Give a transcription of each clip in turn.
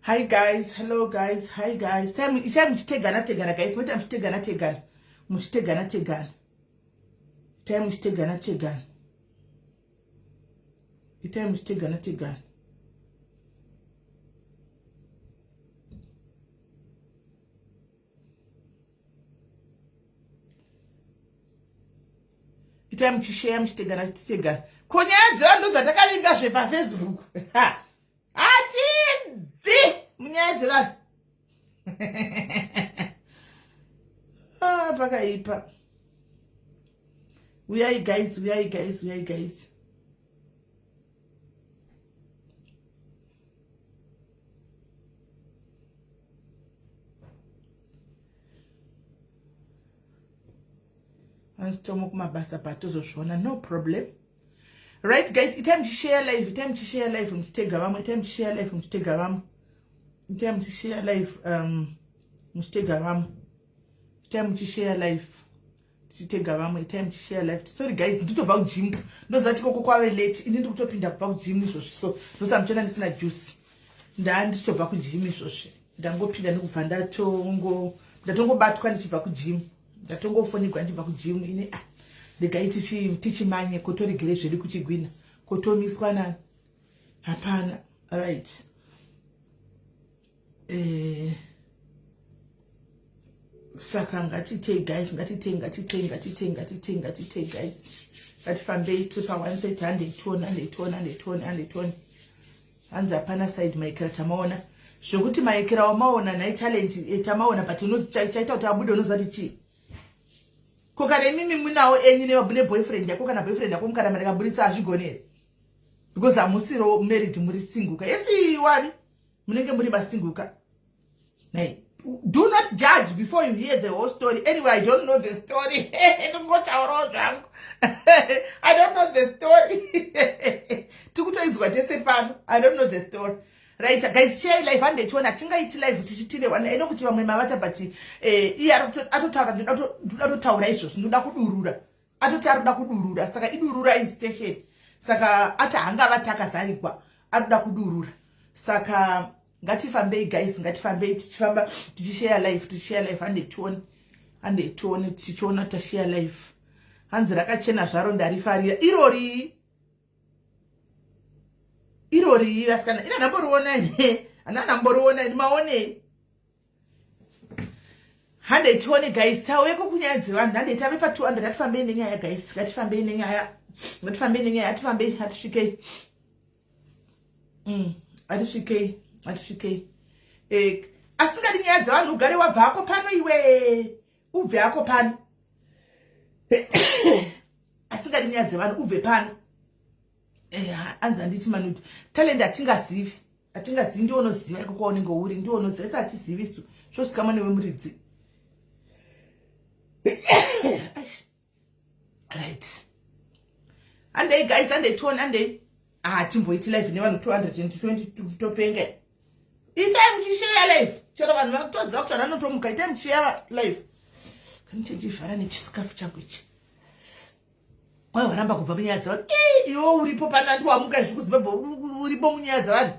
Hi guys, hello guys, hi guys. Time ichai muchitegana tegana guys, moita muchitegana tegana. Muchitegana tegana. Itai muchitegana tegana. Itai muchitegana tegana. Itai muchisheya muchitegana tegana. Ko nyaya dzevanhu ndodzatakavinga zvepaFacebook. Hatibvi munyaya dzevanhu. Ah, pakaipa. Uyai guys, uyai guys, uyai guys. Hanzi tomo kumabasa but tozozviona, no problem. Right guys, itai muchishare live, itai muchishare live muchitega vamwe, itai muchishare live muchitega vamwe, itai muchishare live muchitega vamwe, itai muchishare live tichitega vamwe, itai muchishare live. Sorry guys, nditobva kugym, ndoziva tikoko kwave late, ini ndikutopinda kubva kugym izvozvi, so ndosa muchiona ndisina juice, ndandichitobva kugym izvozvi, ndangopinda ndikubva ndatongobatwa ndichibva kugym, ndatongofonigwa ndichibva kugym ini. Ah, regai tichimanye kotoregere zvedu kuchigwina kotomiswa nani hapana. Right, saka ngatitei guys, ngatitei, ngatitei, ngatitei, ngatitei, ngatitei guys, ngatifambei tiri pa 130. Handei tione, handei tione, handei tione, handei tione. Hanzi hapana side maikira tamaona zvokuti maikira wamaona nhai talent tamaona, but chaita kuti abude unoziva kuti chii? Ko kana imimi munawo enyu neboyfriend yako, kana boyfriend yako mukaramba ndakaburitsa, hazvigoni here? Because hamusiro married, muri single ka? Yesi wavi munenge muri masingle ka? Nei, do not judge before you hear the whole story. Anyway, I don't know the story, ndingotaurawo zvangu. I don't know the story, tikutoidzwa tese pano. I don't know the story. Right guys, share live handechiona. Tingaiti live tichitire wana ino kuti vamwe mavata, but iye atotaura, ndoda kutotaura izvozvo, ndoda kudurura. Atoti arikuda kudurura, saka idurura station. Saka ati hangavati akazarigwa, arikuda kudurura. Saka ngatifambei guys, ngatifambei tichifamba tichishare live, tichishare live. Handetione, handetione, tichiona tashare live. Hanzi rakachena zvaro, ndarifarira irori irori. Vasikana, ina ndamboriona ine, hana ndamboriona ini. Maonei? Handei tione guys, taweko kunyaya dzevanhu. Handei, tave pa200. Ngatifambei nenyaya guys, ngatifambei nenyaya, ngatifambei nenyaya. Atifambei, atisvikei, atisvikei, atisvikei. Asingadi nyaya dzevanhu, ugare wabvako pano iwe, ubve ako pano. Asingadi nyaya dzevanhu, ubve pano. Anzi handiti manude talent, hatingazivi, hatingazivi. Ndiwo unoziva iko kwaunenge uri, ndiwo unoziva, isi hatizivi isu, zvosikamwa newe muridzi. Right, handei guys, handei tione, handei. Ah, timboiti live nevanhu 220, topenga. Itai muchishare live, chero vanhu vatoziva kuti vanhu vanotomuka. Itai muchishare live. Kandichivhara nechisikafu changu ichi. Wai waramba kubva munyaya dzevanhu iwe uripo pano, andi wamuka izvi kuZimbabwe, uripo munyaya dzevanhu.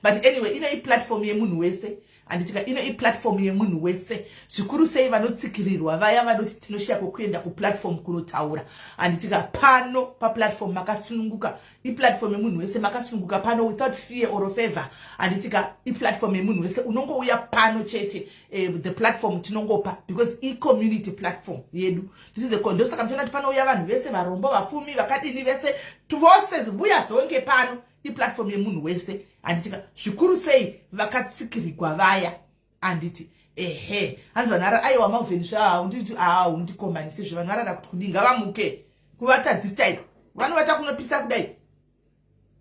But anyway, ino iplatform yemunhu wese, handitika? Ino iplatform yemunhu wese, zvikuru sei vanotsikirirwa vaya vanoti tinoshiya kwokuenda kuplatform kunotaura, handitika? Pano paplatform makasununguka, iplatform yemunhu wese, makasununguka pano without fear or favor, handitika? Iplatform yemunhu wese, unongouya pano chete. The platform tinongopa because icommunity platform yedu. This is a, ndosaka muchiona kuti panouya vanhu vese, varombo, vapfumi, vakadini, vese vose, vuya zonge pano. Iplatform yemunhu wese, handitika? Zvikuru sei vakatsikirirwa vaya, handiti? Ehe, hanzi vanhu ara, aiwa Malvin, zvaunditi haundikomanisi zve. Vanhu varara kuti kudii? Ngavamuke kuvata this time. Vanovata kunopisa kudai,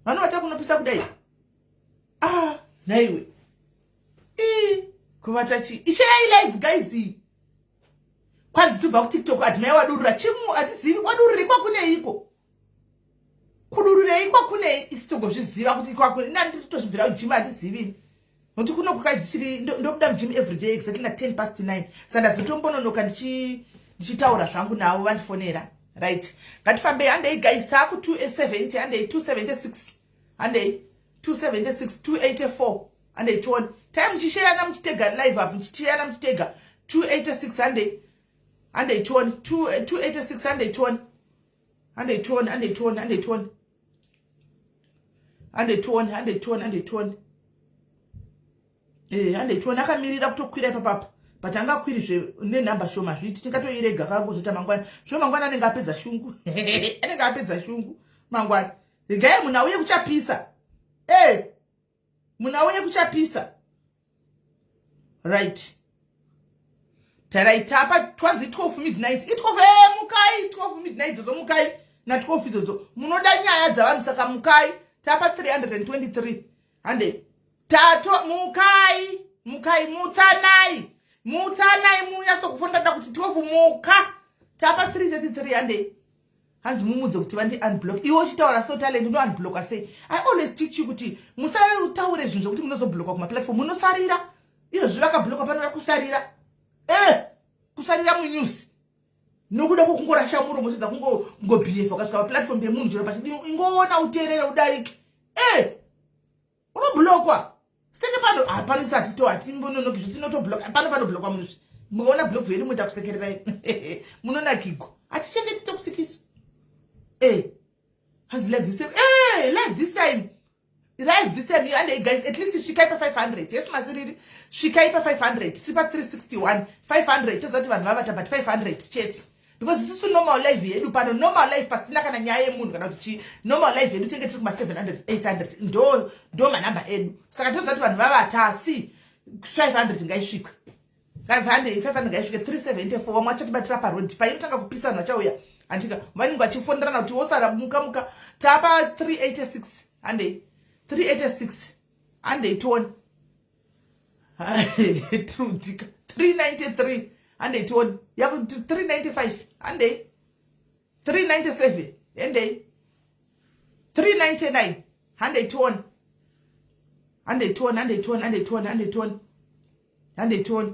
vanovata kunopisa kudai. Ah, naiwe, kuvata chii? Ishayai live guys. Kwanzi tobva kuTikTok, ati mai wadurura chimu, hatizivi wadururei kwakuneiko, kudururei kwakunei. Isi togozviziva kuti nanditozvibvira kugym, hatizivi nokuti kuno kukadzichiri. Ndobuda mugym everyday exactly na 9:10, saka ndazotombononoka ndichitaura zvangu navo vandifonera. Right, ngatifambei, handei guys, taaku 270. Handei, 276, handei. 276, 284, handei tione. Tai muchisheyana muchitega live up, muchisheyana muchitega. 286, handei, handei tione. 286, handei tione, handei tione, handei tione, handei tione, handei tione, handei tione, handei tione. Handei tione. Akamirira kutokwira ipapapa, but angakwirizve nenhamba shoma. Zviti tingatoirega kakuzoita mangwana. Zvo mangwana anenge apedza shungu, anenge apedza shungu mangwana. Regai munhu auye, kuchapisa. Munhu auye, kuchapisa. Right, tarai tapa twanzi 12 midnight, i12. Mukai, 12 midnight idzodzo, mukai na12 idzodzo. Munoda nyaya dzavanhu, saka mukai. Tapa 323, hande tato. Mukai, mukai, mutsanai, mutsanai, munyatsokufonda kuti 12 muka. Tapa 333, handei. Hanzi mumudze kuti vandi unblock. Iwe uchitaura so, Talent, uno unblocka sei? I always teach you kuti musataure zvinhu zvokuti munozoblockwa kumaplatform, munosarira. Izvozvi vakablockwa, panoda kusarira, kusarira munews nokuda kwokungorasha muromo, sedza kungobhiefa. Ukasvika paplatform pemunhu chero pachidi, ingoona, uteerere, udarike. Unoblockwa senge pano hapano satito, hatimbononoki zvitinotobloka pano. Panoblokwa munhu, mukaona block vheri muita kusekererai, munonakigwa. Hatichengeti tokusikiso. Hanzi live this time, live this time, live this time. And guys, at least svikai pa500. Yes, masiriri, svikai pa500. Tiri pa361, 500. Toziva kuti vanhu vavata, but 500 chete, because isusu normal live yedu pano, normal live pasina kana nyaya yemunhu kana kuti chii, normal live yedu tinge tiri kuma700, 800, ndo manhamba edu. Saka toziva kuti vanhu vavata, asi 500 ngaisvikwe, 500 ngaisvike. 374. Vamwe vachatibatira parodi painotanga kupisa, vanhu vachauya, handika? Vanenge vachifonderana kuti wosara, muka, muka. Tapa 386, handei. 386, handei tione. Trudika 393, handei tione. Yaku 395, handei. 397, handei. 399, handei tione, handei tione, handei tione, handei tione, handei tione, handei tione.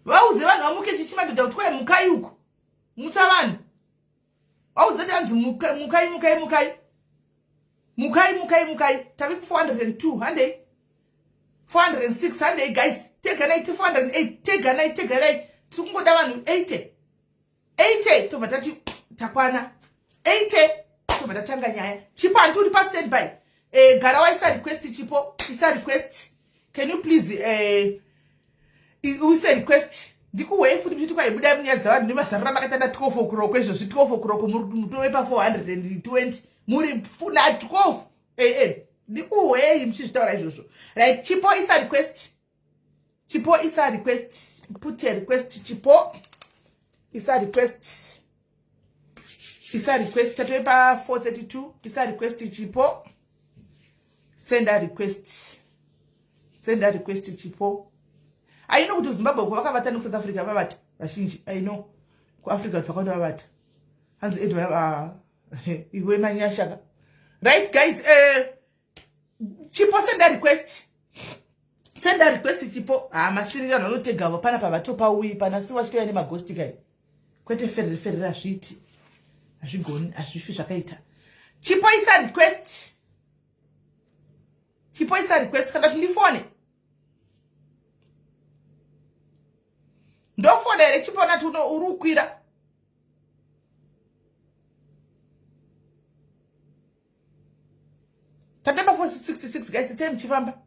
Vauze vanhu vamuke. Chichimadhodha kuti kwai mukai uku, mutsa vanhu. Vaudze kuti hanzi mukai, mukai, mukai, mukai, mukai, mukai. Tave ku402, handei. 406, handei guys, teganai. 408, teganai, teganai. Tiri kungoda vanhu 80, 80, tobva tati takwana 80, tobva tatanga nyaya. Chipo, hanti uri pastandby? Gara waisa request. Chipo, isa request. Can you please uise request? Ndikuhwei futi muchiti kwaibudai munyaya dzavanhu nemazarura makaita na 12 o'clock izvozvi. 12 o'clock mutove pa420, muri na 12. Ndikuhwei muchizvitaura izvozvo? Right, Chipo, isa request. Chipo, isa request. Put a request. Chipo, isa request, isa request. Tatove pa432. Isa request, Chipo. Send a request, send a request, Chipo. I know kuti Zimbabwe kwavakavata, nekuSouth Africa vavata vazhinji. I know kuAfrica kuti vakawanda vavata. Hanzi Edward, iwe manyashaka. Right guys, Chipo, send a request, send a request, Chipo. Ha, masiriri, vanhu vanotegavo panapa vatopauyi pana si vachitouya nemagosti kai. Kwete ferere, ferere hazviiti, hazvigoni, hazvifi zvakaita. Chipo, isa request. Chipo, isa request, kana kuti ndifone. Ndofona here, Chipo? Nati uri kukwira. Tatamba 466 guys, time chifamba.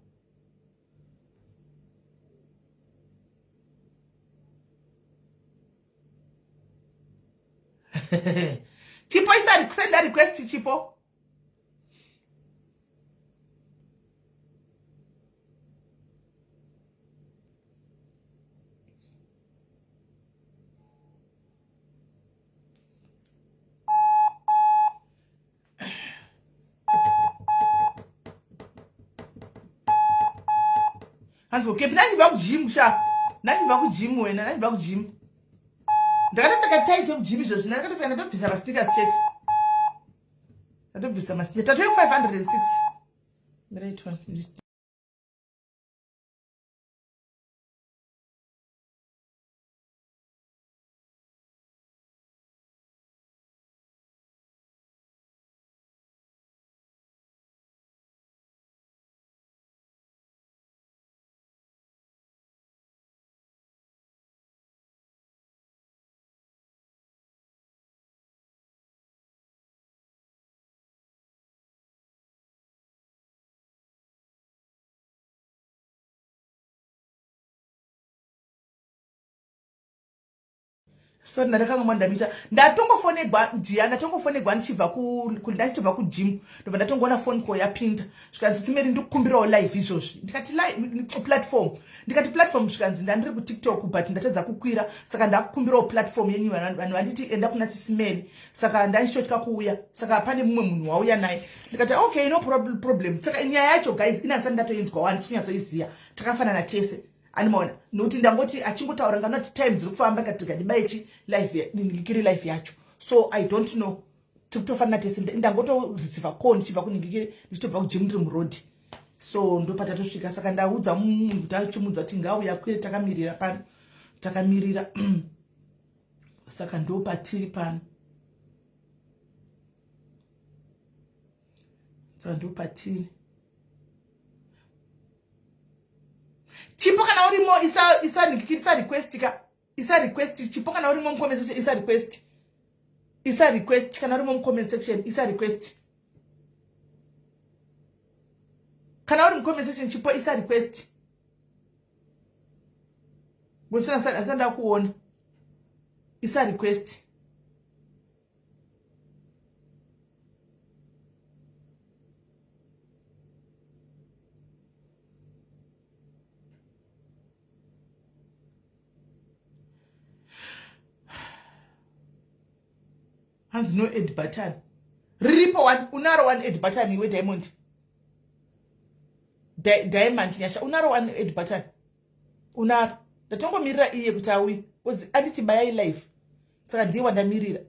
Chipo, isa, send a request, Chipo. Hanzi okay, ndachibva kugym sha, ndachibva kugym wena, ndachibva kugym. Ndakatopfeka tight yekugym izvozvi, ndakatopfeka, ndatobvisa masneakers chete, ndatobvisa masneakers. Tatove ku506. Right one. Sorry, ndakanga mwandamita. Ndatongofonegwa ndiya, ndatongofonegwa ndichibva ku ndichibva ku gym. Ndobva ndatongoona phone call yapinda. Zvikanzi Simeri ndikukumbirawo live izvozvi. Ndikati live platform. Ndikati platform zvikanzi ndandiri ku TikTok but ndatadza kukwira saka ndakukumbirawo platform yenyu vanhu vanditi enda kuna Sisimeri. Saka ndaichitotya kuuya. Saka pane mumwe munhu wauya naye. Ndikati okay no problem. Saka nyaya yacho guys ina ndisati ndatoinzwa wani tichinyatsoiziya. Takafanana tese. Animaona nokuti ndangoti achingotaura nganoti time dziri kufamba ndikati ngadibaye chi live ningikiri live yacho. So I don't know. Tikutofanana tese ndangotoreceiva call ndichibva kuningikiri ndichitobva kugym ndiri muroad. So ndopatatosvika saka ndaudza munhu kuti achimuudza kuti ngauya kwere takamirira pano. Takamirira. Saka ndopatiri pano. Saka ndopatiri. Chipo kana urimo isa isa isa request ka isa request chipo kana urimo mu comment section isa request isa request kana urimo mu comment section isa request kana uri mu comment section chipo isa request musina asanda kuona isa request hanzi no add button riripo one unaro one add button iwe diamond diamond nyasha unaro one add button unaro ndatongomirira iye kuti auye bcause anditi bayai live saka ndiye wandamirira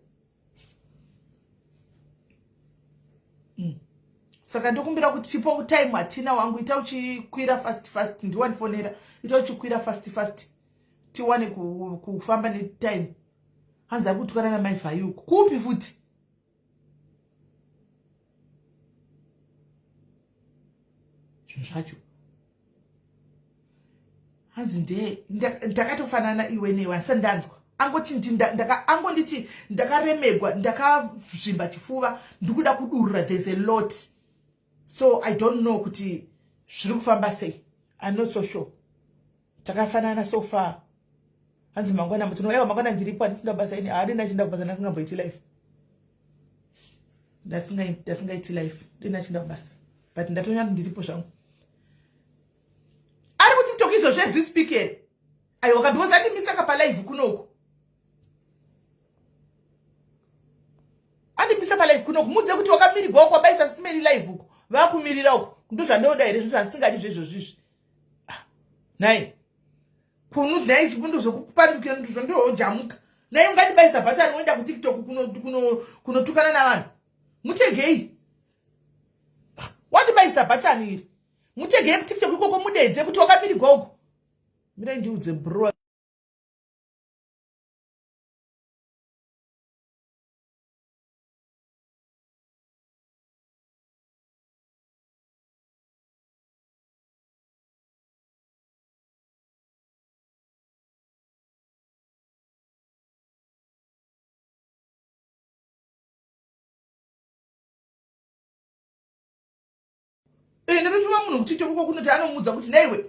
Saka ndokumbira kuti chipo time hatina wangu ita uchikwira fast fast ndiwandifonera ita uchikwira fast fast tiwane kufamba netime. Hanzi ari kutukana namai Vhai uku kupi futi? Zvinhu zvacho hanzi ndee ndakatofanana iwe newe handisati ndanzwa angoti angonditi ndakaremegwa ndakazvimba chifuva ndikuda kudurura there's a lot so I don't know kuti zviri kufamba sei. I'm not so sure. Takafanana so far. Hanzi mangwana mutino aiwa mangwana ndiripo handisina basa ini haadi ndachinda kubasa ndasingamboiti life ndasingaiti life ndinachinda kubasa but ndatonya ndiripo zvangu. Ari kuTikTok izvo zvezwi speak here aiwa ka because andimisa ka palive kunoku andimisa palive kunoku mudze kuti wakamirigwa uko wabaisa simeri live uko vakumirira uko ndozvandoda here zvinhu zvandisingadi zvezvozvo izvi nhai kunu nhai chibundo zvekupandukira ndozvondojamuka nhai ungandibaisa bhatani woenda kuTikTok kunotukana navanhu mutegei wandibaisa bhatani iri mutegei kuTikTok ikoko mudedze kuti wakamirigwa uko mirai ndiudze bro Ndinotuma munhu kuTikTok uko kunoti anomuudza kuti naiwe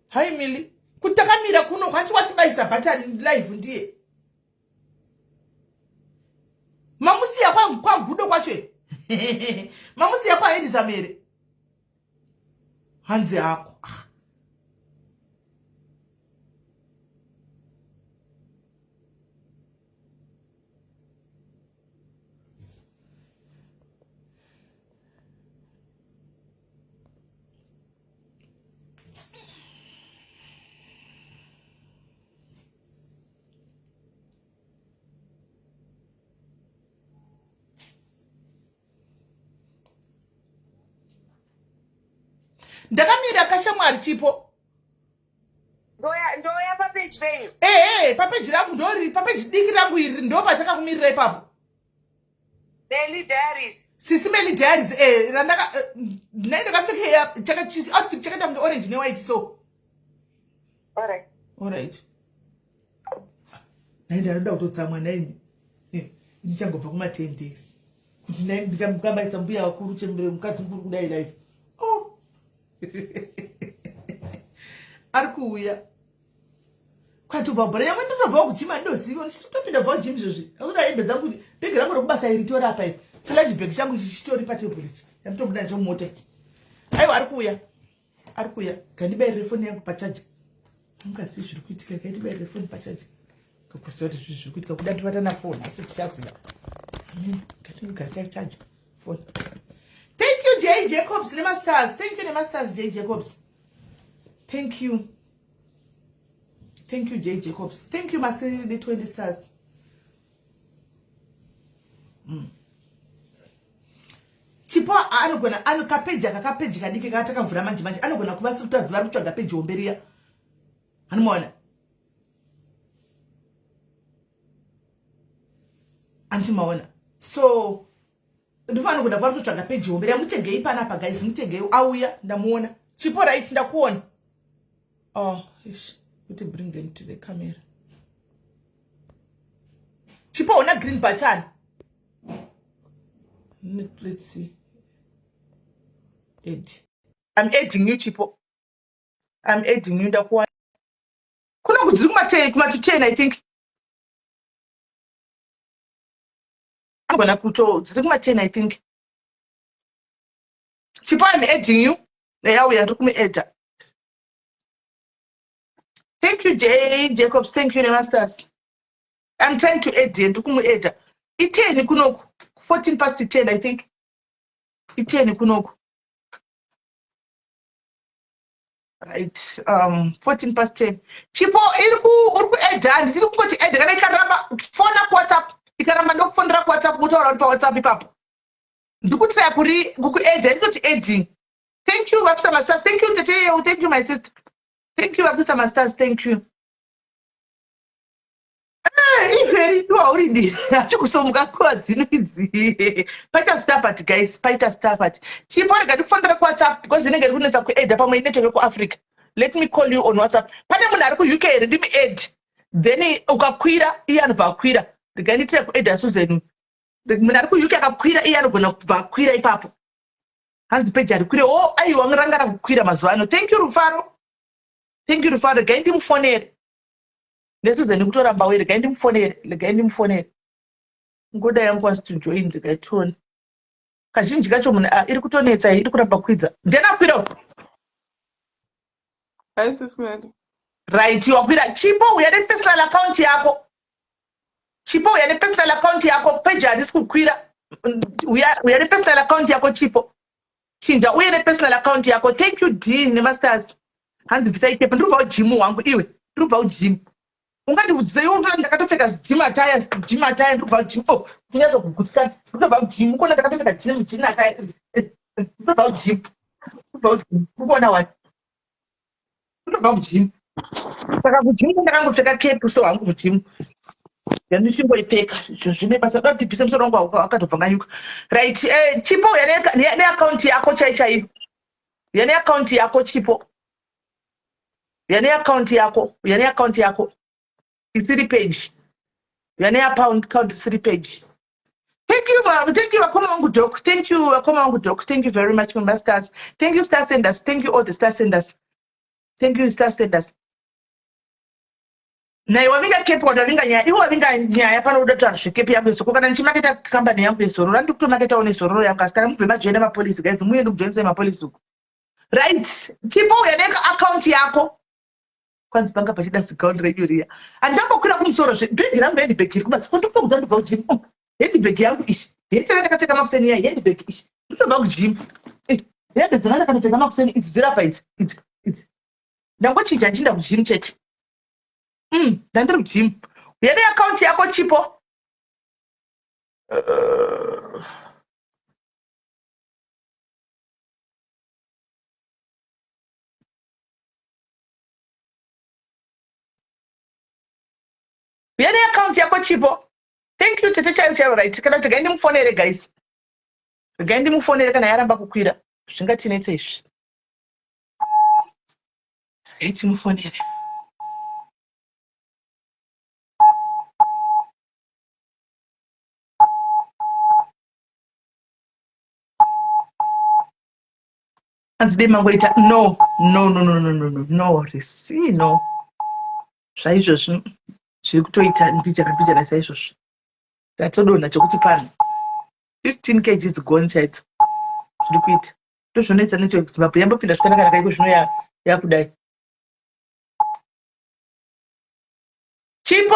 hai Mili kuti takamira kuno kwanti watibaisa bhatani live ndiye mamusiya kwagudo kwacho mamusiya kwaendisa mere hanzi hako Ndakamira kashamwari chipo. Ndoya papeji penyu. Ehe, papeji rangu ndori papeji diki rangu iri ndo patakakumirira ipapo. Meli Diaries. Sisi Meli Diaries eh randaka ndai ndakapfeka chaka chisi outfit chakaita kunge orange ne white so. All right. All right. Nai ndanoda kutotsamwa nai. Ndichangobva kuma 10 days. Kuti nai ndikabaisa mbuya vakuru chembere mukadzi mukuru kudai live. Oh. Ari kuuya. Kwatobva bhora yamwe ndotobvawo kujim andoziva ndichitopinda bva kujim izvozvi. Akuda hembe dzangu bhegi rangu rekubasa iri tori apa iri. Chilaji bhegi changu ichi chitori patable ichi. Chanditobuda nacho mumota ichi. Aiwa ari kuuya. Ari kuuya. Gandibairire foni yangu pacharge. Ungasi zviri kuitika gandibairire foni pacharge. Kakuziva kuti zviri kuitika kuda ndibatana foni asi tichaziva. Amen. Gatinogara tacharge foni. Thank you Jay Jacobs nemastars. Thank you nemastars Jay Jacobs. Thank you. Thank you Jay Jacobs. Thank you Masiri the 20 stars. Chipo anogona ano kapeji aka kapeji kadiki katakavhura manje manje anogona kuva siri kutoziva ari kutsvaga peji hombe riya. Anomuona? Antimaona. So ndofana kuda vari kutotsvaga peji hombe riya mutegei panapa guys mutegei auya ndamuona. Chipo right ndakuona. Oh, ish. Kuti bring them to the camera. Chipo una green button. Let's see. Add. I'm adding you Chipo. I'm adding you ndakuwana. Kuna kudziri kuma 10 kuma to 10 I think. Anogona kuto dziri kuma 10 I think. Chipo I'm adding you. Eya uya ndiri kumuadda. Thank you Jay Jacobs. Thank you Nemasters. I'm trying to add here ndiri kumuadda. I10 kunoku. 14 past 10 I think. I10 kunoku. Right. 14 past 10. Chipo iri ku uri kuadda handisiri kungoti add kana ikaramba fona kuWhatsApp. Ikaramba ndokufonera kuWhatsApp kutaura uri paWhatsApp ipapo. Ndikutraya kuri kukuadda nditoti adding. Thank you Vakusa Masters. Thank you Tete Yeu. Thank you my sister. Thank you Vakusa Masters. Thank you. Iveri iwaurindi achikusomuka nguva dzino idzi. Paita star party guys, paita star party. Chipo rega ndikufonera kuWhatsApp because inenge iri kunetsa kuadda pamwe inetwork yekuAfrica. Let me call you on WhatsApp. Pane munhu ari kuUK here ndimi add. Then ukakwira iye anobva akwira. Regai ndiitire kuadda Susan. Munhu ari kuUK akakwira iye anogona kubva akwira ipapo. Hanzi peji arikwire. Oh, aiwa ranga rakukwira mazuva ano. Thank you Rufaro. Thank you Rufaro. Regai ndimufonere. NeSusan kutoramba uye regai ndimufonere. Regai ndimufonere. Ngoda yangu wants to join regai tione. Kazhinji kacho munhu iri kutonetsa iyi iri kuramba kukwidza. Ndiani akwira? Hi sis Melly. Right, wakwira. Chipo uya nepersonal account yako. Chipo uya nepersonal account yako. Page handisi kukwira. Uya nepersonal account yako Chipo. Chinja uye nepersonal account yako. Thank you D nemasters. Hanzi bvisai kepo. Ndiri kubva kujimu wangu iwe. Ndiri kubva kujimu. Ungandiudzise iwe unoona ndakatopfeka gym attire, gym attire ndiri kubva kujimu. Oh, kunyatso kugutsikana. Ndiri kubva kujimu. Kuona ndakatopfeka gym, gym attire. Ndiri kubva kujimu. Ndiri kubva kujimu. Uri kuona wani? Ndiri kubva kujimu. Saka kujimu ndakangopfeka kepu so hangu kujimu. Yandichingoipfeka izvo zvine basa da kuti bvise musoro wangu wakatobvanganyuka. Right, Chipo uya neaccount yako chai chaiyo. Uya neaccount yako Chipo. Uya neaccount yako, uya neaccount yako. Isiri page. Uya neaccount isiri page. Thank you, ma'am. Thank you, Vakoma wangu Doc. Thank you, Vakoma wangu Doc. Thank you very much, my stars. Thank you, star senders. Thank you, all the star senders. Thank you, star senders. Naye wavinga kepi watavinga nyaya iwe wavinga nyaya pano uda kutaura zvekepi yangu yezororo kana ndichimaketa kambani yangu yezororo andiri kutomaketawo nezororo yangu asi kana mubve majoina mapolisi guys muye ndikujoinisai mapolisi uku. Right, Chipo uya neaccount yako. Kwanzi panga pachida zigown renyu riya. Handambokwira kumusoro zve bhegi rangu handbag iri kubasa. Kondikupa kuti ndobva kugym. Oh, handbag yangu ishi. Hembe ndakapfeka makuseni iya handbag ishi. Ndobva kugym. Hembe dzanga ndakatopfeka makuseni idzi dzirapa idzi. Idzi idzi. Ndangochinja ndichinda kugym chete. Ndandiri kugym. Uya neaccount yako Chipo. Uya neaccount yako Chipo. Thank you tete chaiyo chaiyo right. Kana kuti regai ndimufonere guys. Regai ndimufonere kana yaramba kukwira. Zvingatinetse izvi. Regai timufonere. Hanzi dei mangoita no no no no no no no no risi no. Zvaizvozvi zviri kutoita mbijana mbijana saizvozvo. Ndatodonha chokuti pano 15 kgs gone chaidzo zviri kuita. Ndozvinoisa necheZimbabwe yambopinda zvakanaka iko zvino yakudai. Chipo!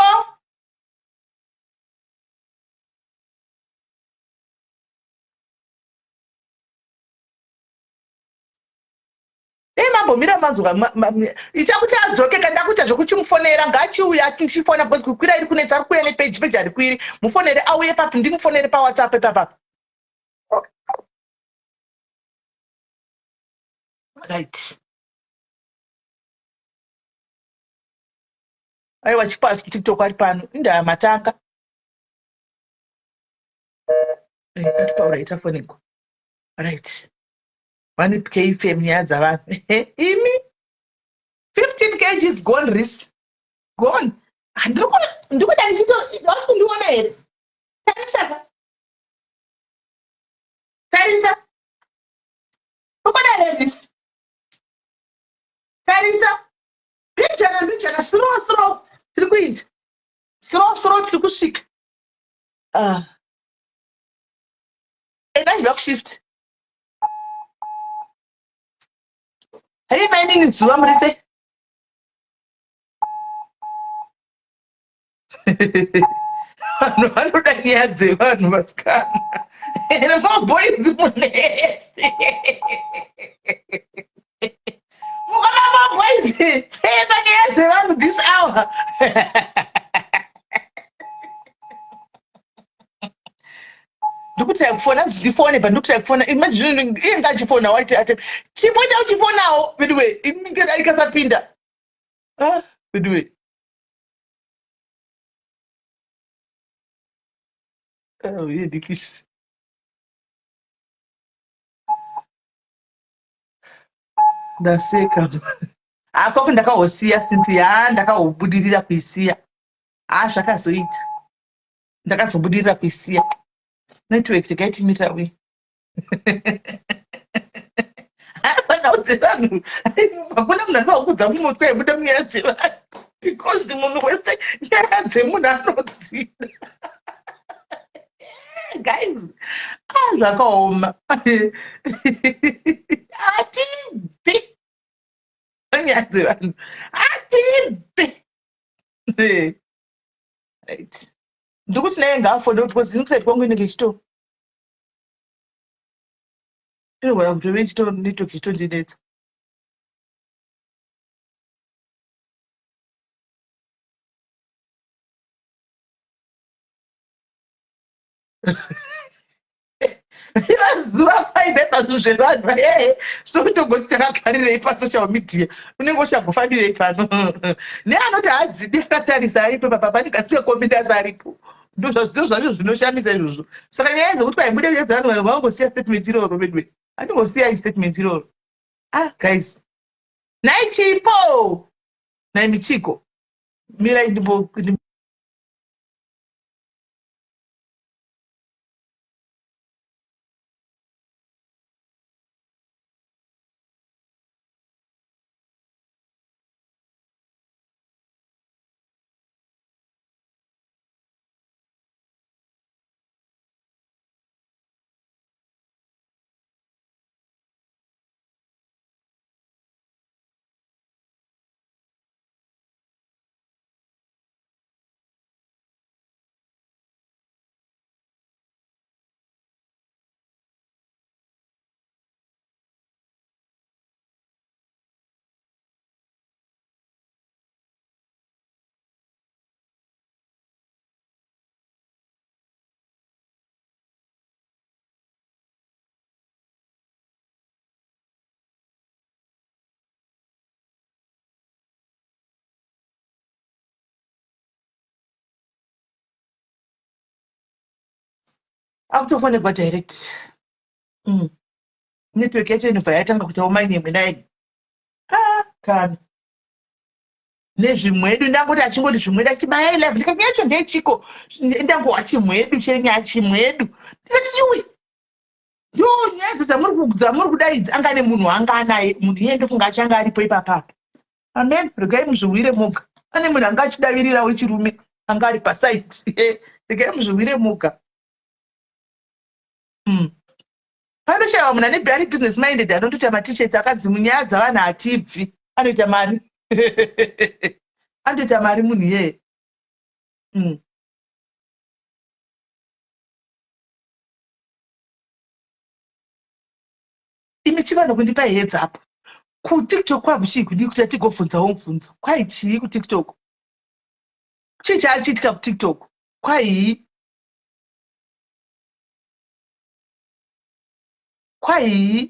Dai mambomira manzwa ichakuti adzoke kana ndakuita zvekuchimufonera ngaachiuya ndichifona because kukwira iri kunetsa ari kuuya nepeji peji harikwiri mufonere auye papi ndimufonere pawhatsapp ipapapa. Right. Aiwa chipo asi kutiktok ari pano indaya matanga. Ari paura ita foniko. Right. Vanipkei fem nyaya dzavanhu. Imi 15 kgs gone ris. Gone. Ndikuda ndichito wasi kundiona here? Tarisa ka. Tarisa. Ukuona here ris? Tarisa. Mbijana mbijana slow slow tiri kuita. Slow slow tiri kusvika. Ah. Enda ndiva kushift. Hey mainini zuva muri sei? Vanhu vanoda nyaya dzevanhu vasikana. Ene maboys munese. Mukona maboys pfeka nyaya dzevanhu this hour. Ndikuti kufona ndifone but ndikuti kufona imagine iye ngachifona waiti ate chipo chauchifonawo anyway inge ikasapinda ah anyway oh yeah dikisi ndaseka apo ndakahosiya Cynthia ndakahobudirira kuisiya ah zvakazoita ndakazobudirira kuisiya network tikaitimirira uye hapana udze vanhu hakuna munhu anovaudza mumutwe aibuda munyaya dzevanhu because munhu wese nyaya dzemunhu anodzida guys ah zvakaoma hatibvi nyaya dzevanhu hatibvi right ndikuti naye ngaafone because ini kuside kwangu inenge ichito inogona kutove ichito network ichitondinetsa. Mazuva kwaibva pazvinhu zvevanhu ee zvokutogoti takagarirei pasocial media unenge uchagofambirei pano neanoti haadzidi akatarisa aripo papa panenge asingakombinda aripo ndozvazvizvo zvacho zvinoshamisa izvozvo saka nyaya dzekuti kwaibuda nyaya dzevanhu vanhu vangosiya statement iroro bedwe andingosiya statement iroro ah guys nhai chipo nhai michiko mirai ndimbo Akutofonegwa direct. Network yacho inobva yatanga kuitawo manyemwe naini. Ah, kana. Nezvimwedu ndangoti achingoti zvimwedu achibayai live ndikati nyaya yacho ndeyechiko ndangowa chimwedu chenyaya chimwedu ndikati iwe ndo nyaya dzo dzamuri kudaidzi anga ane munhu anga anaye munhu iye ndofunga achange aripo ipapapa amen regai muzviwire moga. Pane munhu anga achidavirira wechirume anga ari pasaiti. Regai muzviwire muga. Panoshaiwa munhu ane ari business minded anondoita matishets akanzi munyaya dzavanhu hatibvi. Anoita mari. Anotoita mari munhu iyeye. Imi chivanhu kundipa heads up. KuTikTok kwakuchii kudii kuti tigobvunzawo mubvunzo? Kwai chii kuTikTok? Chii chaachiitika kuTikTok? Kwaii? Kwaii?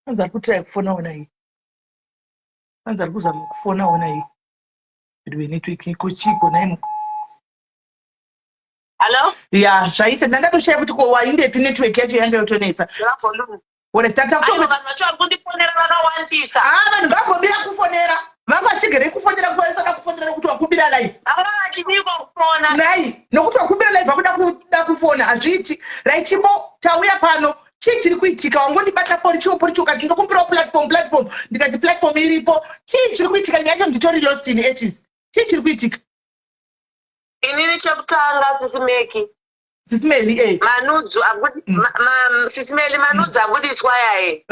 Hanzi ari kutry kufona ona iyi. Hanzi ari kuzama kufona ona iyi. Iwe network iko chiiko nhai? Hello? Ya, zvaita ndandatoshaya kuti ko waindepi network yacho yanga yotonetsa. Ora tata Aiwa, vanhu vacho vari kundifonera vakawandisa. Ah, vanhu vambomira kufonera. Vanga vachigere kufonera kuva vasada kufonera nokuti wakumbira live. Vanga vachidiko kufona. Nhai, nokuti wakumbira live vakuda kuda kufona hazviiti. Right chimbo tauya pano. Chii chiri kuitika? Wangondibata pori chiwo pori chiwo ukati ndokumbirawo platform platform ndikati platform iripo. Chii chiri kuitika? Nyaya yacho nditori lost in ashes. Chii chiri kuitika? Inini chekutanga sisi Meki. Sisi Meli eh. Manudzu abudi Sisi Meli manudzu abuditswa yaye.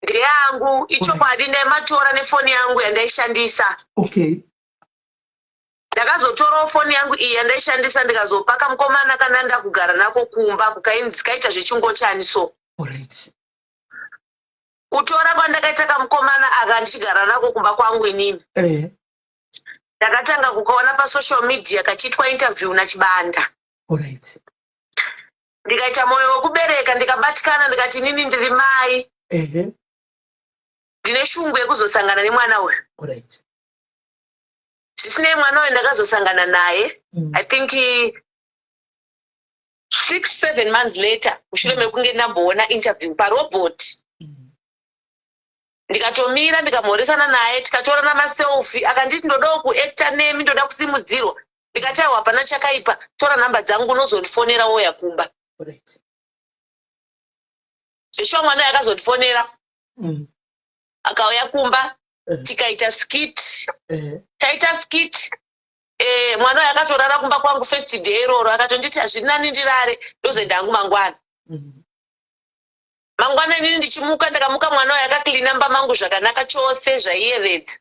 Ndeyangu ichokwadi ndaimatora nefoni yangu yandaishandisa. Okay. Ndakazotorawo foni yangu iyi yandaishandisa ndikazopa kamukomana kana ndakugara nako kumba kukainzi kaita zvechingochani so. Alright. Kutora kwandakaita kamukomana aka ndichigara nako kumba kwangu inini. Ndakatanga kukaona pasocial media kachiitwa interview naChibanda. Alright. Ndikaita moyo wekubereka ndikabatikana ndikati inini ndiri mai. Ndine shungu yekuzosangana nemwana uyu. Alright. Zvisinei mwana uyu ndakazosangana naye. I think 6-7 months later mushure mekunge ndamboona interview parobot. Ndikatomira ndikamhoresana naye tikatorana maselfie akanditi ndodawo kuacta nemi ndoda kusimudzirwa. Ndikati aiwa hapana chakaipa tora nhamba dzangu unozondifonera wouya kumba. Alright. Zveshuwa mwana uyu akazondifonera. Akauya kumba tikaita skit. Taita skit. Mwana uyu akatorara kumba kwangu first day iroro akatonditi hazviri nani ndirare ndozoenda hangu mangwana. Mangwana inini ndichimuka ndakamuka mwana uyu akaklina mba mangu zvakanaka chose zvaiyevedza.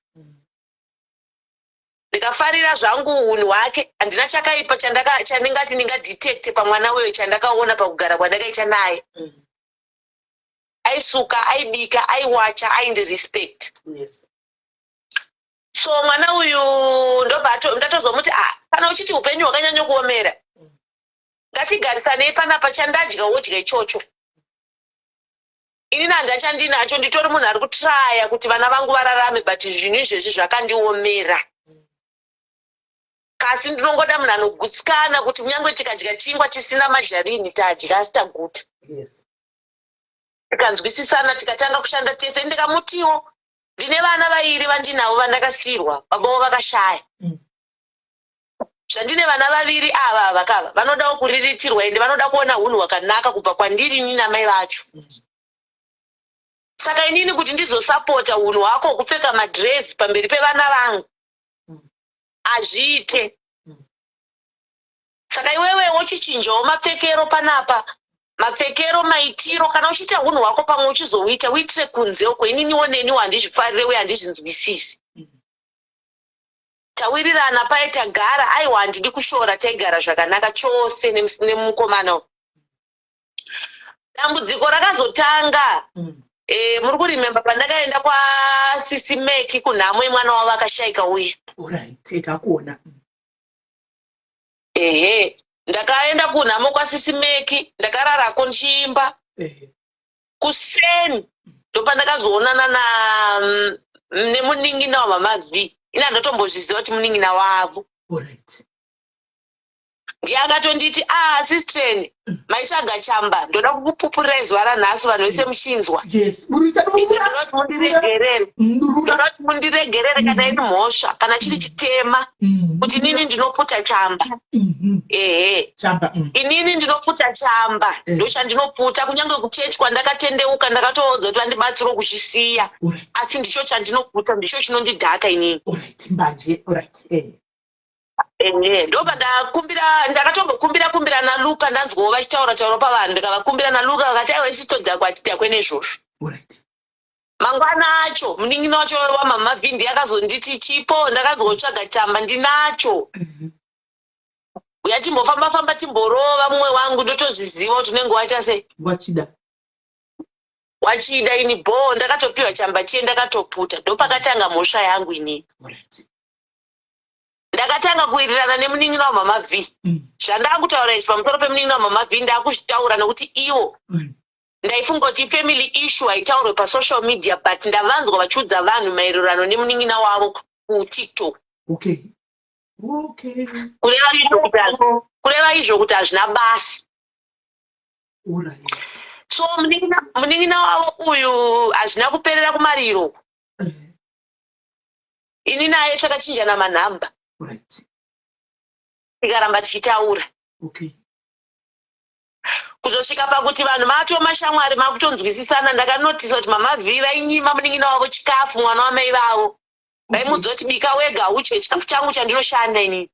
Ndikafarira zvangu hunhu hwake handina chakaipa chandingati ndingadetecte pamwana uyo chandakaona pakugara kwandakaita naye. Aisuka, aibika, aiwacha, aindirespect. Yes. So mwana uyu ndobva ndatozomuti kana uchiti upenyu hwakanyanya kuomera ngatigarisanei panapa chandadya wodya ichocho. Inini handachandinacho nditori munhu ari kutraya kuti vana vangu vararame but zvinhu izvezvi zvakandiomera. Kasi ndinongoda munhu anogutsikana kuti kunyange tikadya chingwa chisina majarini tadya asi taguta. Yes. Tikanzwisisana tikatanga kushanda tese ndikamutiwo ndine vana vairi vandinavo vandakasiirwa baba vavo vakashaya. Zvandine vana vaviri ava vakava vanodawo kuriritirwa ende vanoda kuona hunhu hwakanaka kubva kwandiri inini namai vacho. Saka inini kuti ndizosapota hunhu hwako hwekupfeka madress pamberi pevana vangu hazviite. Saka iwewe wochichinjawo mapfekero panapa, mapfekero, maitiro, kana uchiita hunhu hwako pamwe uchizohuita uitire kunze uko ininiwo neniwo handizvifarire uye handizvinzwisisi. Tawirirana paye tagara, aiwa handidi kushora, taigara zvakanaka chose nemukomana uyu. Dambudziko rakazotanga muri kuremember pandakaenda kwaSisi Meki kunhamo yemwana wavo akashaika uye. Alright, takuona. Ehe, ndakaenda kunhamo kwaSisi Meki, ndakararako ndichiimba. Kuseni ndopandakazoonana na nemunin'ina wamama V. Ini handatombozviziva kuti munin'ina wavo. Alright. Ndiye akatonditi, "Ah, sistren, maitsvaga chamba, ndoda kukupupurirai zuva ranhasi, vanhu vese muchinzwa." Yes, buritsa. Ini ndinoti mundiregerere. Durura. Ndinoti mundiregerere kana iri mhosva, kana chiri chitema, kuti inini ndinoputa chamba. Ehe. Chamba. Inini ndinoputa chamba. Ndo chandinoputa, kunyange kuchechi kwandakatendeuka ndakatoudza kuti vandibatsire kuchisiya. Asi ndicho chandinoputa, ndicho chinondidhaka inini. Alright, mbanje, alright. Ehe, ndobva ndakumbira, ndakatombokumbira kumbira naLuka, ndanzwawo vachitaura taura pavanhu, ndikavakumbira naLuka, vakati, "Aiwa, isi todhakwa, hatidhakwe nezvozvo." Mangwana acho munin'ina wacho wamama Vindi akazonditi, "Chipo, ndakanzwa kutsvaga chamba, ndinacho. Uya timbofamba famba, timborova mumwe wangu, ndotozviziva kuti unenge waita sei." Wachida. Wachida. Ini bho, ndakatopiwa chamba chiye, ndakatoputa. Ndopakatanga mhosva yangu inini. Ndakatanga kuwirirana nemunin'ina wamama V. Zvandakutaura izvi pamusoro pemunin'ina wamama V, ndakuzvitaura nekuti ivo ndaifunga kuti family issue haitaurwe pasocial media, but ndavanzwa vachiudza vanhu maererano nemunin'ina wavo kuTikTok. Kureva izvo kuti hazvina basa. So munin'ina wavo uyu, hazvina kuperera kumariro. Ini naye takachinjana manhamba, tikaramba tichitaura kuzosvika pakuti vanhu matova mashamwari, makutonzwisisana. Ndakanotisa kuti mama V vainyima munin'ina wavo chikafu, mwana wamai vavo. Vaimudza kuti, "Bika wega udye chikafu changu chandinoshanda inini."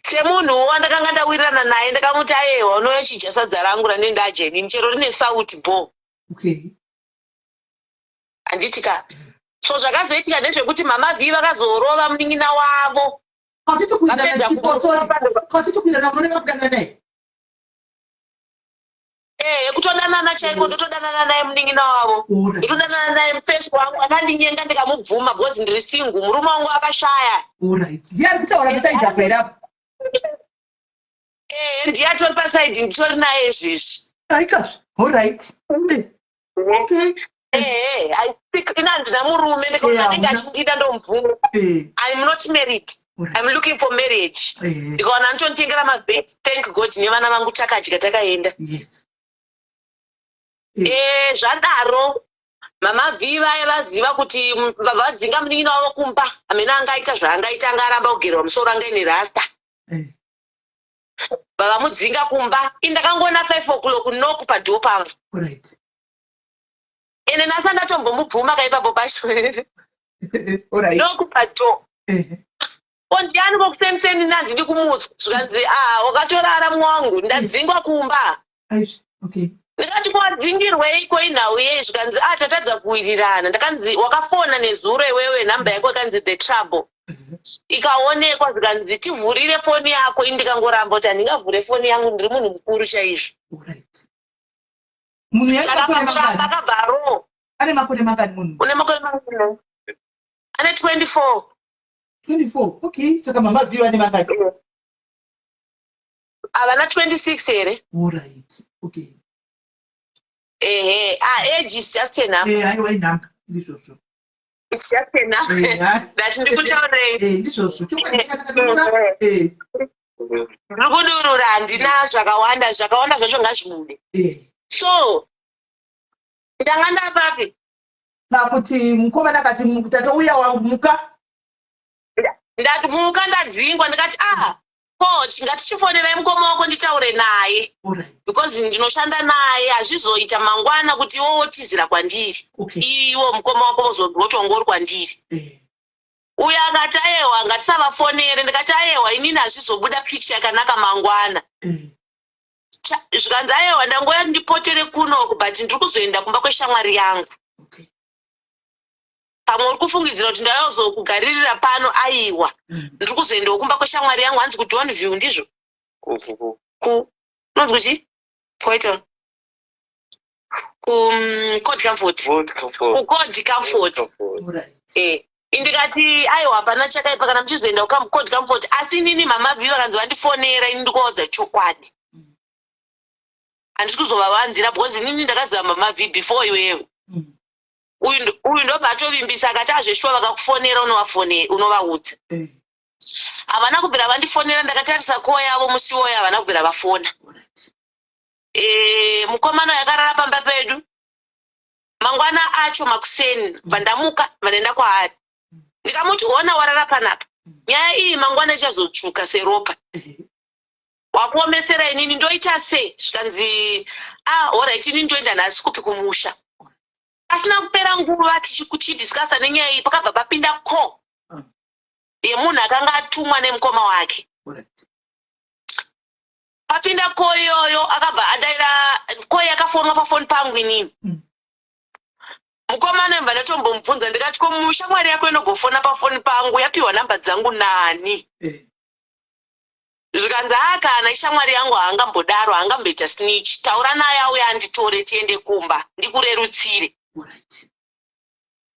Semunhu wandakanga ndawirirana naye, ndakamuti, "Ayewa, unouya uchidya sadza rangu randinenge ndadya inini, chero rine sauti bo." Handiti ka? So zvakazoitika ndezvekuti mama V vakazorova munin'ina wavo. Kwatiti kuwirirana? Vapedza Chipo, sorry. kumurova. Kwatiti kuwirirana, munoreva kudanana naye? Ehe, kutodanana chaiko, ndotodanana naye munin'ina wavo. Ndotodanana naye, mufesi wangu akandinyenga, ndikamubvuma because ndiri single, murume wangu akashaya. Alright, ndiye ari kutaura paside apo here apo? Ehe, ndiye atori paside, nditori naye izvezvi. Aikazve, alright, okay. Ehe, I speak, ina handina murume, ndikaona anenge achindida, ndomubvuma. I'm not married. I'm looking for marriage. Ndikaona anotonditengera mavheti, thank God, nevana vangu, takadya, takaenda. Zvadaro mama V vaya vaziva kuti vadzinga munin'ina wavo kumba, amene angaita zvaangaita, anga aramba kugerwa musoro, anga ine rasta. Vavamudzinga kumba. Indakangoona 5 o'clock, knock padoor pavo. Ende nasa ndatombomubvuma kaipapo pacho. Knock padoor. Ko ndiani kokuseniseni? Nandidi kumutswa. Zvikanzi, "Ah, wakatorara mwangu, ndadzingwa kumba." Aish, okay. Ndikati, "Kwadzingirweiko, inhau yei?" Zvikanzi, "Ah, tatadza kuwirirana." Ndakanzi, "Wakafona nezuro iwewe, nhamba yako ikanzi the trouble." Ikaonekwa, zvikanzi, "Tivhurire foni yako." Ini ndikangoramba kuti handingavhure foni yangu, ndiri munhu mukuru chaizvo. Alright, munhu yaari Saka makore pakuramba mangani? akabva ro Ane makore mangani munhu? Une makore mangani? Ane 24. 24, okay. Saka mama V vane mangani? Havana 26 here? Alright, okay. Ehe, ah, age is just a number. Aiwa, inhamba, ndizvozvo. It's just a number. That ndikutaurei. Ndizvozvo, chokwadi chakanaka. Ndiri kudurura, handina zvakawanda, zvakawanda zvacho ngazvibude. So ndanga ndapapi? Pakuti mukomana akati, "Tatouya wangu, muka." Ndati muka, ndadzingwa. Ndikati, "Ah, coach, ngatichifonerai mukoma wako nditaure naye, because ndinoshanda naye. Hazvizoita mangwana kuti iwo wotizira kwandiri, iwo mukoma wako wozotongori kwandiri." Uyo akati, "Ayewa, ngatisavafonere." Ndikati, "Ayewa, inini hazvizobuda picture yakanaka mangwana." Zvikanzi, "Ayewa, ndangoya ndipotere kunoku, but ndiri kuzoenda kumba kweshamwari yangu. Pamwe uri kufungidzira kuti ndauyazokugaririra pano, aiwa. Ndiri kuzoendawo kumba kweshamwari yangu." Hanzi kuDonview, ndizvo? Ku unonzi kuchi poita ku Code Comfort, kuCode Comfort. Indikati, "Aiwa, hapana chakaipa kana muchizoenda kuCode Comfort, asi inini mama V vakanzi vandifonera, ini ndikuvaudza chokwadi. Handisi kuzovavanzira because inini ndakaziva mama V before iwewe." Uyu ndobva atovimbisa akati, "Azveshuwa, vakakufonera unovaudza." Havana kubvira vandifonera. Ndakatarisa call yavo musi iwoyo, havana kubvira vafona. Mukomana uyu akarara pamba pedu. Mangwana acho makuseni bva ndamuka, bva kwaari, ndikamuti, "Hona, warara panapa. Nyaya iyi mangwana ichazotsvuka seropa. Wakuomesera inini, ndoita sei?" Zvikanzi, "Ah, alright, inini ndoenda nhasi kupi? Kumusha." Pasina kupera nguva tichidiscussa nenyaya iyi, pakabva papinda call yemunhu akanga atumwa nemukoma wake. Papinda call iyoyo, akabva adaira call yakafonwa pafoni pangu inini. Mukomana mbva ndatombomubvunza, ndikati, "Ko mushamwari yako inogofona pafoni pangu, yapiwa namba dzangu nani?" Zvikanzi, "Haa, kana ishamwari yangu haangambodaro, haangamboita snitch. Taura naye auya anditore tiende kumba, ndikurerutsire."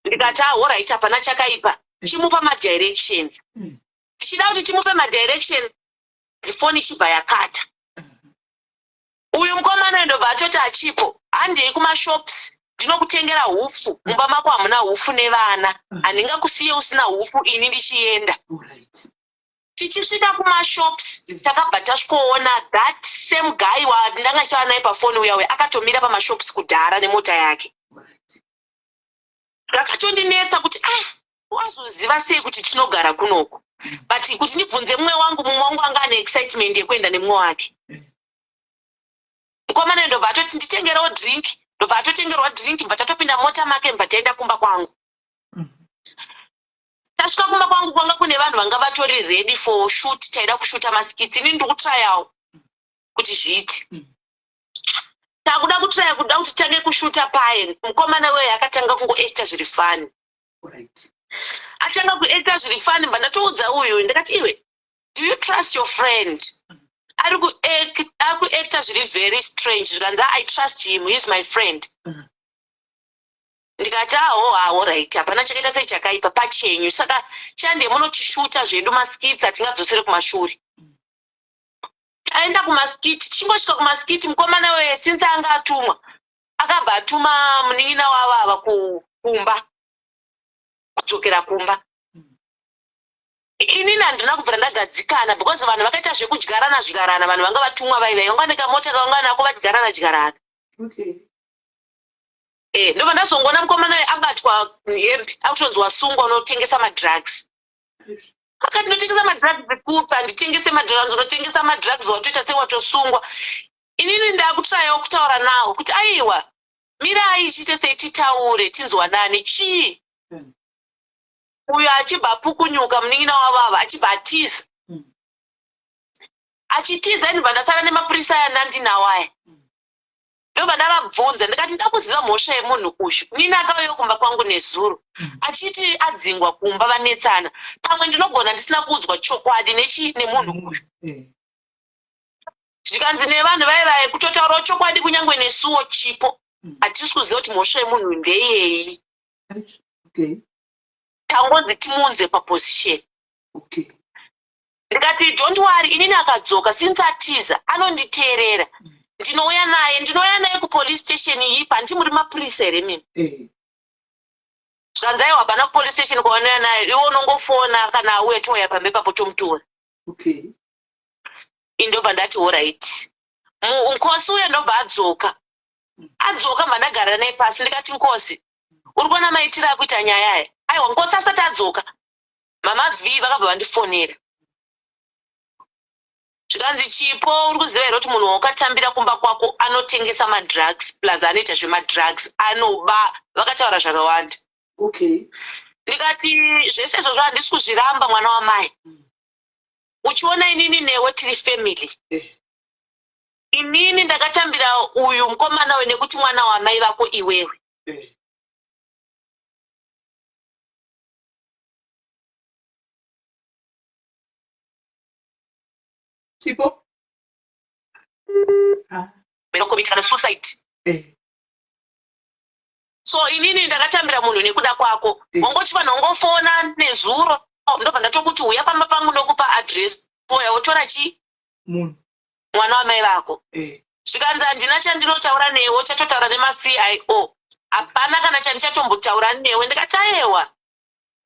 Ndikati, "Alright, hapana chakaipa, chimupa madirections." Tichida kuti timupe madirections, foni ichibva yakata. Uyu mukomana ndobva atoti, "Achipo, handei kumashops, ndinokutengera hupfu. Mumba mako hamuna hupfu nevana. Handingakusiye usina hupfu ini ndichienda." Tichisvika kumashops, takabva tasvikoona that same guy wandanga ndichava naye pafoni uya uya akatomira pamashops kudhara nemota yake. Zvakatondinetsa kuti, ah, wazoziva sei kuti tinogara kunoku? But kuti ndibvunze mumwe wangu, mumwe wangu anga ane excitement yekuenda nemumwe wake. Mukomana ndobva atoti, "Nditengerewo drink." Ndobva atotengerwa drink, bva tatopinda mota make, bva taenda kumba kwangu. Tasvika kumba kwangu, kwanga kune vanhu vanga vatori ready for shoot. Taida kushoota maskits. Ini ndiri kutryawo kuti zviite. Takuda kutrya, kuda kuti tange kushoota paye, mukomana weyo akatanga kungoacta zviri funny. Atanga kuacta zviri funny, bva ndatoudza uyu, ndikati, "Iwe, do you trust your friend? Ari kuacta zviri very strange." Zvikanzi, "I trust him, he is my friend." Ndikati, "Aho, hawo, right, hapana chakaita sei chakaipa pachenyu. Saka chande munotishoota zvedu maskits, hatingadzosere kumashure." Taenda kumaskits. Tichingosvika kumaskits, mukomana weye, since anga atumwa, akabva atuma munin'ina wavo ava kumba, kudzokera kumba. Inini handina kubvira ndagadzikana because vanhu vakaita zvekudyarana dyarana. Vanhu vanga vatumwa vaivai vanga nekamota kavanga nako, vadyarana dyarana. Ndobva ndazongoona mukomana uyu abatwa hembe, akutonzi wasungwa, unotengesa madrugs. Akati, "Ndinotengesa madrugs kupi? Handitengese madrugs." "Unotengesa madrugs, watoita sei, watosungwa." Inini ndakutrayawo kutaura nawo kuti, "Aiwa, mirai, chiite sei, titaure, tinzwanane, chii?" Uyo achibva apukunyuka, munin'ina wavo ava achibva atiza. Achitiza, ndibva ndasara nemapurisa aya nandinawo aya. Ndobva ndavabvunza, ndikati, "Ndakuziva mhosva yemunhu uyu. Nini akauya kumba kwangu nezuro achiti adzingwa kumba, vanetsana. Pamwe ndinogona ndisina kuudzwa chokwadi nechi nemunhu uyu." Zvikanzi nevanhu vaivai, "Kutotaurawo chokwadi, kunyange nesuwo, Chipo, hatisi kuziva kuti mhosva yemunhu uyu ndeyei. Tangonzi timuunze paposition." Ndikati, "Don't worry, inini akadzoka, since atiza anonditeerera, ndinouya naye, ndinouya naye kupolice station ipa. Handi muri mapurisa here mimi?" Zvikanzi, "Aiwa, hapana kupolice station kwavanouya nayo. Iwe unongofona kana auya, touya pambe papo tomutora." Indobva ndati, "Alright." Nkosi uya ndobva adzoka. Adzoka, mbva ndagara naye pasi, ndikati, "Nkosi, uri kuona maitiro akuita nyaya aya?" Aiwa, Nkosi asati adzoka, Mama V vakabva vandifonera, zvikanzi, "Chipo, uri kuziva here kuti munhu waukatambira kumba kwako anotengesa madrugs, plus anoita zvemadrugs, anoba?" Vakataura zvakawanda. Ndikati, "Zvese izvozvo handisi kuzviramba, mwana wamai. Uchiona inini newe tiri family. Inini ndakatambira uyu mukomana uyu nekuti mwana wamai vako iwewe." Chipo. Ah. Commit suicide. So inini ndakatambira munhu nekuda kwako. Wangochifanira ungofona nezuro, ndobva ndatokuti uya pamba pangu, ndokupa address, oya wotora chi Munhu. mwana wamai vako. Zvikanzi, "Handina chandinotaura newe, chatotaura nemaCIO. Hapana kana chandichatombotaura newe." Ndikati, "Aiwa."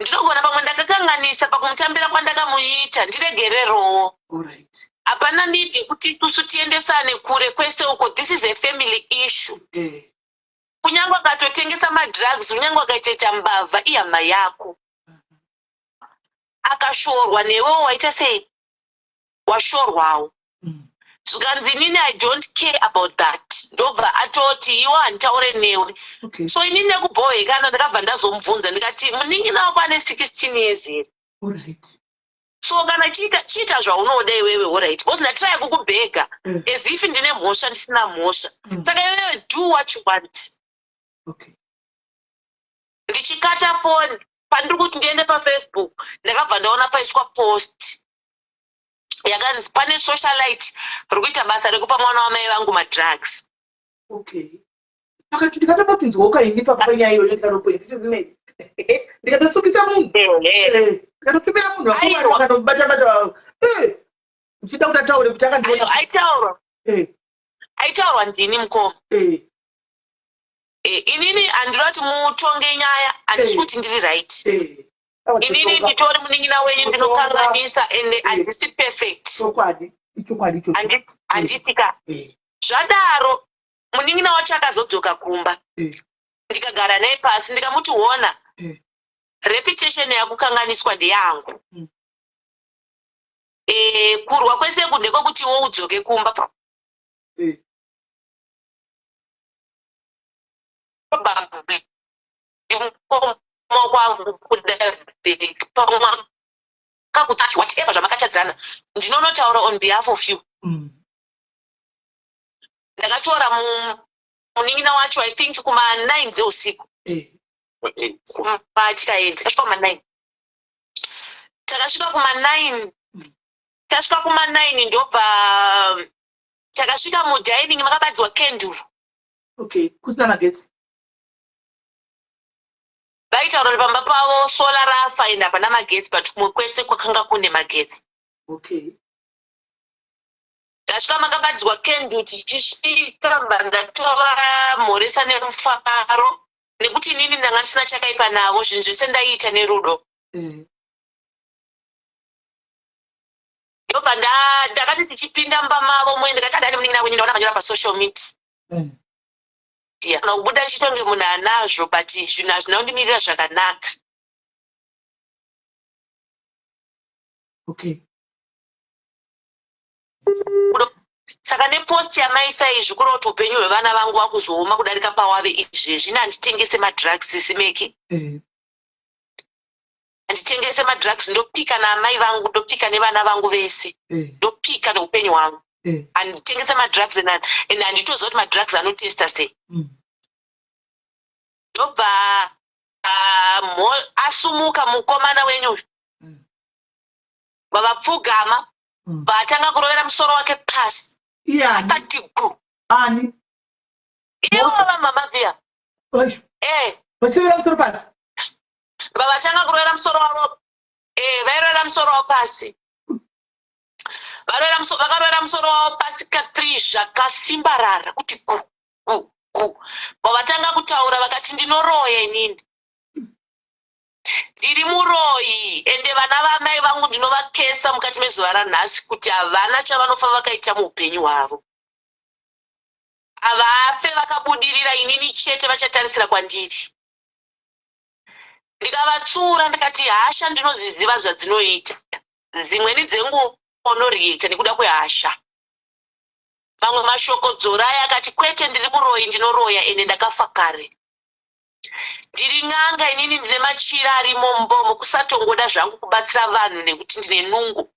Ndinogona pamwe ndakakanganisa pakumutambira kwandakamuita, ndiregererowo. Alright. Hapana need yekuti isusu tiendesane kure kwese uko. This is a family issue. Kunyange akatotengesa madrugs, kunyange akaitoita mbavha, ihama yako. Akashorwa newewo waita sei? Washorwawo. Zvikanzi, "Inini I don't care about that." Ndobva atoti, "Iwe, handitaure newe." So inini nekubhohekana ndakabva ndazomubvunza, ndikati, "Munin'ina wako ane 16 years here?" Alright. So kana chiita, chiita zvaunoda iwewe, alright, because ndatiraya kukubhega as if ndine mhosva, ndisina mhosva. Saka iwewe do what you want. Ndichikata foni, pandiri kuti ndiende paFacebook, ndakabva ndaona paiswa post yakanzi pane socialite ri kuita basa rekupa mwana wamai vangu madrugs. Okay. Saka ndikatobopinzwawo kaini papa panyaya iyoyo, ndikatopoindisizimei, ndikatosungisa munhu, ndikatotumira munhu. Aiwa. Akanobata bata uchida kuti ataure kuti akandiona. Aiwa, aitaurwa, aitaurwa ndini, mukoma. Inini handinoda kuti mutonge nyaya, handisi kuti ndiri right. Inini nditori munin'ina wenyu, ndinokanganisa, ende handisi perfect. Chokwadi, ichokwadi ichocho. Handiti ka? Zvadaro, munin'ina wacho akazodzoka kumba. Ndikagara naye pasi, ndikamuti, "Ona, reputation yakukanganiswa ndeyangu. Kurwa kwese ndekwokuti iwe udzoke kumba. Probably mukoma kwangu kuda pamwe kakuti whatever zvamakachadzana, ndinonotaura on behalf of you." Ndakatora munin'ina wacho, I think kuma 9 dzeusiku. Kuma tikaenda, takasvika kuma 9, takasvika kuma 9. Tasvika kuma 9, ndobva takasvika mudining makabatidzwa kenduru. Okay, kusina magetsi. Vaitaura kuti pamba pavo solar rafa ende hapana magetsi, but kumwe kwese kwakanga kune magetsi. Tasvika makabatidzwa kenduru. Tichisvika, mba ndatovamhoresa nemufaro, nekuti inini ndanga ndisina chakaipa navo, zvinhu zvese ndaiita nerudo. Ndobva ndakati tichipinda mumba mavo mwe, ndikati, "Adani munin'ina wenyu, ndaona manyora pasocial media." Kana kubuda ndichitonge munhu anazvo, but zvinhu hazvina kundimirira zvakanaka. Saka nepost yamaisa izvi, kureva kuti upenyu hwevana vangu vakuzooma kudarika pawave izvezvi. Ine handitengese madrugs, simeki. Handitengese madrugs, ndopika naamai vangu, ndopika nevana vangu vese. Ndopika neupenyu hwangu. Handitengese madrugs and handitoziva kuti madrugs anotesta sei. Ndobva asumuka mukomana wenyu uyu. Vavapfugama. Vatanga kurovera musoro wake pasi. Iyani? Akati gu. Ani? Ivo vamama via. Oi, Eh. vachirovera musoro pasi? Vavatanga kurovera musoro wavo, vairovera musoro wavo pasi. Vakarovera musoro wavo pasi ka3 zvakasimbarara kuti gu gu gu. Vavatanga kutaura, vakati, "Ndinoroya inini, ndiri muroyi, ende vana vamai vangu ndinovakesa mukati mezuva ranhasi kuti havana chavanofa vakaita muupenyu hwavo, havafe vakabudirira, inini chete vachatarisira kwandiri." Ndikavatsura, ndikati, "Hasha ndinoziziva zvadzinoita, dzimweni dzenguva unoreacta nekuda kwehasha, mamwe mashoko dzorai." Akati, "Kwete, ndiri muroyi, ndinoroya, ende ndakafa kare, ndiri n'anga inini, ndine machira arimo mumbomo, kusatongoda zvangu kubatsira vanhu nekuti ndine nungo.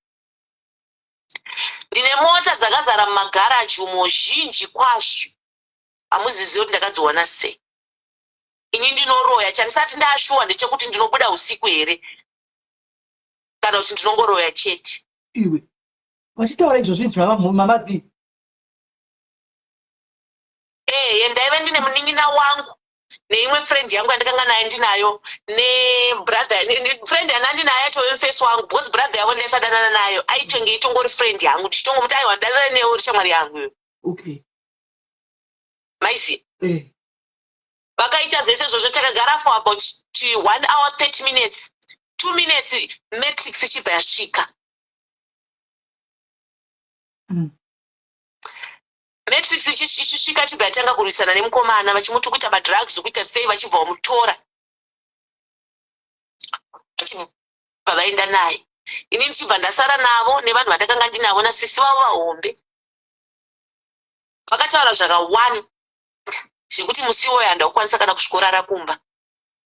Ndine mota dzakazara mumagaraji umo zhinji kwazvo, hamuzizivi kuti ndakadziwana sei. Ini ndinoroya, chandisati ndashuwa ndechekuti ndinobuda usiku here kana kuti ndinongoroya chete." Iwe, vachitaura izvozvo izvi, mama V? Ehe, ndaive ndine munin'ina wangu neimwe friend yangu yandakanga naye ndinayo, nebrother friend yanda ndinayo aitove mufesi wangu, because brother yavo ndaisadanana nayo, aitenge itongori friend yangu, ndichitongomuti, "Aiwa, ndadanana newe, uri shamwari yangu iyo." Maiziya? Eh. Vakaita zvese izvozvo, takagara for about 1 hour 30 minutes. 2 minutes matrix ichibva yasvika. Matrix ichisvika, chibva yatanga kurwisana nemukomana, vachimuti kuita madrugs, kuita sei, vachibva vamutora, vachibva vaenda naye. Ini ndichibva ndasara navo nevanhu vandakanga ndinavo nasisi vavo vahombe. Vakataura zvakawanda zvekuti musi iwoyo handakukwanisa kana kusvikorara kumba.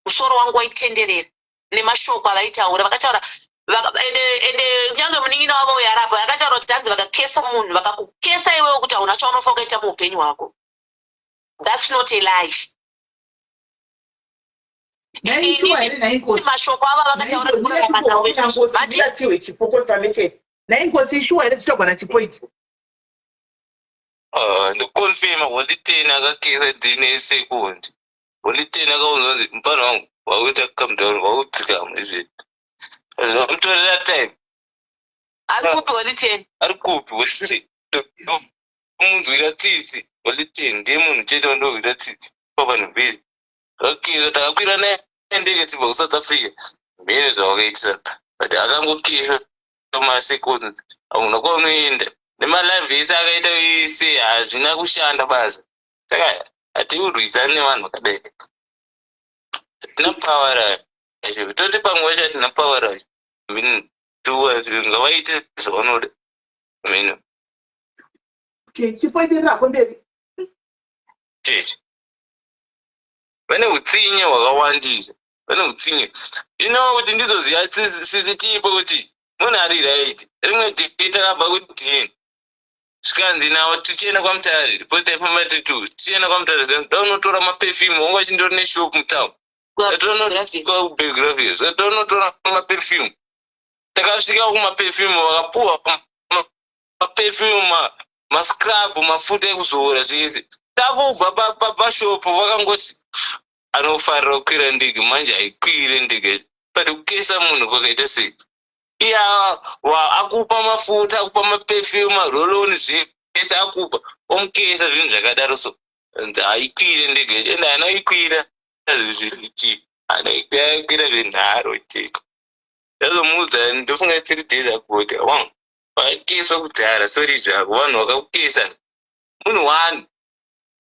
Musoro wangu waitenderera nemashoko avaitaura. Vakataura ende kunyange munin'ina wavo uyo arapo akataura kuti hanzi vakakesa munhu, vakakukesa iwewe kuti hauna chaunofa ukaita muupenyu hwako. That's not a lie. Naishuwa here, nhai Nkosi? Mashoko ava vakataura kurarama nawo. Vati Ndatiwe Chipo confirmation. Nhai Nkosi, ishuwa here dzichitogwa naChipo idzi? Ah, ndiconfirma, Holy Ten akakesa dzine second. Holy Ten akaunzwa kunzi mufana wangu wakuita calm down, wakudzikama izvi zvamutorera time. Ari kupi Holy Ten? Ari kupi Holy Ten? Munzwira tsitsi. Holy Ten ndiye munhu chete wandonzwira tsitsi pavanhu vese. Akakesa, takakwira naye ndege tibva kuSouth Africa, mhene zvavakaitira, but akangokeswa maseconds, hauna kwaunoenda. Nemalive ese akaita ese hazvina kushanda basa. Saka hatiurwisani nevanhu vakadai. Hatina power racho, toti pamwe vacho hatina power racho. Ngavaite zvavanoda mino. Okay, Chipo, endererako mberi. Cheche vane utsinye hwakawandisa, vane utsinye. Ino kuti ndizoziva sisi Chipo kuti munhu ari right, rimwe day takabva kudini, zvikanzi nawo tichienda kwaMutare, ripoti taifamba titu tichienda kwaMutare, zvikanzi daunotora maperfume, wanga uchindori neshop mutown, taunotora maperfume. Takasvika kumaperfume, vakapuwa maperfume, mascrub, mafuta ekuzora, zvese. Takubva pashopu, vakangoti anofarira kukwira ndege, manje haikwire ndege. But kukesa munhu kwakaita sei? Iye akupa mafuta, akupa maperfume, maroll-on, zvese akupa, omukesa zvinhu zvakadaro. So haikwire ndege, ende anoikwira zvichi, anoikwira zvenharo chete. Ndazomuudza, ndofunga 3 days ago, kuti wangu vakakeswa kudhara, sorry zvako, vanhu vakakukesa munhu one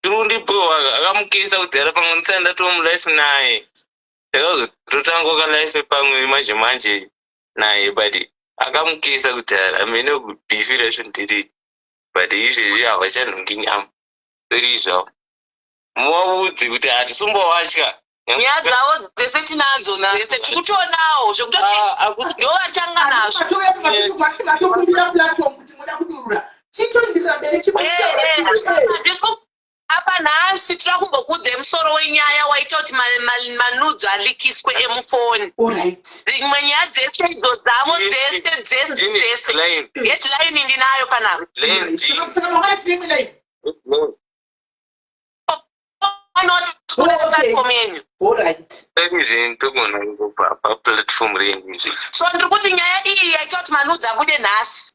tirundipo akamukesa kudhara. Pamwe ndisati ndatova mulife naye, ndakazototanga kalife pamwe manje manje naye, but akamukesa kudhara. Amene beef racho ndiri, but izvezvi havachanhongi nyama. Sorry zvavo, muvaudze kuti hatisumbovatya. Nyaya dzavo dzese tinadzo dzese, tikutionawo zvekutoti ndovatanga nazvo. Matokumbira platform kuti muda kudurura, chitoenderera mberi. Chipo. Apa nhasi tira kumbokuudzai musoro wenyaya waita kuti manudes aleakiswe emufoni. Dzimwe nyaya dzese idzo dzavo dzese dzese dzese, headline ndinayo panapa. Saka mangwana tine imwe live? Platform yenyu. Alright. Togona kungobva paplatform renyu. So ndiri kuti nyaya iyi yaita kuti manudes abude nhasi,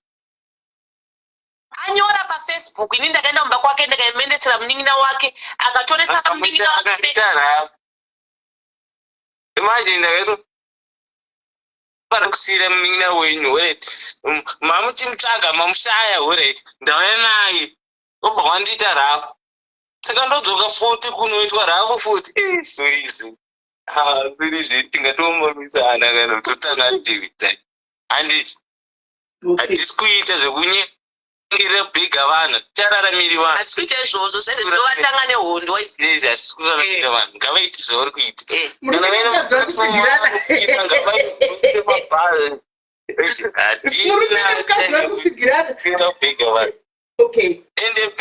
anyora paFacebook. Ini ndakaenda mumba kwake, ndikamuendesera munin'ina wake, akatoresa munin'ina wake. Imagine, ndakaita kusiyira munin'ina wenyu, alright, mamuchimutsvaga, mamushaya, alright, ndauya naye, obva wandiita rafu. Saka ndodzoka futi kunoitwa rafu futi. Sorry izvi, sorry izvi, tingatombomitsana kana totanga David, handiti? Hatisi kuita zvekunyengerera bhega vanhu, tichararamiri vanhu. Hatisi kuita izvozvo zvese, zvinovatanga nehondo. Izvi hatisi kuraramira vanhu, ngavaiti zvavari kuita. Kana vaine ngavaite mabhazi. Kutsigirana. Bhega vanhu. Ende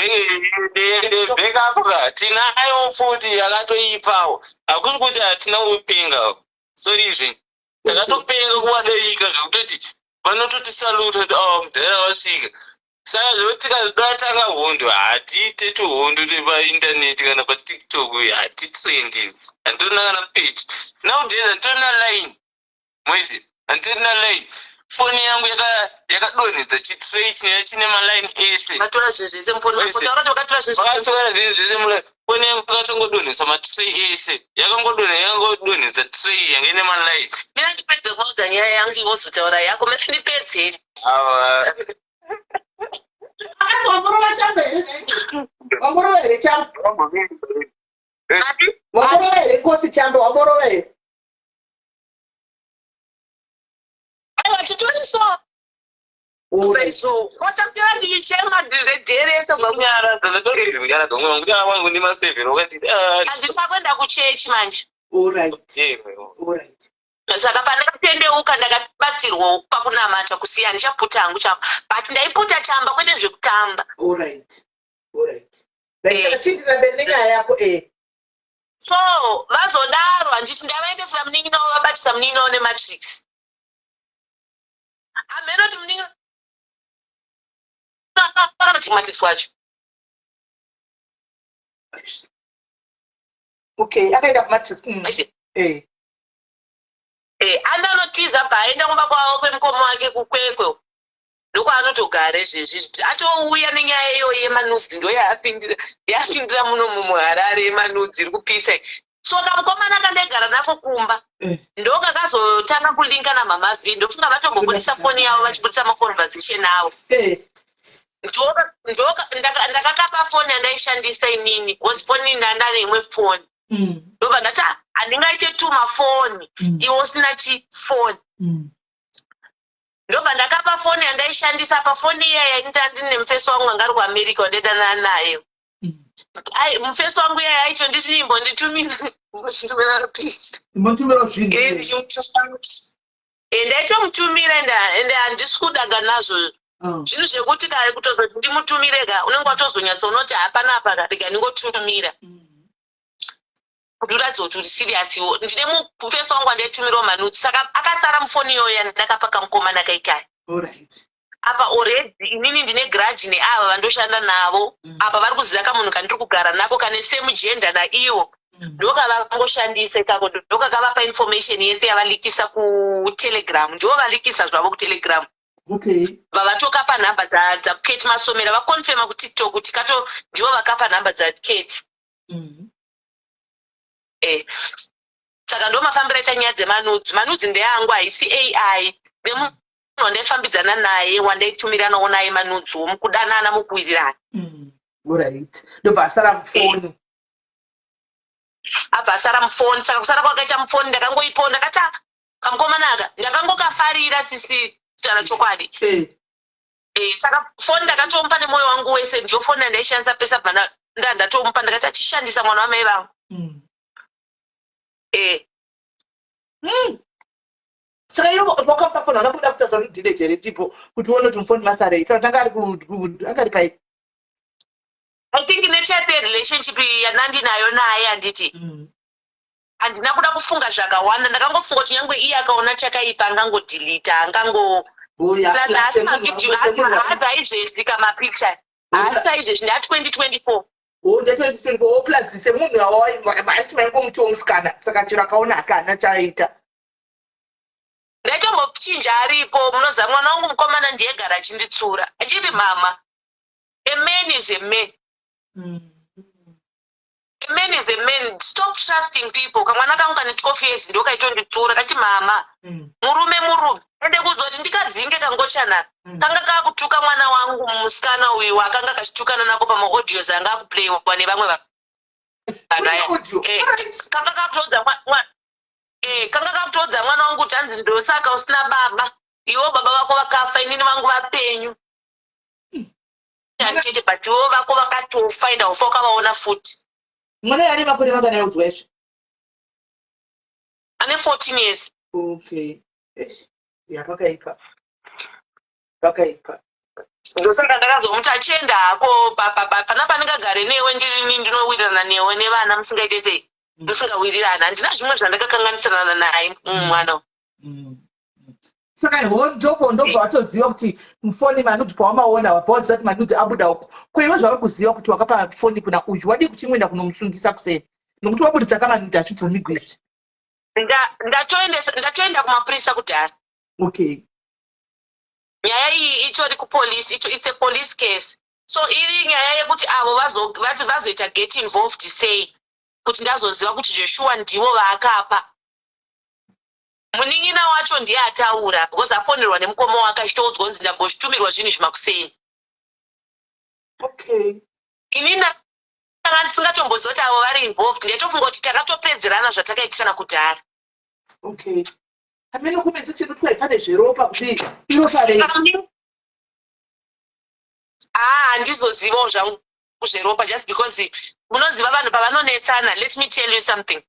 ende backup ka tinayo futi yakatoipawo. Hakusi kuti hatina kupenga, sorry izvi, takatopenga kuvadarika zvekutoti vanototisaluta kuti oh, mudhara wasvika. Saka zvekuti tikadatanga hondo, hatiite tuhondo twepaindaneti kana paTikTok, hatitrendi, handitorina kana page nowadays, handitorina line moizi, handitorina line. Foni yangu yakadonhedza chitray chine chine maline ese. Vatora zvinhu zvese mufoni mako. Ese. Taura kuti vakatora zvinhu zvese. Vakatora zvinhu zvese mula foni yangu yakatongodonhesa matray ese. Yakangodonha yakangodonhedza tray yanga ine malight. Mira ndipedze kuudza nyaya yangu iwe wozotaura yako. Mira ndipedze. Ava Asi wamborova chamba here? Wamborova here chamba? Ati? Wamborova here Nkosi chamba? Wamborova here? Aiwa chitori so. Alright. So, wataswera ndichichema ndinedheresa kubva kunyaradza ndatoridzi kunyaradza umwe wangu ah wangu ndimasevhero wakati ah handina kuenda kuchechi manje. Alright. Jewe. Alright. Saka pandakatendeuka ndakabatsirwawo pakunamata kusiya ndichaputa hangu chamba. But ndaiputa chamba kwete zvekutamba. Alright. Alright. Right. Eh. Saka chiindira mberi nenyaya yako eh. So vazodaro handiti ndavaendesera munin'ina wavo vabatisa munin'ina wavo nematrix. Hameno kuti munin'ina akanoti matrix wacho. Okay, akaenda kumatrix. Aisi- Eh. Eh, andanotiza bva aenda kumba kwavo kwemukoma wake kuKwekwe ndokwaanotogara izvezvi atouya nenyaya iyoyi yemanudes ndo yaapindira yaapindira muno muHarare yemanudes iri kupisa iyi. So kamukomana kandaigara nako kumba ndokakazotanga kulinka namama V ndofunga vatombobudisa foni yavo vachibudisa maconversation avo. Ndakakapa foni yandaishandisa inini because foni ndandane imwe foni ndobva ndati "Ah, handingaite tumafoni iwe usina chifoni." Ndobva ndakapa foni yandaishandisa. Pafoni iyaya inda ndine mufesi wangu anga ari kuAmerica wandaidanana naye. Ai, mufesi wangu iyaya aitonditi imbonditumira imbochitumira picha. Imbotumira zvinhu. Ndaitomutumira ende handisi kudaga nazvo. Zvinhu zvekuti kare kutozoti ndimutumire ka unenge watozonyatsoona kuti hapana apa ka rega ndingotumira kuti uratidze kuti uri serious iwo. Ndine mufesi wangu wandaitumirawo manudes saka akasara mufoni iyoyo yandakapa kamukomana kaikai. Apa already inini ndine grudge neava vandoshanda navo. Apa vari kuziva kamunhu kandiri kugara nako kane same gender naivo. Ndokavangoshandisa ikako ndokakavapa information yese yavalikisa kuTelegram ndo valikisa zvavo kuTelegram. Vavatokapa nhamba dzaKate Masomera vakonfema kuTikTok kuti kato ndivo vakapa nhamba dzaKate. Saka ndo mafambiro aita nyaya dzemanudes. Manudes ndeangu haisi AI nemunhu wandaifambidzana naye wandaitumiranawo naye manudes mukudanana mukuwirirana. Alright. Ndobva asara mufoni. Abva asara mufoni. Saka kusara kwakaita mufoni ndakangoipawo ndakati "Ah, kamukomana aka ndakangokafarira sisi kutaura chokwadi." Saka foni ndakatomupa nemwoyo wangu wese ndiyo foni yandaishandisa pese bva ndatomupa ndakati achishandisa mwana wamai vangu. Saka iwe wakamupa foni hauna kuda kutaridza kuti delete here tipo kuti uone kuti mufoni masarei kana kuti anga ari anga ari pai? I think netype yerelationship yandandinayo naye handiti handina kuda kufunga zvakawanda. Ndakangofunga kuti nyange iye akaona chakaipa angangodhilita angango plus haasi mavideo haazi aizvezvi kamapicture haasi aizvezvi nda2024. Nde2024 plus semunhu aiti maingomuti musikana saka chero akaona hake haana chaaita. Ndaitombochinja aripo. Munoziva mwana wangu mukomana ndiyegara achinditsura achiti, "Mama, a man is a man. A man is a man. Stop trusting people." Kamwana kangu kane 12 years ndokaitonditsura kati, "Mama, murume murume." Ende kuzoti ndikadzinge kangochanaka kanga kakutuka mwana wangu musikana uyu wakanga kachitukana nako pamaaudios anga akuplayiwa nevamwe vanhu aya. Audio. Kanga kakutoudza mwana wangu kuti hanzi ndosaka usina baba iwo baba vako vakafa inini vangu vapenyu chete but iwo vako vakatofa enda ufa ukavaona futi. Mwana ane makore mangani audzwa izvi? Ane 14 years. Okay. Eish, ya pakaipa pakaipa. Ndosaka ndakazomuti achienda hako pana pandingagare newe ndirini ndinowirirana newe nevana musingaite sei musingawirirana. Handina zvimwe zvandakakanganisirana naye mwana. Saka ndobva ndobva watoziva kuti mufoni manudes pawamaona wabva waziva kuti manudes abuda uko. Ko iwe zvauri kuziva kuti wakapa foni kuna uyu wadii kuchimwenda kunomusungisa kuseni nokuti wabudisa kamanudes achibvumigwi izvi? Ndatoenda kumapurisa kudhara. Nyaya iyi itori kupolice, it's a police case. So iri nyaya yekuti avo vati vazoita get involved sei kuti ndazoziva kuti zveshuwa ndivo vaakapa. Munin'ina wacho ndiye ataura, because afonerwa nemukoma wake achitoudzwa kunzi ndambozvitumirwa zvinhu zvimakuseni. Ini ndanga ndisingatomboziva kuti avo vari involved. Ndaitofunga kuti takatopedzerana zvatakaitirana kudhara. Okay, hamene kumedzi tinotwai pane zveropa, kudii, iropa rei? Ah, handizozivawo zvangu zveropa, just because munoziva vanhu pavanonetsana, let me tell you something,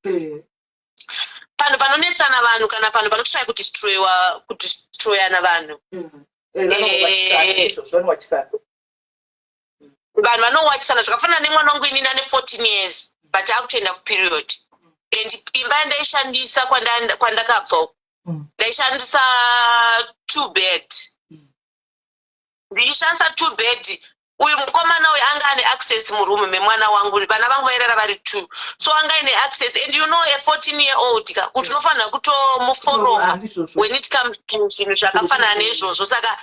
panhu panonetsana vanhu kana panhu panotry kudestroyiwa, kudestroyana vanhu, Vanowachisana. Izvozvo vanowachisana. Vanhu vanowachisana. Zvakafanana nemwana wangu, inini ane 14 years, but akutoenda kuperiod, and imba yandaishandisa kwandakabva uku, ndaishandisa two bed. Ndichishandisa two bed, uyu mukomana uyu anga ane access muroom memwana wangu. Vana vangu vairara vari two, so anga aine access, and you know a 14 year old ka, kuti unofanira kutomuforoma Handizvozvo. when it comes to zvinhu zvakafanana neizvozvo. Saka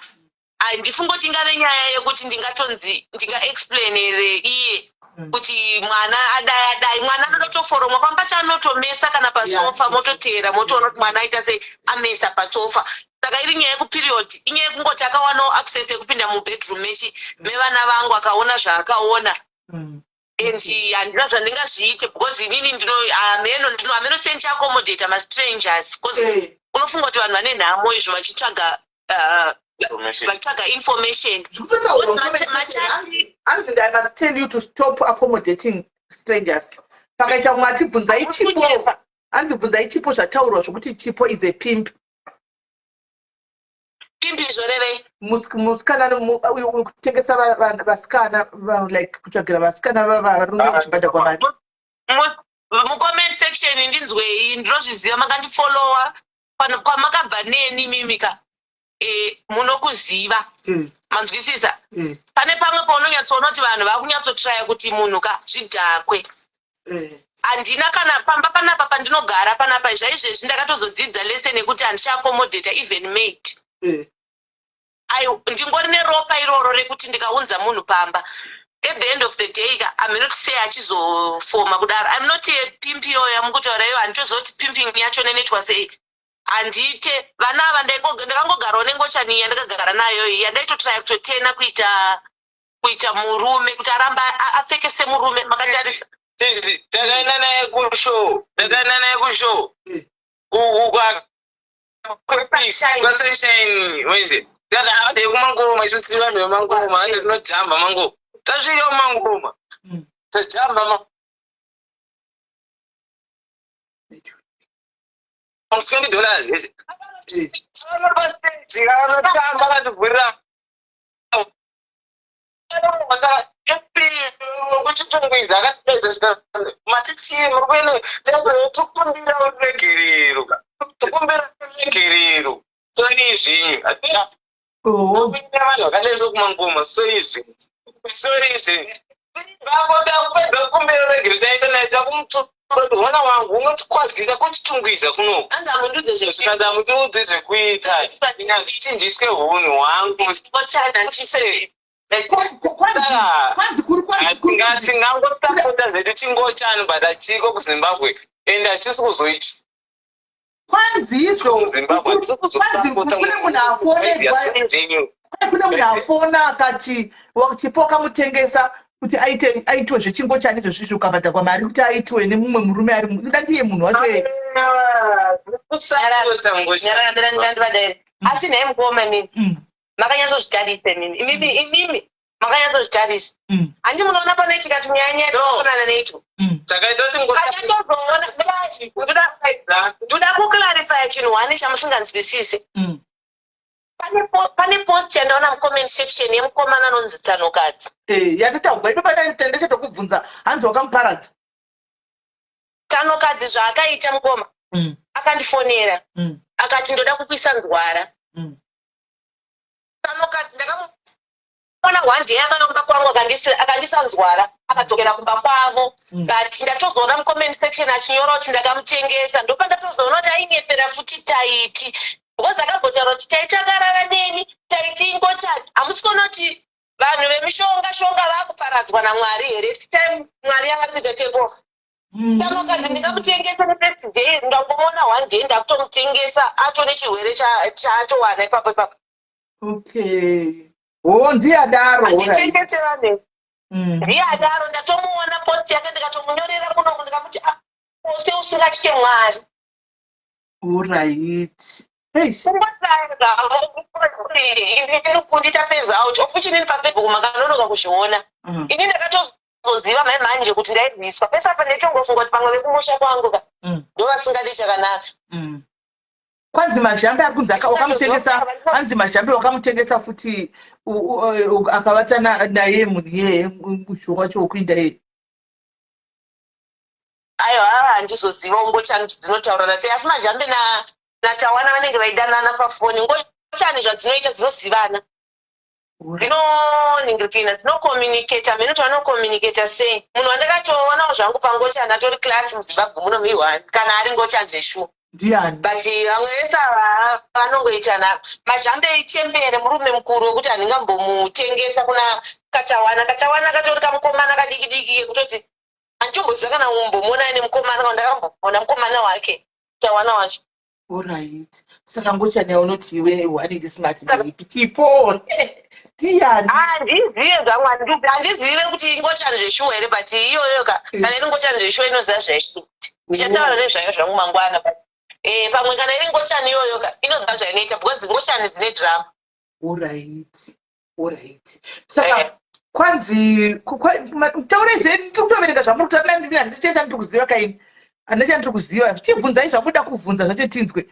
handifungi kuti ingave nyaya yekuti ndingatonzi ndingaexplainere iye kuti mwana adai adai. Mwana anoda kutoforomwa pamba, chaanotomesa kana pasofa, mototeera, motoona kuti mwana aita sei, amesa pasofa. Saka iri nyaya yekuperiod, inyaya yekungoti akawanawo access yekupinda mubedroom mechi mevana vangu, akaona zvaakaona, and handina zvandingazviite, because inini ndino hameno, ndino hameno sendichiaccommodata mastrangers, because unofunga kuti vanhu vane nhamo izvo vachitsvaga Information. Vachitsvaga information. Zvikutotaurwa. Because Hanzi, "I must tell you to stop accommodating strangers." Pakaita mumwe atibvunzai Chipo, hanzi bvunzai Chipo zvataurwa zvokuti Chipo is a pimp. Pimp zvorevei? Musikana uyu uyu kutengesa vasikana, like kutsvagira vasikana varume vachibhadhagwa mari. Mucomment section ndinzwei, ndinozviziva makandifollowa kwamakabva neni mimika, munokuziva. Manzwisisa? Pane pamwe paunonyatsoona kuti vanhu vakunyatsotraya kuti munhu ka zvidhakwe. Handina kana pamba panapa pandinogara panapa. Zvaizvezvi ndakatozodzidza lesson yekuti handichaaccommodata even maid. Ndingori neropa iroro rekuti ndikaunza munhu pamba, at the end of the day ka, I'm not say achizofoma kudaro. I'm not a pimp iyoyo yamukutaura iyo. Handitozoti pimping yacho nenoitwa sei. Handiite vana ava. Ndakangogarawo nengochani yandakagara nayo iyi, yandaitotraya kutotena kuita murume, kuti aramba apfeke semurume. Makatarisa. Sisi, takaenda naye kushow, takaenda naye kushow kwaSunshine weze. Tati ade kumangoma, isu tiri vanhu vemangoma, ande tinojamba mangoma. Tasvika kumangoma, tajamba $20 ese. Pastage anotamba, akatibvurira kuChitungwiza, akatidedza, mati chii, muri kuenda, tokumbira ruregerero, tokumbira ruregerero, sorry zvenyu. Kuita vanhu vakadai sokumangoma, sorry zvenyu, sorry zvenyu. Vangotapedza kukumbira ruregerero, taenda naye, takumutura kuti mwana wangu unotikwadzisa kuChitungwiza kunoku. Anzi amundudze. Zvikanzi amutiudze zvekuita, ndichinjiswe hunhu hwangu. Ngochana ndichise. Kwanzi kuri kwanzi kuri Tingangosapota zvedu chingochani, but hachiko kuZimbabwe, ende hachisi kuzoichi Kwanzi izvo kuZimbabwe. Kwanzi kune munhu afonegwa, kune munhu afona akati Chipo akamutengesa kuti aite aitwe zvechingochani izvozvizvi, ukabhadhagwa mari kuti aitwe nemumwe murume ari kuda ndiye munhu wacho. Kusapota ngochani. Ndivadaire, asi nhai mukoma, imimi makanyatsozvitarisa imimi, imimi, imimi makanyatsozvitarisa? Handi munoona panoitika tunyanya tunofanana neitwo? Takaita kuti Pachatozoona, ndoda kuclarifya chinhu one chamusinganzwisise. Pane post yandaona mucomment section yemukomana anonzi Tsanokadzi. Yatataurwa ipapa, ndachatokubvunza, hanzi wakamuparadza. Tsanokadzi zvaakaita, mukoma, akandifonera, akati ndoda kukuisa nzwara. Tsanokadzi ndakamuona one day akauya kumba kwangu, akandisa nzwara, akadzokera kumba kwavo. But ndatozoona mucomment section achinyora kuti ndakamutengesa. Ndopandatozoona kuti ainyepera futi taiti. Because akambotaura kuti Taiti akarara neni, Taiti ingochani. Hamusi kuona kuti vanhu vemishonga shonga vakuparadzwa naMwari here? It's time Mwari yava kuita take off. Tanokadzi ndingamutengesa nefirst day, ndangomuona one day, ndakutomutengesa atone chirwere chaatowana ipapo ipapo. Okay, oh, ndiye adaro. Handitengese vanhu. Ndiye adaro. Ndatomuona post yake, ndikatomunyorera kunoku, ndikamuti, "Ah, pose usingatye Mwari." Alright, hey. Iri kundiita phase out of which inini paFacebook makanonoka kuzviona. Ini ndakatozoziva mai manje kuti ndairwiswa pese apa. Ndaitongofunga kuti pamwe vekumusha kwangu ka ndo vasingadi chakanaka. Kwanzi Mazhambe ari kunzi wakamutengesa, hanzi Mazhambe wakamutengesa futi, akavata naye munhu iyeye, musho wacho wekuinda iye. Aiwa, handizoziva ngochani kuti dzinotaurana sei, asi Mazhambe naTawana vanenge vaidanana pafoni. Ngochani zvadzinoita, dzinozivana, dzinoningirikina, dzinocommunicata mheno kuti vanocommunicata sei. Munhu wandakatoonawo zvangu pangochani atori class muZimbabwe muno muiwani, kana ari ngochani zveshuwa. Ndiani? But vamwe vese ava vanongoitana. Mazhambe ichembere, murume mukuru wekuti handingambomutengesa kuna Katawana. Katawana katori kamukomana kadiki diki kekutoti handitomboziva kana umbomuona aine mukomana, kana ndakamboona mukomana wake Tawana wacho. Alright, saka ngochani yaunoti iwe one iri smart ndeipi, Chipo? Ndiani? Handizive zvangu, handizive kuti ingochani zveshuwa here, but iyoyo ka, kana iri ngochani zveshuwa inoziva zvaishiti. Ndichataura nezvayo zvangu mangwana, but pamwe kana iri ngochani iyoyo ka, inoziva zvainoita, because ngochani dzine drama. Alright, saka kwanzi taurai zve, tiri kutoverenga zvamuri kutaura. Ndisi handicheta ndiri kuziva kaini, handina chandiri kuziva. Chibvunzai zvamuda kubvunza zvacho tinzwe.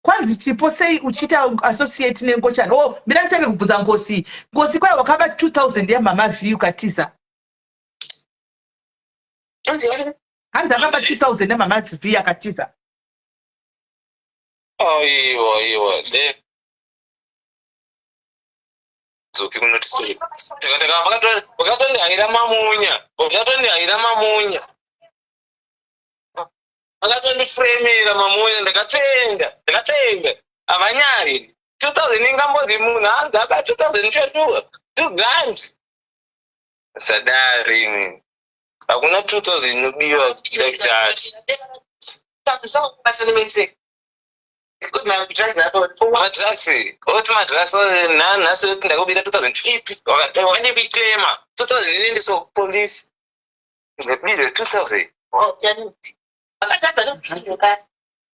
Kwanzi, Chipo, sei uchiita associate nengochani? Oh, mira nditange kubvunza Ngosi. Ngosi, kwai wakaba 2000 yaMama V ukatiza. Hanzi akaba 2000 yaMama V akatiza. Aiwa, iwa, dzoki kunoti sei, vakatondihayira mamunya, vakatondihayira mamunya, vakatondifuremera mamunya. Ndakatoenda, ndakatoenda. Havanyari 2000 ingambozi munhu hanzi aba 2000 chedu, 2 grand sadari imwe. Hakuna 2000 inobiwa like that. Madrugs, oti madrugs, nhasi ndakubira 2000 ipi? Wakandikuiclaima 2000, inoendeswa kupolisi, ndabira 2000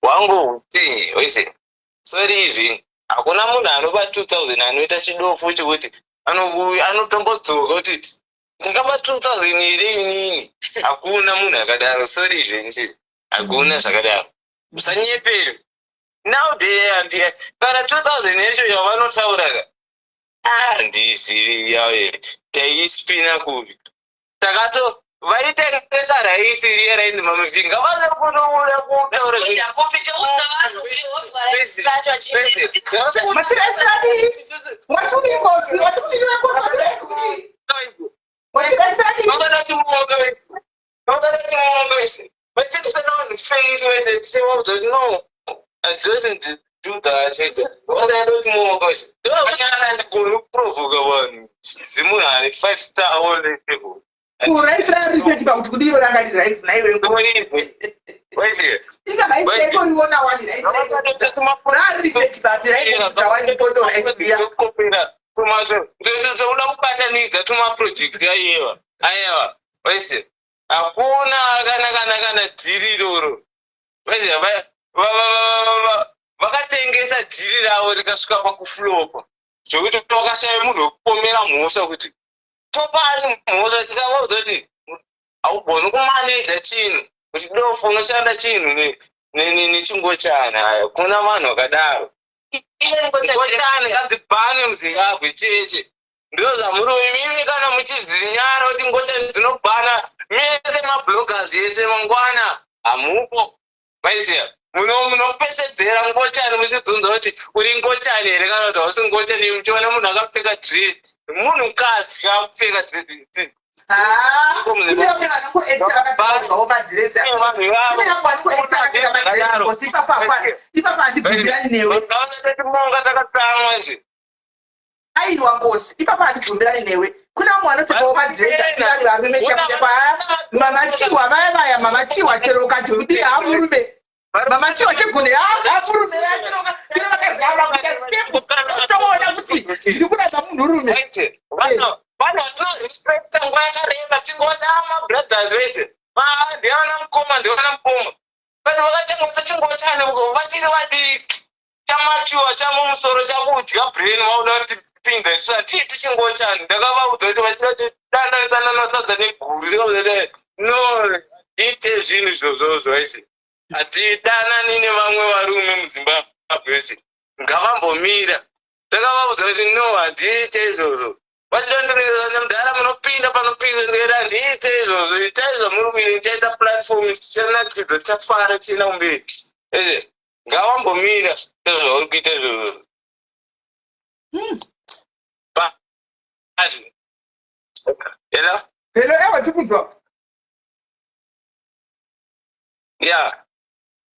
wangu uti oise. Sorry, izvi hakuna munhu anoba 2000 anoita chidofu chekuti anotombodzoka kuti ndakaba 2000 here inini. Hakuna munhu akadaro. Sorry zvenzi, hakuna zvakadaro, usanyepere. Nowday handi kana 2000 yacho yavanotaura ka, handizivi yawe taispina kupi. Takato vaitengesa raisi riya rainzi mamufinga, vanokunoura kutaura. Watiraisiradi, watudii Ngosi? Watudii Ngosi? Watiraisi kudii? Watiraisiradi? Vangada wese vatengesa navanhu fake wese, tichivaudza kuti no, I doesn't do that. Vasada kuti muoka wese andigoni kuprovoka vanhu, zimunhu ane five star only people. Kuraisi rari pakuti kudii? Iro ranga riri raisi naiwe. Wese. Inga raisi taingoriona wani, raisi rari fake papi, raingoita wani poto raisiya. Kopera toda kubatanidza tumaproject. Aiwa, aiwa, wese hakuna kana deal iroro. Vakatengesa deal ravo rikasvika pakuflopa zvokuti vakashaya munhu wekupomera mhosva kuti topani mhosva. Tikavaudza kuti haugoni kumaneja chinhu, kuti dofu unoshanda chinhu nechingochana. Kuna vanhu vakadaro. Ngochani ngadzibhane muZimbabwe cheche. Ndo zvamuri imimi kana muchizinyara kuti ngochani dzinobhana mese mabloggers ese, mangwana hamupo. Maiziya munopesedzera ngochani muchibvunza kuti uri ngochani here kana kuti hausi ngochani, muchiona munhu akapfeka dread, munhukadzi akapfeka dread. Ah, kune vamwe vanongoacta vakapfeka zvavo madhiresi, asi Vanhu ivavo kune vamwe vanongoacta vakapfeka madhiresi. Nkosi, ipapo hapana, ipapo handibvumirani newe. Monga takatsamwa izvi. Aiwa Nkosi, ipapo handibvumirani newe. Kune vamwe vanopfekawo madhiresi asi vari varume chakuda kwa mamachiwa vaya vaya, mamachiwa chero ukati kudii, hamurume. Mamachiwa chegune hamurume vaya, chero chero vakazama kuita step, unotoona kuti ndiri kuramba munhurume. Right. Vanhu vatinorespecta nguva yakareba, tingoda mabrothers vese, ndivana mukoma, ndivana mukoma, but vakatanga kuchingochani vachiri vadiki, chamachiwa chamumusoro chakudya brain, vauda kuti tipinze isu hatii tichingochani. Ndakavaudza kuti vachida kuti dandanisana nasadza neguru, ndikavaudza kuti no, tiite zvinhu izvozvozvo aisi, hatidanani nevamwe varume muZimbabwe vese, ngavambomira. Ndakavaudza kuti no, hatiite izvozvo. Vachidondereza mudhara, munopinda panopinda, ndikati handiite izvozvo, itai zvamuri kuita, tichaita platform, tichanakidza, tichafara, tichienda kumberi ese. Ngavambomira sezvauri kuita izvozvo. Basi. Hello? Hello, ewa, tikunzwa. Ya,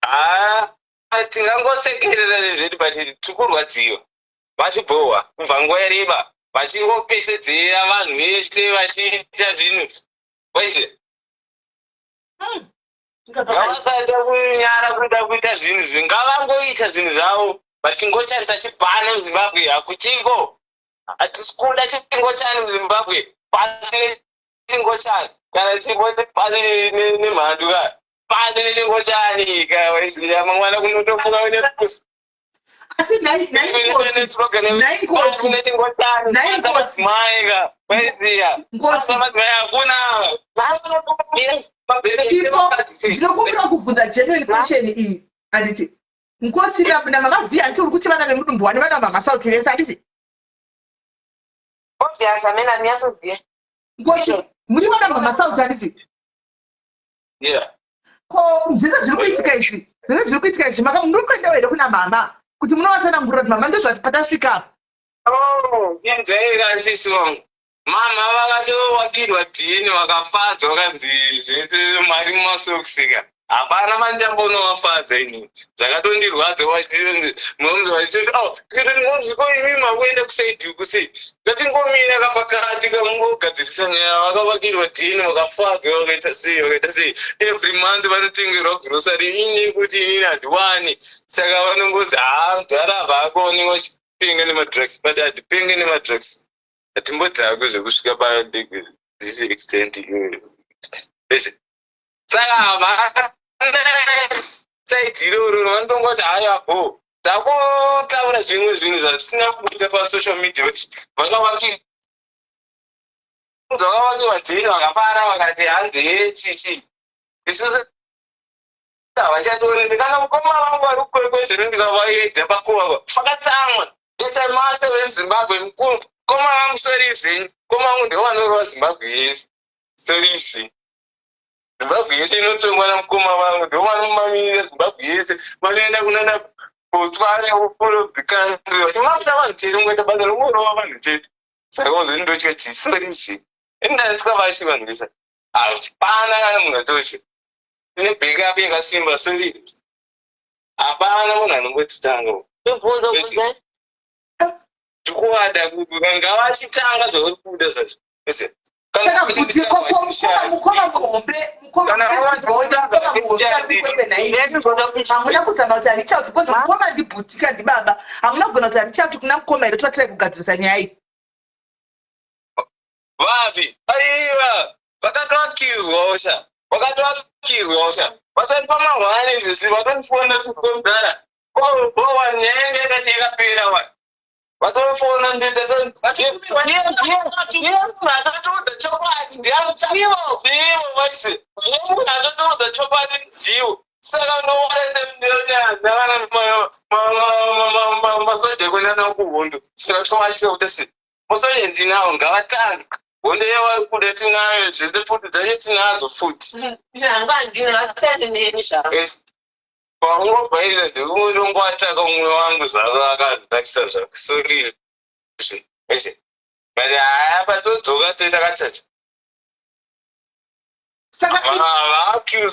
haa, tingangosekerera nezvedu, but tiri kurwadziwa. Vachibhohwa kubva nguva yareba, vachingopesvedzera vanhu vese vachiita zvinhu wese. Ngavasaita kunyara kuda kuita zvinhu zvi, ngavangoita zvinhu zvavo. Vachingochani tachibhana muZimbabwe, hakuchiko, hatisi kuda chingochani muZimbabwe. Pasi nechingochani, kana tichingoti pasi nemhandu ka, pasi nechingochani ka, mangwana kunotomuka une pusi. Asi nhai, nhai Nkosi, nhai Nkosi, nhai Nkosi. Maika waiziya. Nkosi. Hakuna. Chipo, ndinokumbira kubvunza genuine question iyi, handiti Nkosi namama V, handiti uri kuti vana vemudumbu wane vana mama Sauti vese, handiti? Obvious, amene andinyatsoziva. Nkosi, muri vana mama Sauti, handiti? Yeah. Ko zvese zviri kuitika izvi, zvese zviri kuitika izvi, maka muri kuendawo here kuna mama kuti munovatsanangurira kuti mama, ndozvati patasvika apa? Oh, inzvaira sisi wangu. Mama vakatowakirwa dhini, vakafadzwa, vakanzi zvese mari mumasokisika. Hapana mandambonovafadza ini. Zvakatondirwadza vachionzi moms vachitoti, oh, tikatoti moms, ko imi makuenda kusaidi uku sei? Ngatingomira kapakati kamungogadzirisa nyaya. Vakavakirwa dhini, vakafadzwa, vakaita sei, vakaita sei. Every month vanotengerwa grocery, ini kuti inini handiwani. Saka vanongonzi haa, mudhara havakuonekwa chipenga nemadrugs, but handipenge nemadrugs, hatimbodzakwe zvekusvika pa this extent iyoyo. Saka havana side iroro, vanotongoti haya bo, takutaura zvimwe zvinhu zvatisina kubuda pasocial media kuti vakavakirwa dheni, vakafara, vakati hanzi chichi, isusu havachationese. Kana mukoma vangu vari kuKwekwe zvino, ndikavaedha pakuva vakatsamwa ita master vemuZimbabwe mukuru. Mukoma vangu, sorry zvenyu, mukoma vangu ndivo vanorova Zimbabwe yese, sorry zvenyu. Zimbabwe yese inotongwa namukoma vangu, ndo vanomamirira Zimbabwe yese. Vanoenda kunana Botswana, all of the country, vachimamisa vanhu chete, kungoita basa rokungorova vanhu chete. Saka uzondotya chii? Sorry zvenyu, indanisika vanhu vese, hapana kana munhu atotya. Tine backup yakasimba, sorry, hapana munhu anongotitanga. Mibvunzo bvunzai. Ndikuvada ngavachitanga zvauri kuda zvacho. Saka kuti mukoma muhombe, mukoma mukoma muhombe ari kuKwekwe, nhai, hamuna kuzama kuti reach out? Because mukoma ndibhutika, ndibaba. Hamuna kugona kuti reach out kuna mukoma here, toatirai kugadzirisa nyaya iyi? Vapi? Aiwa, vakatoakizwa osha, vakatoakizwa osha, vatoti pamahwani izvezvi vatondifona tikomdara kobowa, nyaya yange yakati yakapera wa, vatofona ndiye munhu atotiudza chokwadi, ndivo vaisi, ndiye munhu atotiudza chokwadi, ndiwo. Saka ndowanavana masoja kuenda nawo kuhondo, saka tovatya kuti sei masoja ndinawo, ngavatange hondo yavari kuda, tinayo zvese, futi dzacho tinadzo futi. Hanga handina, vasiyane neni zvavo. Paungobvaisa zvekungongoataka umwe wangu zvavo, akazvitakisa zvako, sorry zve, but haya, patodzoka toita kachacha. Saka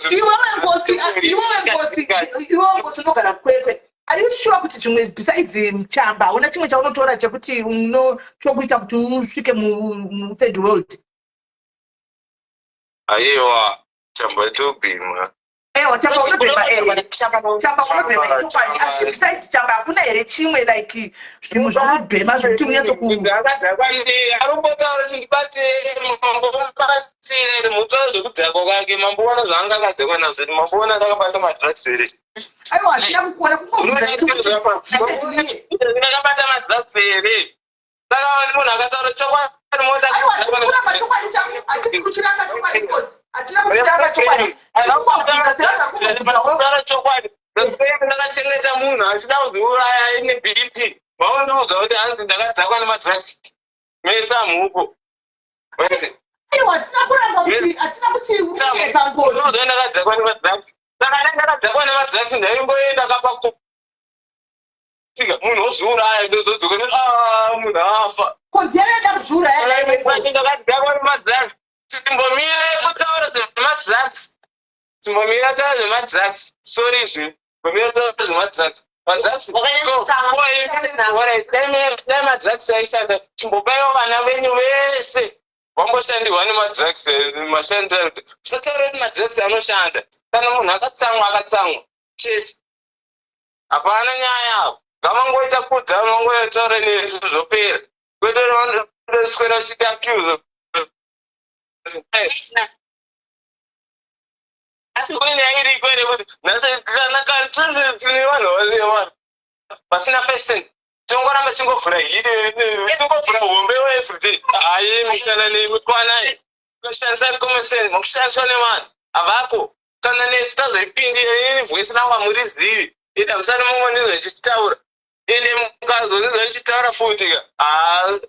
iwewe Nkosi, iwewe Nkosi, iwewe Nkosi unogara Kwekwe. Are you sure kuti zvimwe besides chamba hauna chimwe chaunotora chekuti uno chokuita kuti usvike mu third world? Aiwa, chamba tobhema. Ewa, chamba unobhema, eh. Chamba unobhema ichokwadi, asi besides chamba hakuna here chimwe like zvimwe zvaunobhema zvekuti unyatsoku Arumbotaura kuti ndibatsire mambobatsire mutaura zvekudhakwa kwake, mamboona zvaanga akadhakwa nazvo, mamboona ndakabata madrugs here? Aiwa, hatina kukuona, kungobvunza hedu kuti zviite clear. Ndakabata madrugs here? Saka munhu akataura chokwadi mota. Aiwa, hatisi kuramba chokwadi chako, hatisi kuchiramba chokwadi, Nkosi. Hatina kuchiramba chokwadi. Tirikungobvunza sevanhu vari kungobvunzawo. Kutaura chokwadi, ndakachengeta munhu achida kuzviuraya ine BP, vaundiudza kuti hanzi ndakadhakwa nemadrugs, mese amupo. Aiwa, hatina kuramba kuti, hatina kuti uri kunyepa, Nkosi. Unoudza ndakadhakwa nemadrugs, saka dai ndakadhakwa nemadrugs ndaimboenda kapa munhu ozviuraya, ndozodzoka, ah, munhu afa. Kodzero yada kuzviuraya naiwe, Nkosi. Ndakadhakwa nemadrugs. Timbomira kutaura zvemadrugs, timbomira taura zvemadrugs, sorry, zve timbomira taura zvemadrugs. Madrugs, dai madrugs aishanda, chimbobaiwa vana venyu vese vamboshandirwa nemadrugs mashandira. Usataura kuti madrugs anoshanda. Kana munhu akatsamwa, akatsamwa chete, hapana nyaya apo. Ngavangoita kudza, vangotaura nesu, zvopera, kwete vanodoswera uchiita accuse. Asi kune nyaya iriko here kuti nhasi kana tine vanhu vasina fashion, tongoramba chingovhura hiri, tingovhura hombe everyday? Hayi, misana nemikwanai kushandisa common sense, mukushandiswa nevanhu havako. Kana nesu tazoipindira, inini voice rangu hamurizivi, ende hamusati mumondizwa ichitaura, ende mukazondizwa ichitaura futi ka, haa,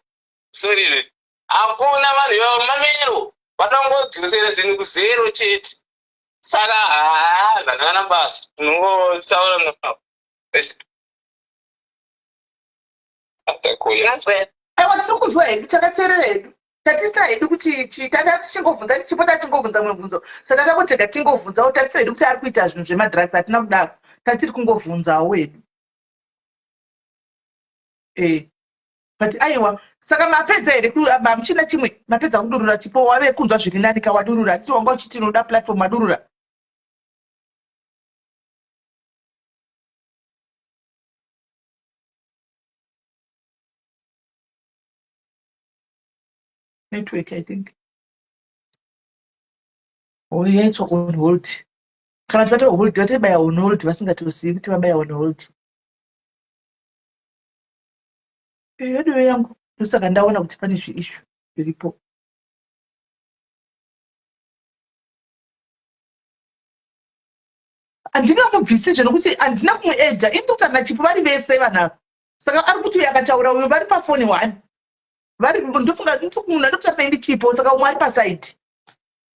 sorry zve, hakuna vanhu ivavo mamero vatangodzosera zvinhu kuzero chete. Saka haa, zvakana basa, tinongotaura navo. Atakuya. Aiwa, tiri kunzwa hedu, takateerera hedu, tatisina hedu kuti tata tichingovhunza, tichipota tichingovhunza mibvunzo, saka takutega tingovhunzawo. Tatisina hedu kuti ari kuita zvinhu zvemadrugs, hatina kudaro, tatiri kungovhunzawo hedu, eh. But aiwa, saka mapedza here? Hamuchina chimwe? Mapedza kudurura? Chipo, wave kunzwa zviri nani ka? Wadurura, handiti? Wanga uchiti unoda platform, madurura. Network, I think. Oh, yaitwa on hold, kana kuti vato hold, vatobaya on hold vasingatozivi kuti vabaya on hold. Yedu yangu, ndosaka ndaona kuti pane zviissue zviripo. Handingamubvisizve nokuti handina kumuedha ini, ndikuti naChipo vari vese vanhu ava. Saka ari kuti uyu akataura, uyu vari pafoni one, vari, ndofunga munhu andokutaura naye ndiChipo, saka umwe ari paside.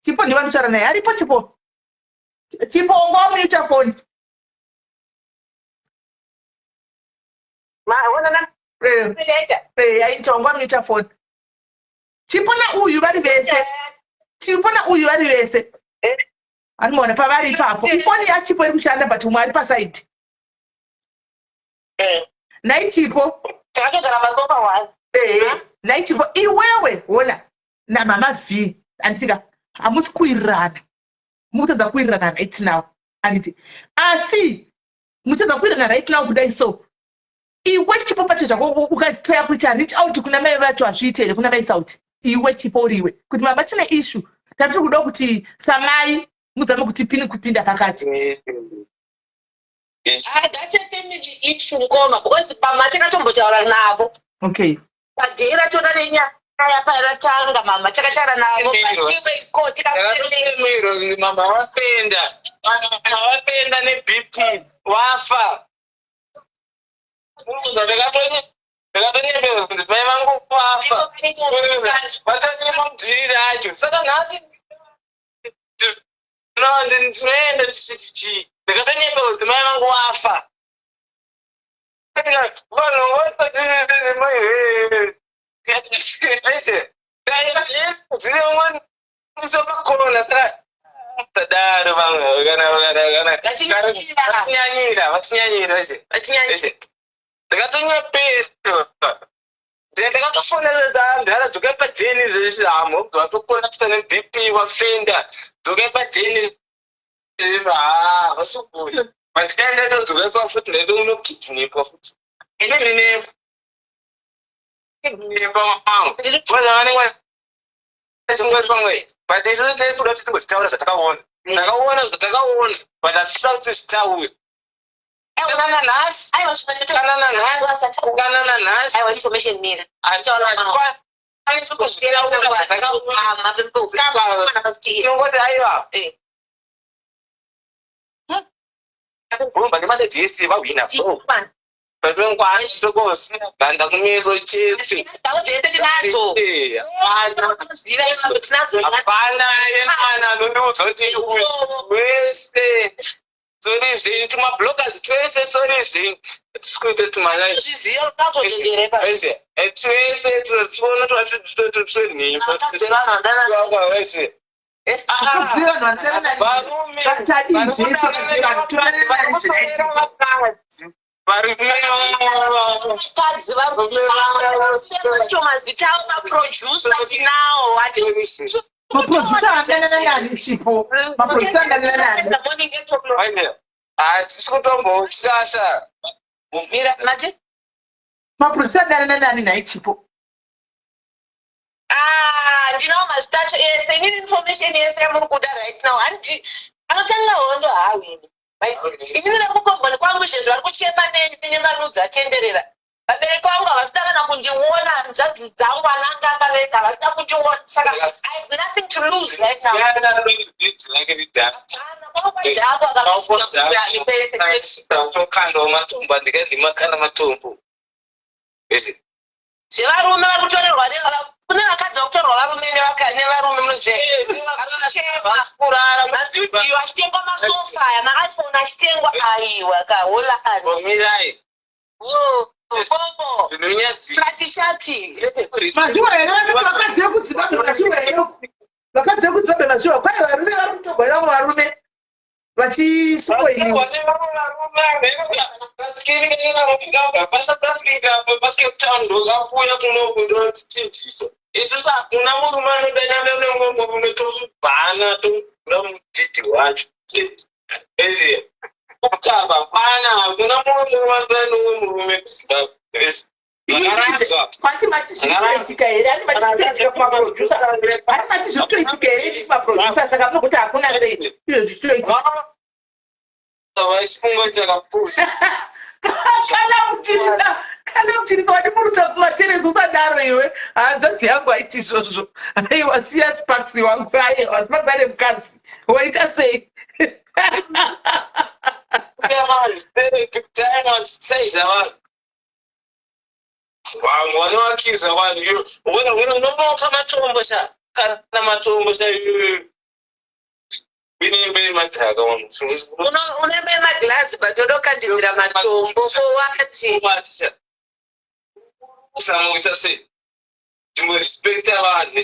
Chipo ndivo anditaura naye, aripo Chipo. Chipo, wanga wamuita foni. Yaita, wanga wamuita foni. Chipo nauyu vari vese, Chipo nauyu vari vese, anomaona pavari ipapo. Ifoni yaChipo iri kushanda, but umwe ari paside. Nai Chipo. Takatogara pasofa one. Ehe, nai Chipo, iwewe ona namama V, handisika hamusi kuwirirana, mukutadza kuwirirana right now, handiti? Asi muchitadza kuwirirana right now kudai, so iwe Chipo pache zvako ukatraya kuita reach out kuna mai vacho, hazviite here kuna mai Sauti? Iwe Chipo uriwe kuti mama tine issue tatiri kuda kuti samai muzame kuti pini kupinda pakati. Ah, that's a family issue, ngoma, because mama takatombotaura navo. Padhei rachona renyaya paratanga, mama takataura navo ko. Takatomiro, mama vapenda, mama vapenda neBP, vafa. Ndakatonyepera kuti mai vangu vafa, vatanyima mudhiri acho. Saka nhasi ndinoenda ndichiti chii? Ndakatonyepera kuti mai vangu vafa. Vanhu vatadzine pakona, saka Tadaro vamwe kana kana kana Vachinyanyira. Vachinyanyira, vachinyanyira ese. Vachinyanyira. Ese. Ndakatonyepera. Ndakatofonera ndara, dzokai padheni zvese. Hamo vatokolapsa neBP, wafenda, dzokai padheni. Ha, vasikuuya, but dai ndaitodzokai pafuti, ndaitounokidnepa futi. Kidnepa, kidnepa wangu. Vanhu vanenge pamwe, but isusu tese kuda kuti tingozvitaura zvatakaona. Takaona zvatakaona, but hatisida kuti zvitaure kana nanhasi. Aiwa, svika. Kana nanhasi, kana nanhasi. Aiwa, information mira. Hatikwanisi kuzvitaura zvatakaona. Tinongoti aiwa, kubvumba nemasedhisi vahwina, patongwanise kosina ganda kumeso chete. Tinadzo. Hapana. Tinadzo. Hapana yemwana anondiudza kuti wese, sorry zvenyu, tumabloggers twese, sorry zvenyu, tisikuite tumalive. Zviziva kazotendereka. Twese tiona twenhimba. Vakadzi vanhu vandana. Wese. Vakadzi vanhu vanodana. Varume. Tadii zvese kuti vanhu tonanana Vakadzi, varume. Vakadzi vacho mazita avo, maproducer tinawo. Maproducer andanana nani, Chipo? Maproducer andanana nani? Hatisi kutombotyasa. Mira mati. Maproducer andanana nani nhai, Chipo? Ah, ndinawo mazita acho ese inini. Information yese yamuri kuda right now, handiti anotanga hondo haawini. Inini nekukomboni kwangu izvezvi vari kuchema neni nemaludzi atenderera. Vabereki vangu havasida kana kundiona, hanzvadzi dzangu, ananganga vese havasida kundiona, saka I have nothing to lose right now. Hapana, kwakwadhako akasvika. Tokandawo matombo, andikandima matombo ese. Zvevarume vari kutorerwa kune vakadzi vari kutorerwa varume nevarume, munoziva. Kurara. Mastudio achitengwa, masofa aya, maiPhone achitengwa, aiwa kaholani. Mirai. Bobo. Dzinonyadzisa. Chati chati. Mazviwa here vakadzi vekuZimbabwe? Mazviwa here vakadzi vekuZimbabwe? Mazviwa kwai varume vari kutogwa vamwe varume vachispoiliwa. PaSouth Africa, paCape Town, ndokakuya kunoku ndotichinjisa. Isusu hakuna murume anodanana nemumwe murume, tomubhana, tomugura mudhidhi wacho. Ezi kukava pana, hakuna murume anodanana nemumwe murume kuZimbabwe. Zvakaradzwa. Mati mati zviri kutoitika here? Ani mati zviri kutoitika kumaproducer? Ani mati zviri kutoitika here kumaproducer? Saka munokuti hakuna sei izvo zvichitoitika? Vachifunga kuti akapusa. Kana kuchirisa, kana kuchirisa, wandiburutsa kumateresi. Usadaro iwe, hanzvadzi yangu, haiti izvozvo. Aiwa, siya Sparks wangu. Aiwa, Sparks ane mukadzi, waita sei? Big time vachisaiza vanhu, vamwe vanovakiza vanhu. Unoboka matombo sha, kana matombo sha, inembe yemadhaka. Unembe yemaglazi, but odokandidzira matombo for what? Kuzama kuita sei? Timborespecta vanhu,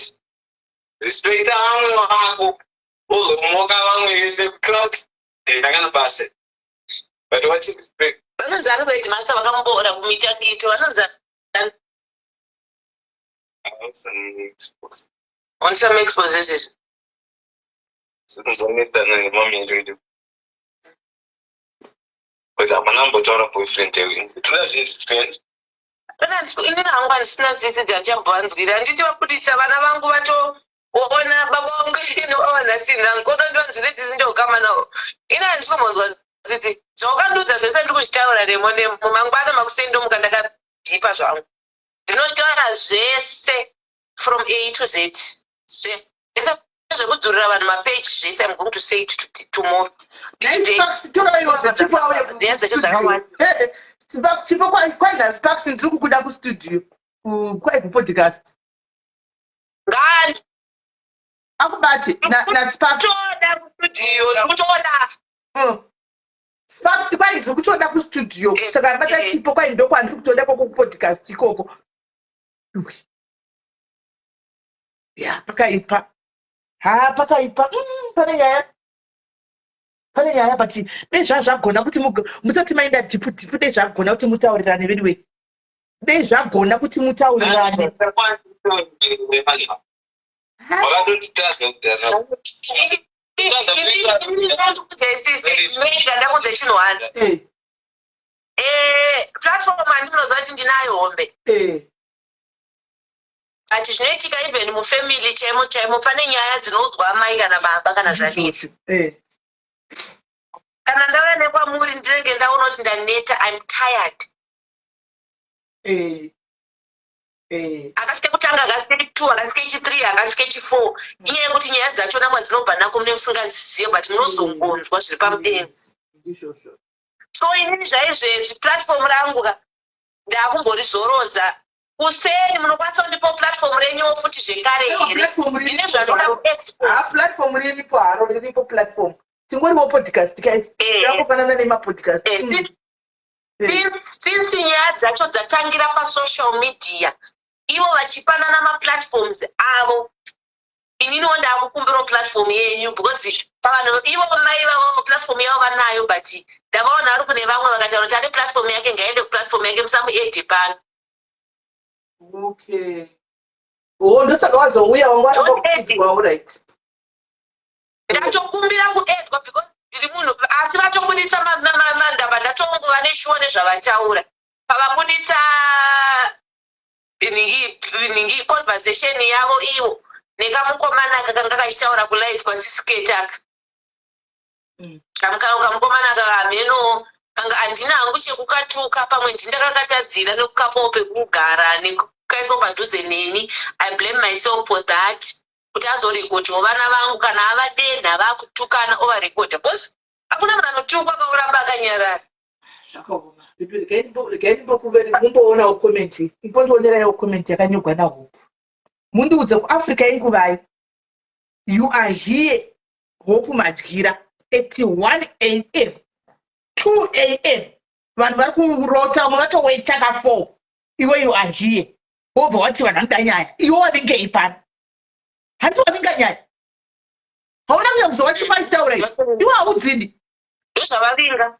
respecta vamwe vako, ozomoka vamwe vese crowd kana basa, but what is respect? Vanonzi ari kuheadmaster vakamboora kumitakito, vanonzi on some expositions. Sekuzonetsana nemamiri, but hapana ambotaura boyfriend. Toda zvinhu friend. Inini hangu handisina tsitsi dzandichambovanzwira. Handiti vabuditsa vana vangu, vatoona baba vangu ini vavanhasina nkodo, ndivanzwire tsitsi, ndokama navo. Ini handisi kumbonzwa tsitsi. Zvaukandiudza zvese ndiri kuzvitaura nemo nemo. Mangwana makuseni ndomuka ndakabhipa zvangu, ndinozvitaura zvese from A to Z, zvese zvekudzurira vanhu mapeji zvese. I'm going to say it tomorrow. Chipo auye. Nyaya dzacho dzakawanda. Chipo, kwaina Sparks, ndiri kukuda kustudio kwaikupodcast. Ngani. Akubate naSparks. Toda kustudio, ndiri kutoda. Sparks, kwai ndiri kutoda kustudio. Saka bata Chipo, kwai ndokwandiri kutoda koko kupodcast ikoko. Iwe. Ya, pakaipa, ha, pakaipa. Pane nyaya. Pane nyaya, but dei zvazvagona kuti musati maenda deep deep, dei zvagona kuti mutaurirane veduwe, dei zvagona kuti mutaurirane. Vakatotitadza kudhara. Mega ndakudze chinhu one. Platform handinoziva kuti ndinayo hombe, but zvinoitika even mufamily chaimo chaimo, pane nyaya dzinoudzwa amai kana baba kana zvadii. Kana ndauya nekwamuri, ndinenge ndaona kuti ndaneta, I'm tired. Akasike kutanga, akasike two, akasike chi3, akasike chi4. Inyaya yekuti nyaya dzachona kwadzinobva nako mune musingazizive, but munozongonzwa zviri pamudenga. Yes, ndizvozvo. So inini zvaizvezvi platform rangu ka ndakumborizorodza. Kuseni munokwanisa kundipawo platform renyuwo futi zvekare here? Platform Ndine riripo zvanoda zvaro. Kuexpose. Ha, platform riripo haro, riripo platform. Tingoriwo podcast kaiti takufanana nemapodcast. Since nyaya dzacho dzatangira pasocial media, ivo vachipanana maplatforms avo, ininiwo ndakukumbirawo platform yenyu, because pavanhu ivo mai vavo platform yavo vanayo, but ndavaona ari kune vamwe vakataura kuti ane platform yake, ngaende kuplatform yake, musamuedhe pano. Okay, oh, ndosaka wazouya, wanga Don't waramba kuidzwa, alright. Ndatokumbira kuedwa because ndiri munhu, asi vatobuditsa mandaba, ndatongova neshuwa nezvavataura pavabuditsa nhingi conversation yavo ivo nekamukomana kakanga kachitaura kulive kwasisiketaka. Kamukomana kahameno kanga handina hangu chekukatuka, pamwe ndindakakatadzira nekukapawo pekugara nekukaiswa padhuze neni. I blame myself for that, kuti azorekodhawo vana vangu kana avadenha vakutukana, ovarekodha, because hakuna munhu anotukwa kauramba akanyarara. Zvakaoma. Regai ndimboonawo comment, imbondioneraiwo comment yakanyorwa naHope. Mundiudze, kuAfrica inguvai? You are here, Hope Madyira, at 1 a.m., 2 a.m., vanhu vari kurota, vamwe vatoweta ka4. Iwe you are here, wobva wati vanhu vanoda nyaya. Iwe wavingei pano? Handi wavinga nyaya? Hauna kuya kuzowachipaitaura iwe, haudzidi. Ndozvavavinga.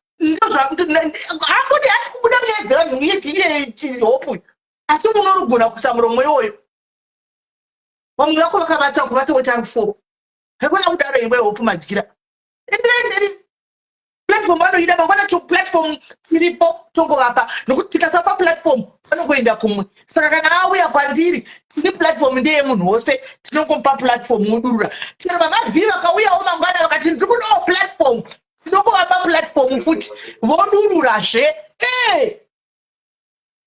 Hambodi hati kubuda munyaya dzevanhu iye Hope uyu, asi munorugona kuisa muromo iwoyo. Vamwe vako vakavata kuvatoweta rufo, haikona kudaro. Iwe Hope Madyira, enderai mberi. Platform vanoida mangwana to platform iripo, tongovapa, nokuti tikasapa platform vanongoenda kumwe. Saka kana auya kwandiri, tine platform, ndeyemunhu wose, tinongomupa platform modurura. Chero vamavhii vakauyawo mangwana vakati ndiri kudawo platform, tinongovapa platform futi, vodururazve. E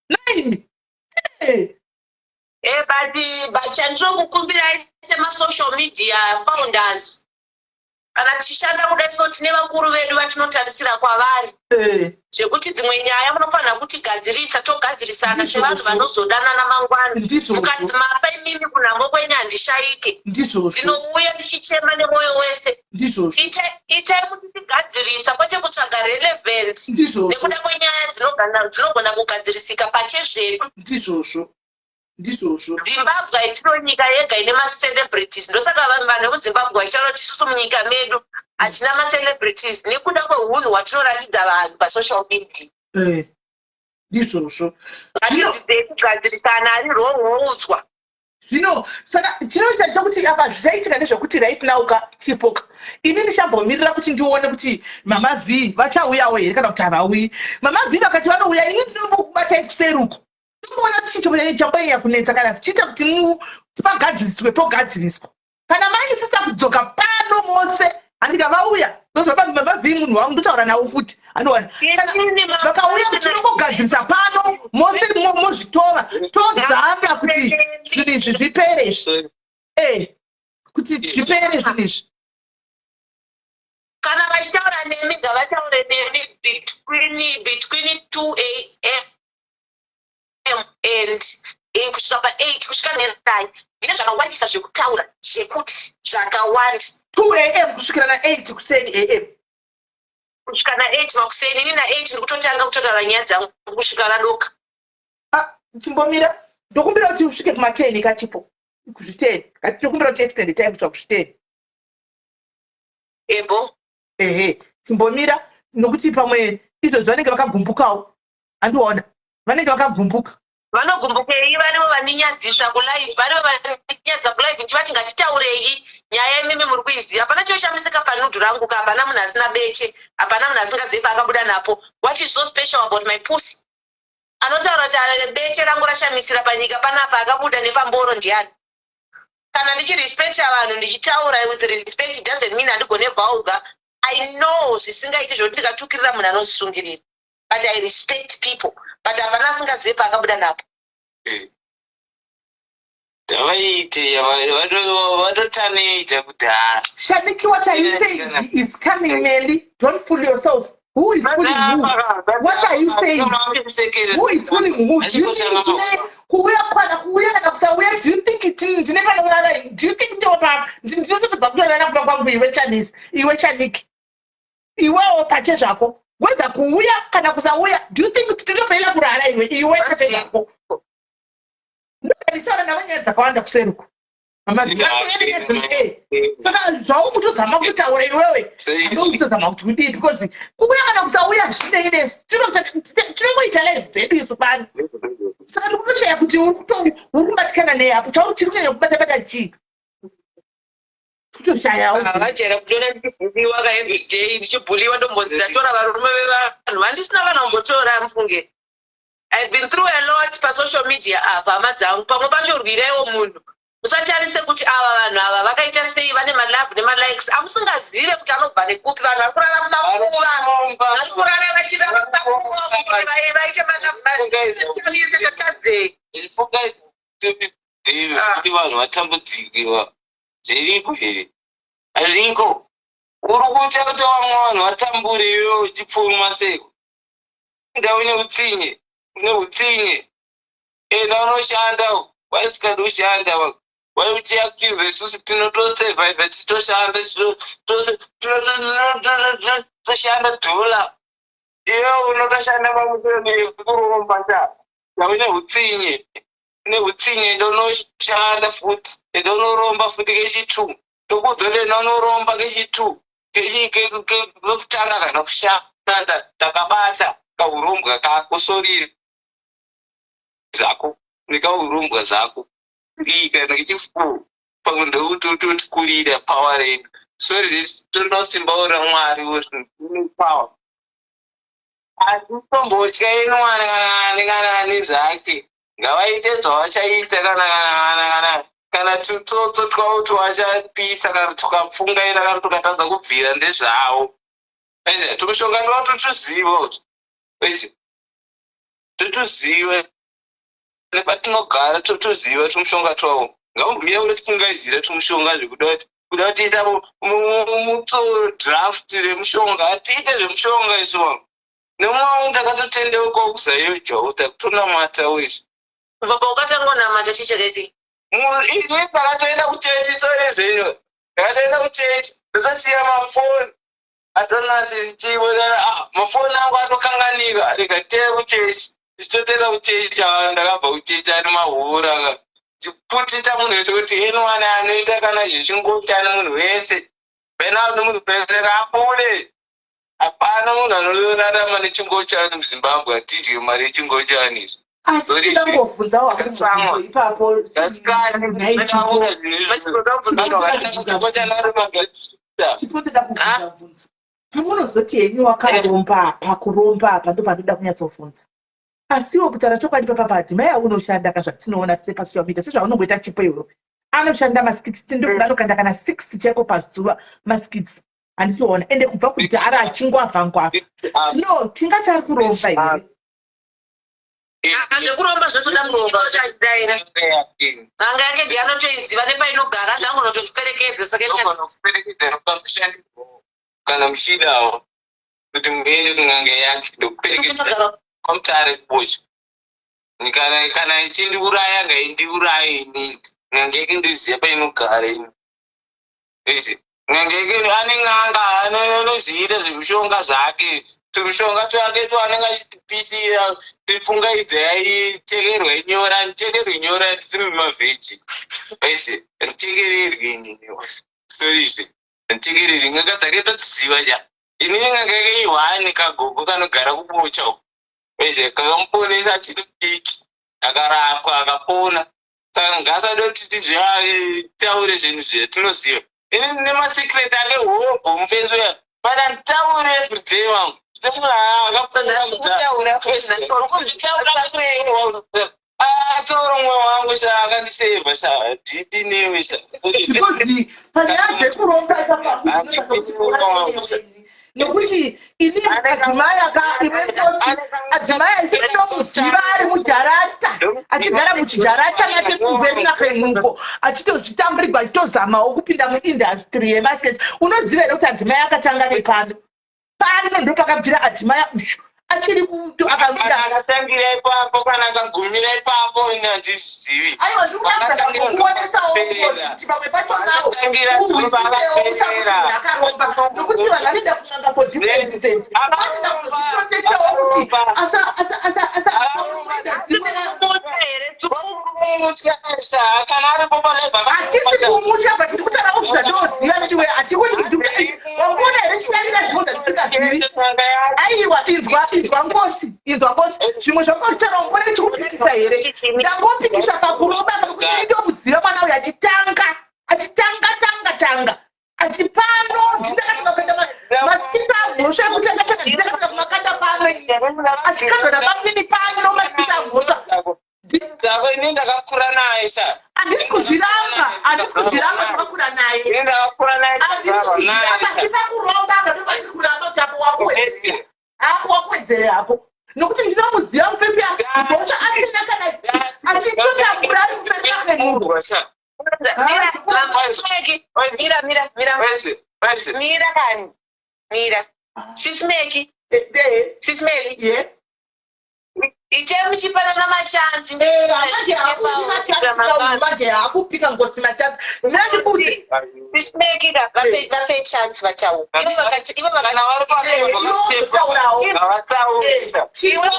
nine e. But chandinokukumbirai semasocial media founders, kana tichishanda kudai so, tine vakuru vedu vatinotarisira kwavari, zvekuti dzimwe nyaya munofanira kutigadzirisa, togadzirisana sevanhu vanozodanana mangwana. Ndizvozvo. Mukanzi mafa imimi, kunhamo kwenyu handishayike. Ndizvozvo. Ndinouya ndichichema nemwoyo wese. Ndizvozvo. Itai kuti tigadzirisa, kwete kutsvaga relevance nekuda kwenyaya dzinogona kugadzirisika pachezvedu. Ndizvozvo, ndizvozvo. Zimbabwe haisiro nyika yega ine macelebrities. Ndosaka vanhu vekuZimbabwe vachitaura kuti isusu munyika medu hatina macelebrities, nekuda kweunhu hwatinoratidza vanhu pasocial media. Ndizvozvo. Zvino Ngatidzidzei kugadzirisana, ari wrong woudzwa. Zvino saka chinoita chokuti apa zvichaitika ndezvekuti right now ka, chipoka, ini ndichambomirira kuti ndione kuti Mama V vachauyawo here kana kuti havauyi. Mama V vakati vanouya, ini ndinombokubatai kuseruko, tomboona kuti chii chambonyanya kunetsa, kana zvichiita kuti pagadziriswe, pogadziriswa. Kana maisisa kudzoka pano mose, handika vauya, ndozva Mama V munhu wangu, ndotaura navo futi, andowana kana vakauya kuti tinongogadzirisa pano mose, mozvitova, tozama kuti zvinhu izvi zvipere izvi, kuti zvipere zvinhu izvi. Kana vachitaura nemi, ngavataure nemi between 2 a.m. and kusvika pa8, kusvika ne9. Ndine zvakawandisa zvekutaura, zvekuti zvakawanda. 2 a.m. kusvikira na8 kuseni am? Kusvika na8 makuseni. Ini na8 ndiri kutotanga kutotaura nyaya dzangu kusvika radoka. Ah, chimbomira, ndokumbira kuti usvike kuma10 kachipo, kuzvi10. Ndokumbira kuti extend time kusvika kuzvi10. Ebo. Ehe. Chimbomira, nokuti pamwe izvozvi vanenge vakagumbukawo. Andiona vanenge vakagumbuka. Vanogumbukei? Varivo vaninyadzisa kulive, varivo vaninyadzisa kulive. Ndichivati ngatitaurei nyaya, imimi muri kuiziva. Hapana chinoshamisika panude rangu ka. Hapana munhu asina beche, hapana munhu asingazivi paakabuda napo. What is so special about my pussy? Anotaura kuti, "Ah, beche rangu rashamisira panyika panapa, akabuda nepamboro ndiani?" Kana ndichirespecta vanhu, ndichitaura with respect, it doesn't mean handigone vulgar. I know zvisingaiti zvokuti ndikatukirira munhu anozvisungirira, but I respect people. But hapana asingazivi paakabuda napo. Ndavaite vatotaneita kudhara. Shaniki, what are you saying is coming, Melly? Don't fool yourself. Who is fooling who? What are you saying? Who is fooling who? Do you think tine kuuya kwana kuuya kana kusauya? Do you think ndine panouya? Do you think ndiopa ndinotobva kutorana kuva kwangu? Iwe Chanisi, iwe Shaniki, iwewo pache zvako, whether kuuya kana kusauya, do you think tinotofaila kurara? Iwe pache zvako, ndokanditaura navo nyaya dzakawanda kuseruko. Saka zvaukutozama kutaura iwewe, andokutozama kuti kudii? Because kuuya kana kusauya zvinei nesu. Tinongoita live dzedu isu pano. Saka ndikutoshaya kuti uri kubatikana nei apo. Chauri chiri kunyanya kubata-bata chii? Kutoshayawo. Vajaira kundiona ndichibhuliwa ka everyday, ndichibhuliwa. Ndombonzi ndatora varume vevanhu vandisina kana kumbotora. Mufunge, I've been through a lot pasocial media apa. Hama dzangu, pamwe pacho rwiraiwo munhu. Musatarise kuti ava vanhu ava vakaita sei, vane malove nemalikes amusingazive kuti anobva nekupi. Vanhu vari kurara mumakuva, vari kurara vachirara mumakuva kuti vaite malove. Tatadzei? Kuti vanhu vatambudzikiwa zviriko here? Hazviko. Uri kuita kuti vamwe vanhu vatambure, iwewe uchipfuma seko. Nda une utsinye, une utsinye. Enda unoshanda. Waisikadi kushanda, waiutiactive. Isusu tinotosurvive tichitoshanda, toshanda dhula. Iwewe unotoshanda pamusoro yekuromba cha. Une utsinye, une utsinye. Enda unoshanda futi, enda unoromba futi kechi2. Tokuudza kuti enda unoromba kechi2. Kekutanga kana kushanda, takabata kaurombwa kako. Sorry zvako nekaurombwa zvako. Ii, kana kechi4 pamwe ndokutotikurira power redu. Sorry, toda simbawo raMwari une power. Hatitombotya anyone, kana ani kana ani zvake. Ngavaite zvavachaita. Kana tutsotso twavo twachapisa, kana tukapfungaira, kana tukatadza kubvira, ndezvavo. Tumushonga twavo totuziva, totuziva nepatinogara, totuziva tumushonga twavo. Ngavambomira kuda tipfungaidzira tumushonga zvekuda kuti kuda kutiita mutsoro draft remushonga. Hatiite zvemushonga isu. Vangu nemumwe wangu takatotendeukawo kuZAOGA, takutonamatawo isu. Baba, ukatangonamata, chii chakaitika? Ini ndakatoenda kuchechi. Sorry zvenyu, ndakatoenda kuchechi, ndotosiya mafoni atonasi chiona mafoni angu atokanganika. Rega tee kuchechi, tichitotenda kuchechi. Ava ndakabva kuchechi ari mahura, putita munhu wese kuti anyone anoita kana zvechingochani, munhu wese pena munhu wese abude. Hapana munhu anorarama nechingochani muZimbabwe. Hatidye mari yechingochani izvo. Asi ndangobvunzawo hakumubvunzo ipapo. Nhai Chipo, ndoda kubvunza bvunzo. Pamunozoti henyu wakaromba apa, kuromba apa, ndo pandoda kunyatsobvunza. Asiwo kutaura chokwadi, papapa adzimai aunoshanda ka, zvatinoona sepasocial media, sezvaunongoita Chipo iwewe, anoshanda maskits, ndofunga anokanda kana 6 chaiko pazuva maskits, handitoona. Ende kubva kudhara achingwavha ngwavha. Zvino tingati ari kuromba here? Zvekuromba zvotoda munhu achidaira. N'anga yake ndiye anotoiziva nepainogara, ndangonototiperekedza. Saka Kana muchidawo kuti muende kun'anga yake, ndokuperekedza kwaMutare kuBocha. Kana ichindiuraya, ngaindiuraye inini. N'anga yake ndoiziva painogara ini. Izi n'anga yake, ane n'anga anozviita zvemushonga zvake. Tumushonga twake twaanenge achitipisira, tipfungaidza yaichekerwa inyora, ndichekerwe nyora, ndisiri mumavheji aisi ndichekererwe inini. Sorry zve, ndichekererwe. N'anga dzake todziziva cha. Inini n'anga yake ihwani, kagogo kanogara kuBocha uko. Weze kakamuponesa achiri diki, akarapwa, akapona. Saka ngasade kuti tizvitaure zvinhu zvatinoziva. Ini nemasikireti ake hobho, mufenzi uya, but handitaure everyday wangu. Kutaura kuzvitaura. Ataura mwoyo wangu sha, akandisevha sha, dhidi newe sha. Because panyaya dzekuromba, nekuti ini adzimai aka, iwe Nkosi, adzimai aisinomuziva ari mujarata, achigara muchijarata make kuVereeniging, achitozvitamburigwa, achitozamawo kupinda muindustry yemasketch. Unoziva here kuti adzimai akatanga nepano? Pano ndo pakabvira adzimai ushu, achiri kuto akaenda. Akatangira ipapo kana akagumira ipapo, ini handizivi. Aiwa, ndikuda kuonesawo kuti pamwe pachonawo uhwisisewo, usakuti munhu akaromba, nokuti vanhu vanoenda kun'anga for different reasons. Vanoenda kuzozviprotectawo kuti asa muindustry. Kana aripo palive. Hatisi kumutya, but ndiri kutaurawo zvandinoziva. Nechiwe hatikuoni, wangoona here chidarira zvimwe zvatisingazivi? Aiwa, inzwa, inzwa Nkosi, inzwa Nkosi, zvimwe zvanga uchitaura umbone chikupikisa here? Ndangopikisa pakuromba, pakuti ndokuziva mwana uyu achitanga, achitanga tanga tanga achipano, ndindakatanga kuenda maskits amhosva ekutanga tanga, ndindakatanga kumakanda pano, achikandwa nabamnini pano maskits amhosva. Saka ini ndakakura naye sha. Handisi kuzviramba, handisi kuzviramba, takakura naye. Ini ndakakura naye. Handisi kuzviramba, sipakuromba apa ndopandiri kuramba kuti apo wakuwedzera, apo wakuwedzera hako, nokuti ndinomuziva mufesi mhosva asina kana, achitotambura ari kuFerinagenuro. Sha. Mira, mira, mira. Wese. Mira kani, mira, Sisimeki. Sisimeli. Ye. Ite muchipanana machances. Manje hakupi machances, manje hakupika Ngosi machances, mira ndikuudze. Sisimeki, vape chance vataura ivo vakati ivo. Kana vari Iwo. ngavataure sha. Chipo.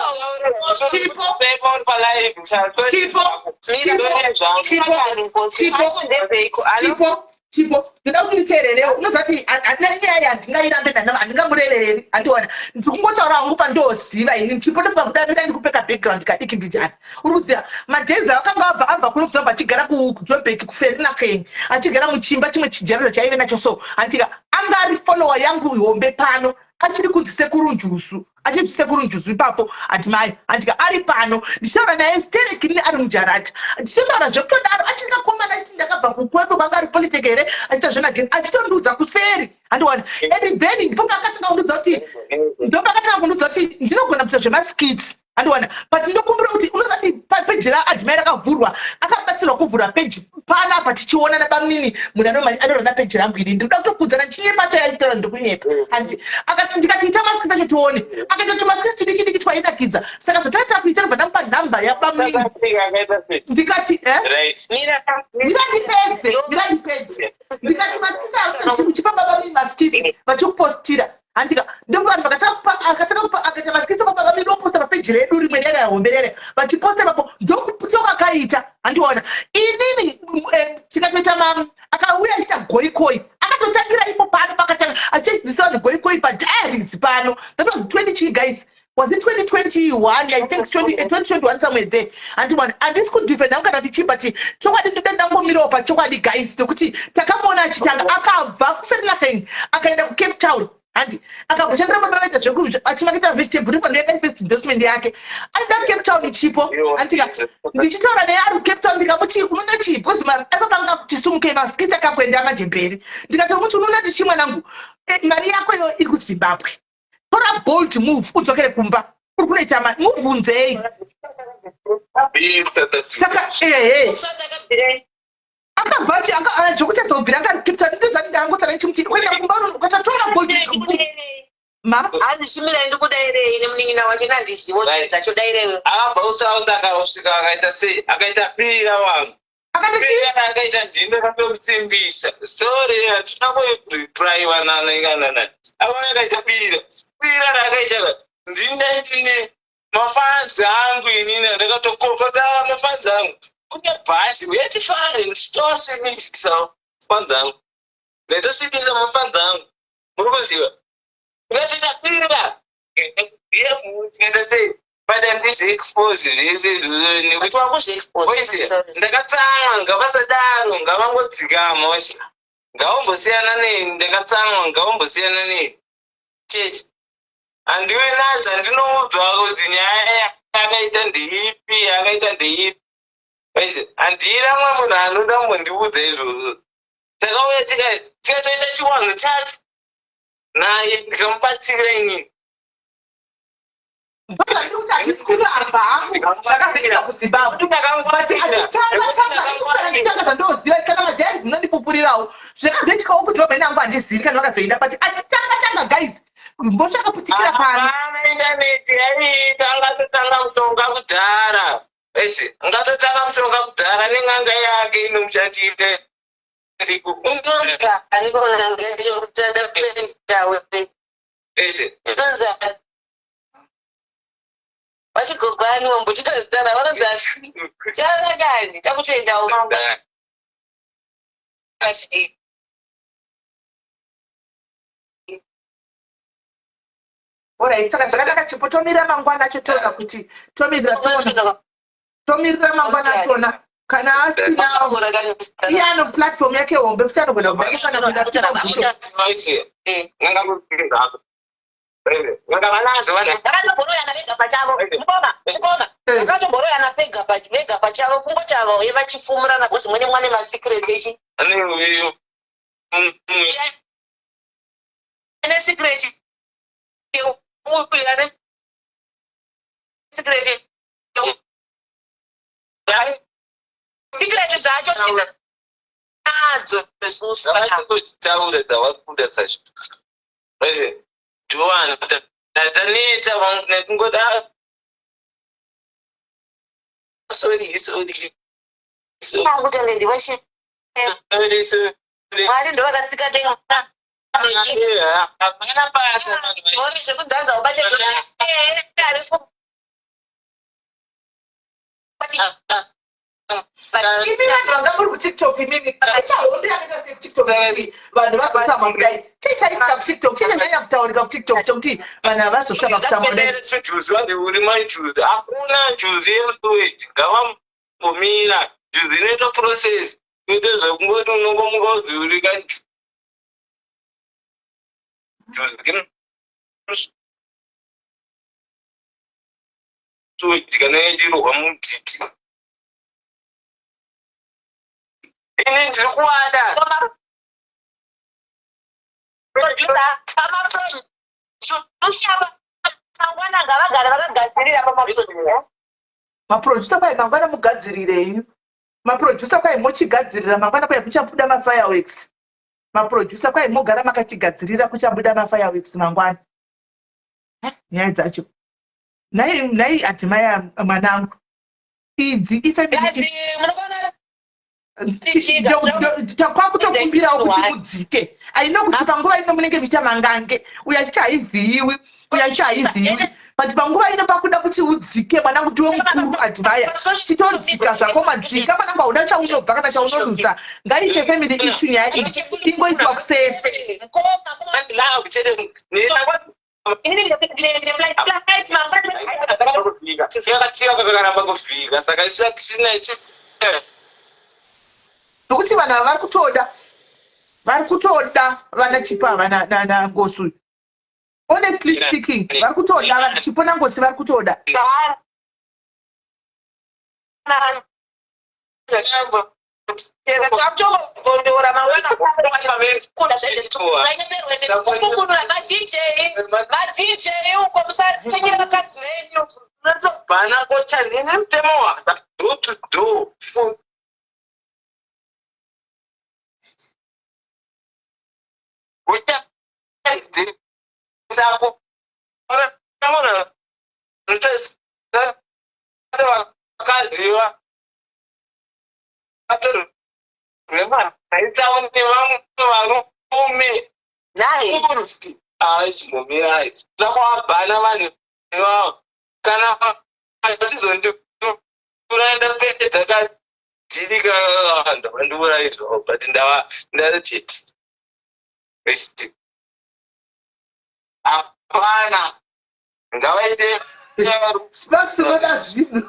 Chipo. Uri palive sha. Chipo. Chipo. Chipo. Ndezveiko? Chipo, Chipo, ndoda kuti nditeererewo. Unoziva kuti handina nyaya, handingairambe, handingamurevereri, handiona. Ndiri kungotaura hangu pandoziva ini. Chipo, ndofunga kudavira ndikupeka background kadiki mbijana. Uri kuziva madhezi akanga abva kuno kuzabva, achigara kuJobek, kuVereeniging, achigara muchimba chimwe chijarata chaive nacho. So handika anga ari follower yangu hombe pano, achiri kunzi Sekurunjusu, achiti Sekurunjusu ipapo. Adzimai, handika ari pano ndichitaura naye stereki, ari mujarata, ndichitotaura zvekutodaro, achiri kakomana, achiti ndakabva kuKwekwe, kwanga ari Polytech here, achiita zvemagesi, achitondiudza kuseri, handiwana. And then ndipo paakatanga kundiudza kuti, ndo paakatanga kundiudza kuti ndinogona kuita zvemaskits, handiwana. But ndokumbira kuti unoziva kuti peji raadzimai rakavhurwa, akabatsirwa kuvhura peji panapa tichiona nabamnini, munhu anorana peji rangu ini. Ndinoda kutokudzana chinyepa chayo achitaura, ndikunyepa hanzi. Akati, ndikati ita maskits acho tione, akaita tumaskits tudiki diki twainakidza. Saka zvataita kuita, ndobva ndamupa nhamba yabamnini, ndikati mira ndipedze, mira ndipedze. Ndikati maskits uchipa babamnini maskits vachikupostira, handika? Ndovanhu vakatanga kupa, akaita maskits apa babamnini oposta papeji redu rimwe rere hombe rere, vachiposta ipapo, ndokakaita, handiona. Inini tikatoita akauya achiita goikoi, akatotangira ipo pano, pakatanga achidzidzisa vanhu goikoi padiaries pano. That was 20 chii, guys? Was it 2021? I think 2021, somewhere there, handiwana. Handisi kudefenda kana kuti chii, but chokwadi ndoda ndangomirawo pachokwadi, guys, nekuti takamuona achitanga, akabva kuVereeniging akaenda kuCape Town, handi? Akamboshandira baba vaita achimaketa vegetable, ndofanira yakaita first endorsement yake aenda kuCape Town. Chipo, handika? Ndichitaura naye ari kuCape Town, ndikamuti unoona chii, because aipa panga kuti sumukei maskits akakuenda manje mberi. Ndikatomuti unoona ti chii mwanangu, mari yako iyo iri kuZimbabwe, tora bold move udzokere kumba, uri kunoita mari, mubvunzei. Saka ehe, akabva ati zvekuti azobvira anga Cape Town, ndozati ndangotara ndichimuti kuenda kumba ukatatora bold ma. Hanzi chimirai ndikudairei nemunin'ina wacho, nandizivo dzacho, dairewe. Akabva kuSouth, akasvika, akaita sei, akaita bira wangu. Akati chii? Bira akaita, ndini ndakatomusimbisa. Sorry, hatina kureplyiwa nanakanana. Akauya akaita bira, bira raakaita, ndini ndaitine mafans angu, inini ndakatokopa da mafans angu kune bhashi uyatifare, ndichitowasvibisa mafans angu, ndaitosvibisa mafans angu, muri kuziva. Tikatotakwira tikaita sei, but handizviexpose zvese nekuti Wakuzviexpose. Ndakatsamwa. Ngavasadaro, ngavangodzikama vachi, ngavambosiyana neni. Ndakatsamwa, ngavambosiyana neni chete. Handiwe nazvo, handinoudzwa kuti nyaya yakaita ndeipi, yakaita ndeipi. Handina mumwe munhu anoda kumbondiudza izvozvo. Takauya tikatoita chiwanhu chacho naye, ndikamubatsira inini. Ndikuti handisi kuramba hangu zvakazoitika kuZimbabwe, but achitanga tanga kana nditanga zvandoziva, kana madiaries munondipupurirawo zvakazoitikawo kuZimbabwe nangu handizivi kana vakazoenda, but achitanga tanga, guys, mbochakaputikira pano. Hapana indaneti yaiita, angatotanga mushonga kudhara ese, angatotanga mushonga kudhara nen'anga yake inomushandira iriko. Inonzi aniko n'anga yacho kutada kuendawe? Ese. Inonzi vachigogwani wambochitazitana, vanonzi asi charakani takutoendawo mangwana chidii? Alright, saka zvakanaka, Chipo. Tomirira mangwana acho, toona kuti tomirira, toona, tomirira mangwana, toona kana asina. Iye ano platform yake hombe futi, anogona kuda kana kuda futi mabhucho. N'anga vanadzo vanhu. Vakatomboroyana vega pachavo, mukoma, mukoma. Vakatomboroyana vega pachavo, kungoti ava uye vachifumurana because mwene mwane masecrets echi ane secret uyu, ane secret, secret dzacho tinadzo isusu. Vachitotaura dzavakuda dzacho, tiwana taneta nekungoda sorry, sorry. Kuti ndivashe. Sorry, sorry. Mwari ndovakasika denga. Hapana basa. Ori zvekudzanza ubate harisi. Imi vanhu vanga muri kuTikTok, imimi aita hondo yakaita sei kuTikTok kuti vanhu vazotsamwa kudai? Chii chaitika kuTikTok chinonyanya kutaurika kuTikTok chokuti vanhu havazotsamwa kutsamwa kudai? Juzi vanhu uri majuzi, hakuna juzi yemusewage. Ngavambomira, juzi inoita process, kwete zvekungoti unongomuka uzi uri kajuzi. Sewage kana ichirohwa mudhiti, ini ndiri kuwada. Mangwana ngavagare vakagadzirira pamaproducer. Maproducer kwai mangwana mugadzirire henyu. Maproducer kwai mochigadzirira mangwana, kwai kuchabuda mafireworks. Maproducer kwai mogara makachigadzirira, kuchabuda mafireworks mangwana. Nyaya dzacho nhai, nhai adzimai mwanangu, idzi ifamily. Munokona. Kwakutokumbirawo kuti mudzike aino kuti panguva ino munenge muchiita mangange, uyo achiti haivhiyiwi, uyo achiti haivhiyiwi, but panguva ino pakuda kuti udzike mwanangu, ndiwe mukuru adhimaya, chitodzika zvako, madzika mwanangu, hauna chaunobva kana chaunoruza. Ngaiite family issue nyaya iyi, ingoitwa kusefa. Love chete. Flight mangwana. Yakatsiva, kakaramba kuvhika, saka isu hatisina. Nokuti vanhu ava vari kutoda, vari kutoda vana Chipo ava naNgosi. Honestly speaking, vari kutoda vana Chipo naNgosi, vari kutoda. Takutongondora mangwana kuda zvezvekufukunura maDJ, maDJ uko musachenyera vakadzi venyu. Vana kocha nini mutemo waka door to door. Kuita dzako munhu vakadzi vatorwemaitavo nevamwe varume. Nai. Chinomirai, takavabhana vanhu ivavo kana vachizondiuraya, ndapedza kadhiri kakawanda, vandiurai zvavo, but ndava ndacheti. Hapana, ngavaite. Sparks, unoda zvinhu.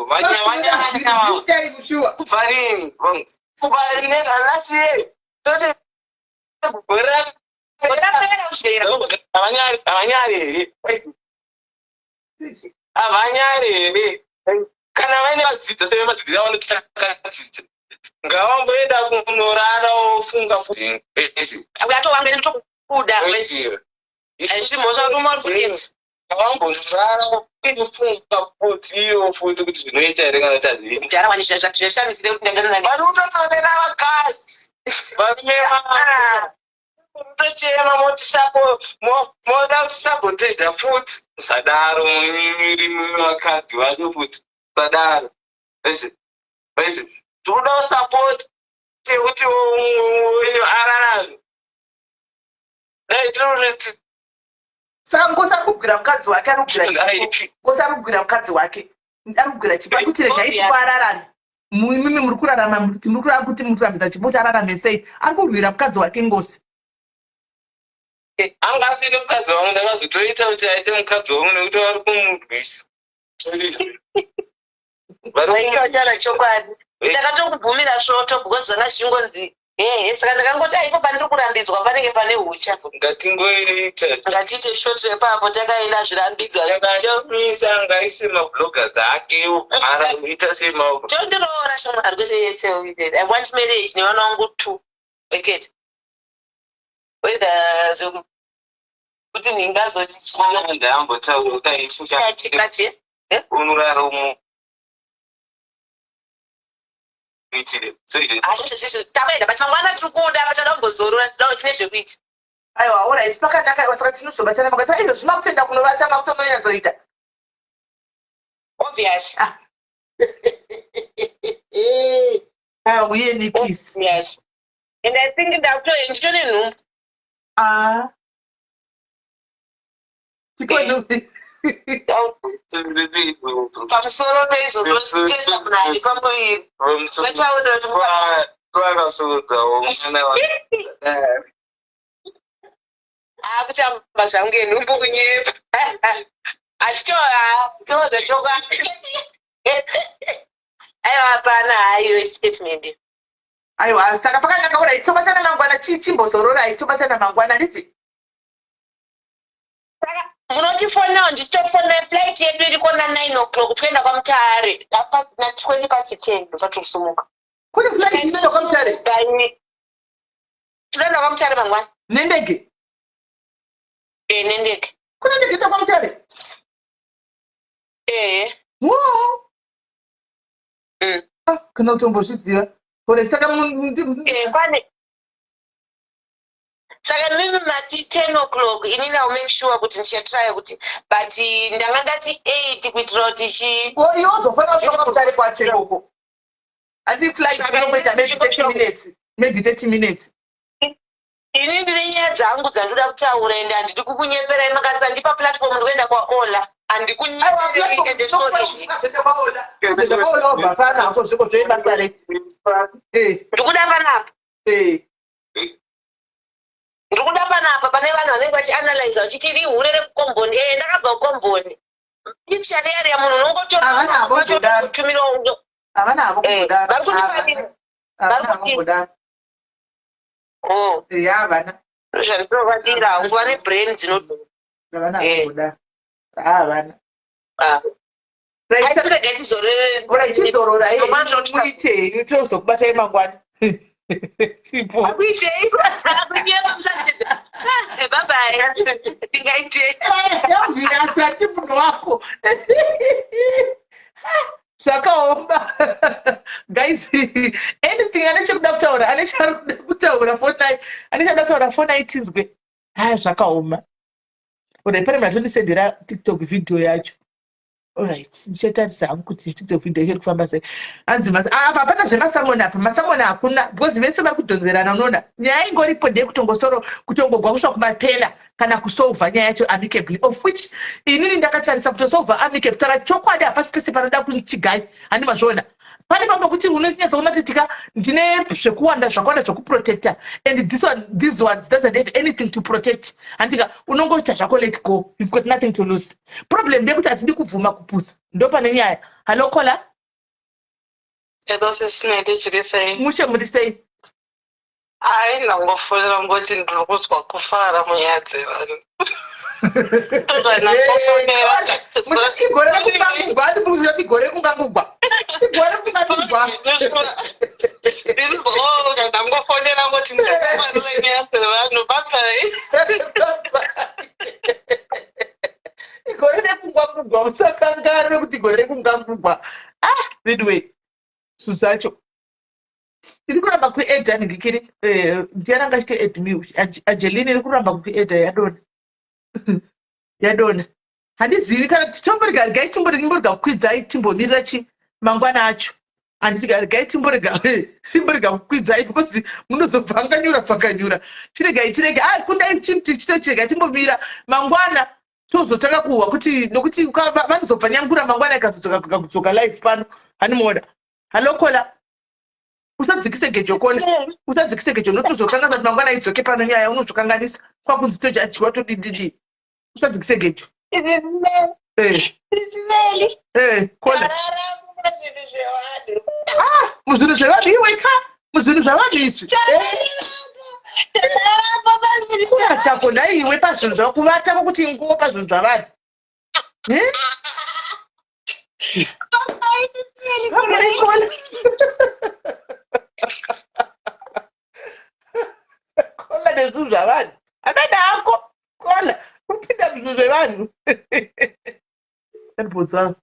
Vanyanya. Time, sure. Kubva rini? Kubva last year tote gore. Rapera kusvera. Havanyari here? Havanyari here? Kana vaine vadzidza sevemadzidzira vanoti takadzidza, ngavamboenda kunorara ofunga. Uyatowangene nditokuda. Hazvimhosva kuti umakunetsa. Ngavamborara kufunga futi iyo futi kuti zvinoita here kana kuti hazviiti. Kudhara wani zvashamisire kuti ndanga Vari kutotorera vakadzi varume vavo, kutochema moti moda kuti saboteja futi. Musadaro muri vakadzi vacho futi, musadaro. Ese tikudawo support yekuti wenyu ararame. Dai tiri Saka Ngosi ari kugwira mukadzi wake, ari kugwira chipo. Ngosi ari kugwira mukadzi wake, ari kugwira chipo, ari kuti regai chipo ararame. Mimi muri kurarama, muri kurara kuti muri kurambidza chipo kuti ararame sei? Ari kurwira mukadzi wake Ngosi. Anga asiri mukadzi wangu, ndakazotoita kuti aite mukadzi wangu nekuti vari kumurwisa. Vaitaura chokwadi, ndakatokubvumira svoto because zvanga zvichingonzi hehe, saka ndakangoti aipo pandiri kurambidzwa panenge pane hucha. Ngatingoita. Ngatiite short ipapo, takaenda zvirambidzwa. Misa ngaise mabloggers ake ara ita sema. Tondiroora shamwari, kwete yese. I want marriage nevana vangu two weket, whether zvekuti ndingazoti chii. Ndambotaura. Kati. Unorara umu itire. Takaenda, but mangwana tiri kuda pachada kumbozorora, toda tine zvekuita. Aiwa, alright, pakanaka. Aiwa, saka tinozobatana mangwana. Saka izvozvi makutenda kunovata, makutononyatsoita. Obvious. Ah, uye nikisi. Obvious, and I think ndakuto nditone nhumbu. Ah, chikono. Pamusoro peizvozvo, pesa munhu ari pamuviri vataurira kuti Twakasudzawo mwana. Akutamba zvangu yenhumbu, kunyepa achitoza chokwadi. Aiwa, hapana, haiyo statement. Aiwa, saka pakanaka. Alright, tobatana mangwana. Chimbozororai, tobatana mangwana, handiti? Munotifonerawo, ndichitofonera. Flight yedu iriko na9 o'clock, toenda kwaMutare na 10:20, ndopatiri kusumuka. Kune flight inoenda kwaMutare? Tinoenda kwaMutare mangwana. Nendege? E, nendege. Kune ndege inoenda kwaMutare? Ehe. Wo. Ah, kana kutombozviziva ore. Saka Eh, kwane saka mimi mati 10 o'clock, inini I'll make sure kuti ndichatrya kuti, but ndanga ndati 8 kuitira kuti chi Ko iwe uzofanira kusvika kwaMutare kwacho ikoko, handi? Flight Saka inongoita maybe 30 minutes, maybe 30 minutes. Ini ndine nyaya dzangu dzandinoda kutaura, ende handidi kukunyeperai. Makasandipa platform, ndikuenda kwaOla, handikunyeperei, ende sorry. Ukazoenda kwaOla, uzoenda kwaOla, wobva pana hako zviko zvoibasa rei? Ndikuda panapa. Ndikuda panapa pane vanhu vanenge vachianalyza vachiti iri hure rekukomboni. E, ndakabva kukomboni. Picture riya riya, munhu Havana havo kudaro. unongototumirawo. Havana havo kumbodaro. Vari kutifarira. Havana Vari havo kumbodaro. Ya, havana. Zvandinovatira nguva nebrain dzino. Havana havo kumbodaro, havana. Ah. Aitirega tizorere. Alright, chizororai. Mangwana muitei, tozokubatai mangwana. Chipo. Akuitei kunyepa, musati bye bye, tingaitei. Asati munhu wako zvakaoma. Guys, anything ane chekuda kutaura, ane chaari kuda kutaura, fonai. Ane chakuda kutaura, fonai tinzwe. Haya, zvakaoma. Alright, pane munhu atondisendera TikTok video yacho. Alright, ndichatarisa hangu kuti TikTok video yacho iri kufamba sei. Hanzi apa hapana zvemasamoni apa, masamoni hakuna, because vese vari kudhonzerana. Unoona nyaya ingoripo ndeyekutongosoro kutongogwa kusvika kumapena kana kusolva nyaya yacho amicably, of which inini ndakatarisa kutosolva amicably. Taura chokwadi, hapasi pese panoda kuchigai, handi? Mazviona. Pane pamwe pekuti unonyatsoona kuti tika ndine zvekuwanda zvakawanda zvekuprotecta and this one, these ones doesn't have anything to protect. Handika unongoita zvako let go, you've got nothing to lose. Problem ndeyekuti hatidi kubvuma kupusa, ndo pane nyaya. Hallo caller. Hello sisi chiri sei? Mushe, muri sei? Ai, ndangofonera ngoti ndiri kuzwa kufara munyaya dzevanhu. Igore rekungangugwa, andikuziva kuti igore rekungangugwa, igore rekungangugwa. This is all ndangofonera ngoti ndiri kufarira nyaya dzevanhu. Bye bye. Igore rekungangugwa, musakanganwe kuti igore rekungangugwa. Ah, anyway, zvinhu zvacho iri kuramba kuedha ningikiri ndiani anga achiti add me? Angeline iri kuramba kuedha, yadona, yadona. Handizivi kana titomborega, regai timborega kukwidzai, timbomirira chi mangwana acho. Handiti regai timborega kukwidzai because munozobvanganyura pfakanyura. Chiregai, chirege. Ah, kundai chito, chiregai timbomira, mangwana tozotanga kuhwa kuti nokuti vanozobva nyangura mangwana ikazodzoka kudzoka live pano. Hanimuona. Hallo caller, usadzikise gejo caller, usadzikise gejo nokuti uzokanganisa kuti mangwana idzoke pano nyaya, unozokanganisa kwakunzi tojajiwa todididi. Usadzikise gejo. Caller. Ah, muzvinhu zvevanhu iwe ka, muzvinhu zvavanhu izvi kuratako nhai iwe, pazvinhu zvavo kuvata kwokuti nguo pazvinhu zvavanhu. Eh? Caller, caller nezvinhu zvavanhu amene ako caller kupinda muzvinhu zvevanhu andibvodzwa.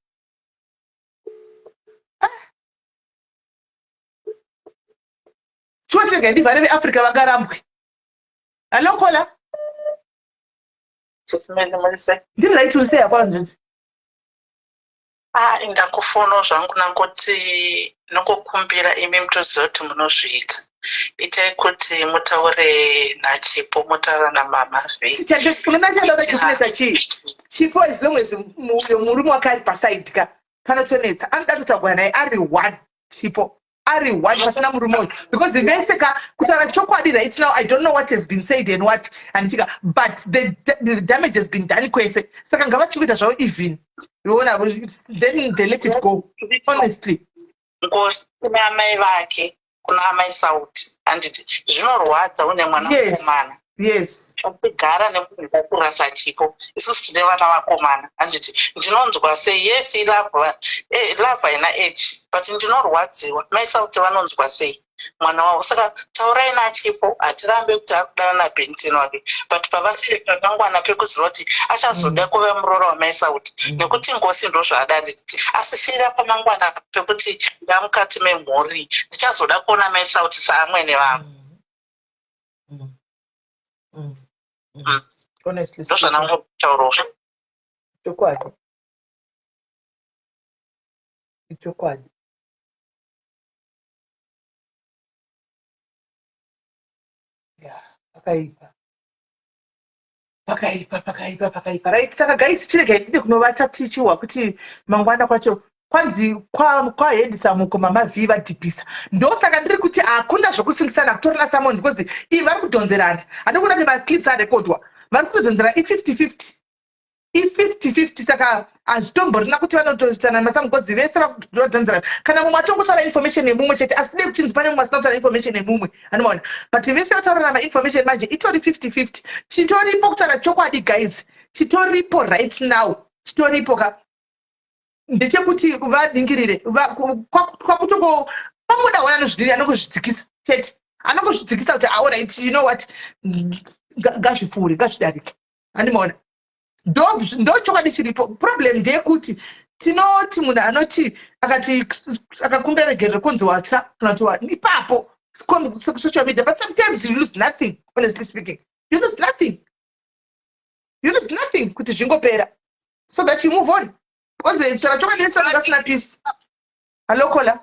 Ah. Chotega ndivhare veAfrica vangarambwe. Hallo caller. Sisi Meli, muri sei? Ndiri right, uri sei yakwanzvisi? Ah, ndakufonawo zvangu nangoti nongokumbira imi mutoziva kuti munozviita. Itai kuti mutaure naChipo, mutaura namama V. Unoona chandaona chikunetsa chii, Chipo? As long as murume wake ari paside ka, panotonetsa. Anoda kutaurwa naye ari one, Chipo ari one, pasina murume uyu, because vese ka, kutaura chokwadi, right now I don't know what has been said and what, handitika, but the damage has been done kwese. Saka ngavachikuita zvavo even ona, then they let it go, honestly. Ngosi kuna amai vake, kuna amai Sauti, handiti zvinorwadza une mwana mukomana Uchigara nemunhu kurasa Chipo. Isusu tine vana vakomana, handiti ndinonzwa sei? Yes, love haina age, but ndinorwadziwa. Mai Sauti vanonzwa sei mwana wavo? Saka taurai naChipo. Hatirambe kuti ari kudana naBenton wake, but pavasiri pamangwana pekuziva kuti achazoda kuva muroora wamai Sauti, nekuti Ngosi ndozvaada, nditi asisira pamangwana pekuti ndamukati memhuri, ndichazoda kuona mai Sauti saamwene vangu. Honestly. Ndozvanangotaurawo. Chokwadi, ichokwadi. Ya, pakaipa, pakaipa, pakaipa, pakaipa. Right, saka guys, chiregai tide kunovata tichihwa kuti mangwana kwacho kwanzi kwahendisamuko mama V vadhipisa. Ndosaka ndiri kuti hakuna zvokusungisana kutorina someone, because iyi vari kudhonzerana. Handikuona kuti maclips arekodwa, vari kutodhonzerana. I50 50, i50 50. Saka hazvitomborina kuti vanotoitana masamu, because vese vadhonzerana. Kana mumwe atongotaura information yemumwe chete, asi dei kuchinzi pane mumwe asina kutaura information yemumwe, anomaona, but vese vataurana mainformation. Manje itori 50 50. Chitoripo, kutaura chokwadi guys, chitoripo right now, chitoripo ka ndechekuti vadingirire kwakutongo pamuda wani anozvidiri, anongozvidzikisa chete, anongozvidzikisa kuti, alright, you know what, ngazvipfuure, ngazvidarike. Handimaona, ndo chokwadi chiripo. Problem ndeyekuti tinoti munhu anoti akati akakumbira regerero kunzi watya kana kuti ipapo social media, but sometimes you lose nothing. Honestly speaking, you lose nothing, you lose nothing kuti zvingopera so that you move on, because chara chokwadi vasina peace. Hallo caller,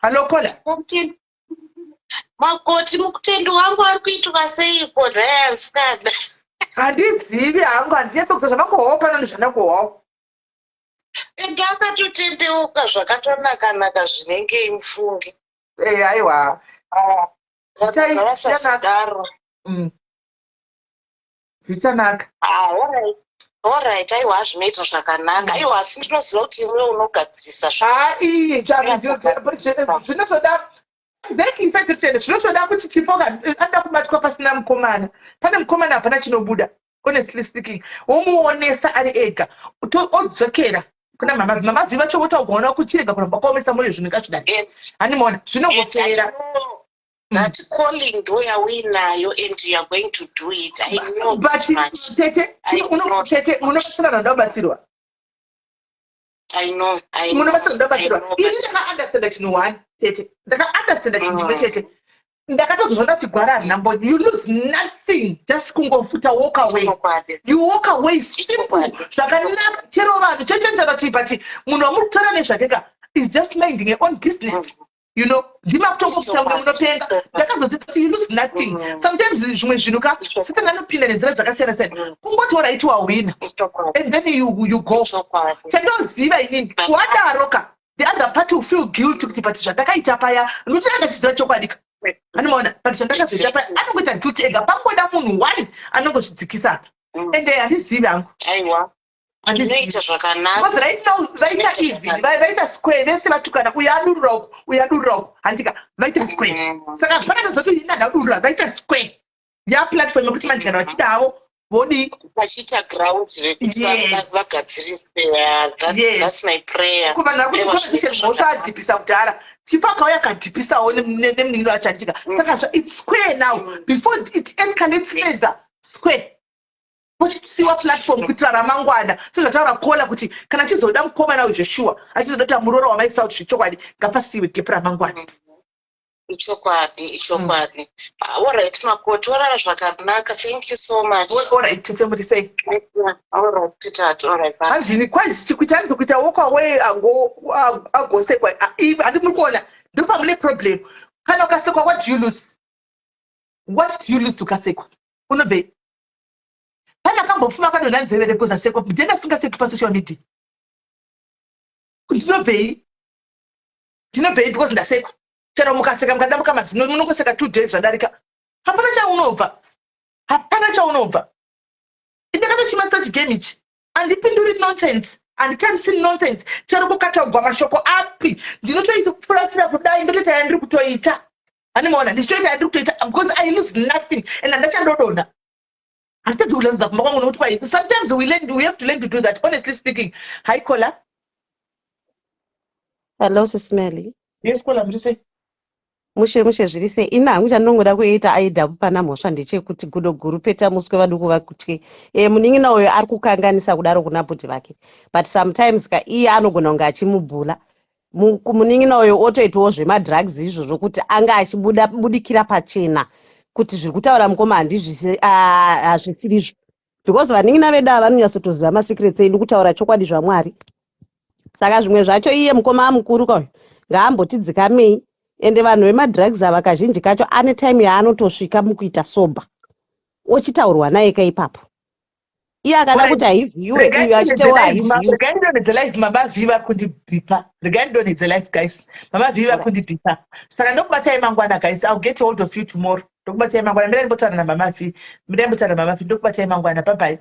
hallo caller. Makoti, mukutendi wangu ari kuitwa seiko nhai asikana? Handizivi hangu, handinyatsokuza zvamangohwawo pano nezvandakuhwawo. Ende akatotendeuka zvakatonaka-naka zvinenge imufunge. Eh, aiwa. Ah, Zvichaita- Ngavasasidaro. Zvichanaka. Ah, alright. Alright, aiwa, zvinoita zvakanaka. Aiwa, asi ndinoziva kuti iwe unogadzirisa. Ha, iyi zvinotoda exactly. In fact, tende zvinotoda kuti Chipo anoda kubatwa pasina mukomana. Pane mukomana hapana chinobuda, honestly speaking. Womuonesa ari ega, odzokera kuna mama. Mama Vi vacho votaugaona kuchirega kuramba kwaomesa mwoyo. Zvinhu ngazvidai. Handimaona zvinongopera. That calling ndo yauinayo and you are going to do it, I know But that much. Tete, I know. tete, munobatsira vanhu vabatsirwa. I know, I know. Munobatsira vanhu vabatsirwa. I know, Ini but ndakaunderstanda chinhu one, tete. Ndakaunderstanda chinhu chimwe chete. Ndakatozozvona kuti gwara harina mboni. You lose nothing just kungofuta walk away. Chokwadi. You walk away, simple. Chokwadi. Zvakanaka. Chero vanhu chechenjera kuti, but munhu wamuri kutora nezvake ka is just minding her own business. Ndima kutongokuta kunge munopenga. Ndakazodzidza kuti you lose nothing. Sometimes zvimwe zvinhu ka, Satani anopinda nenzira dzakasiyana siyana. Kungoti alright, wahwina, and then you go. Chandoziva inini, wadaro ka, the other party will feel guilty kuti, but zvandakaita paya, nokuti anga chiziva chokwadi ka. Anomaona, but zvandakazoita paya, anongoita guilty ega. Pangoda munhu one anongozvidzikisa apa. Ende handizivi hangu. Aiwa. Handizivi. Zvinoita zvakanaka. Because right now vaita even, vaita square vese. Vatukana, uyo adurura uku, uyo adurura uku, handika vaita square. Saka hapana nozoti ina ndadurura. Vaita square yaplatform yekuti manje kana vachida havo vodii. Vachiita ground rekuti vagadziriswe. Yeah, that's my prayer. Kuvanhu vari kuti Aiwa, conversation zvinoita mhosva zvakanaka. adhipisa kudhara. Chipo akauya akadhipisawo nemunin'ina wacho, handitika? Saka it's square now. Before it escalates further, square, pochisiwa platform kuitira ramangwana, sezvataura kola kuti kana achizoda mukomana uyu zveshuwa, achizoda kuti amuroora wamaisa kuti zvechokwadi, ngapasiwe gap ramangwana. Ichokwadi, ichokwadi. Ah, alright, makoti, warara zvakanaka. Thank you so much. Alright, tete, muri sei? Alright, titatu. Alright, bye. Hanzvini kwazi kuita, hanzi kuita walk away agosekwa. Handi muri kuona ndopamune problem. Kana ukasekwa, what do you lose? What do you lose ukasekwa? Unobvei? Pane akambofuma akadonha nzeve because asekwa? Ndenda asingaseki pasocial media. Ndinobvei? Ndinobvei because ndasekwa? Chero mukaseka mukadambuka mazino, munongoseka 2 days, zvadarika. Hapana chaunobva, hapana chaunobva. Ndakatochimasta chigame ichi. Handipinduri nonsense, handitarisi nonsense. Chero kukataugwa mashoko api, ndinotoifuratira kudai, ndotoita yandiri kutoita. Handimaona ndichitoita yandiri kutoita because I lose nothing and handachandodonha. Handitadzi kulanza kumba kwangu nokuti kwai sometimes we have to learn to do that, honestly speaking. Hi, caller. Hello, Sis Melly. Yes, caller, muri sei? Mushe mushe, zviri sei? Ini hangu chandinongoda kuita aida kupana mhosva ndechekuti gudo guru peta muswe vaduku vakutye. Munin'ina uyo ari kukanganisa kudaro kuna bhudhi vake, but sometimes ka iye anogona kunge achimubhula. Munin'ina uyo otoitawo zvemadrugs izvozvo kuti anga achibuda budikira pachena kuti zviri kutaura mukoma hazvisirizvo, because vanin'ina vedu ava vanonyatsotoziva masecrets edu, kutaura chokwadi zvaMwari. Saka zvimwe zvacho iye mukoma mukuru kauyu ngaambotidzikamei. Ende vanhu vemadrugs ava kazhinji kacho ane time yaanotosvika mukuita sober, ochitaurwa naye kaipapo. Iye akada kuti haivhiwe, uyu achitewo haivhiwe. Regai ndidonhedze live. Mama Vi vakundibhipa. Regai ndidonhedze live, guys. Mama Vi vakundibhipa, saka ndokubatai mangwana, guys. I'll get hold of you tomorrow. Ndokubatai mangwana. Mirai ndimbotaura namama Vi, mirai ndimbotaura namama Vi. Ndokubatai mangwana. Bye bye.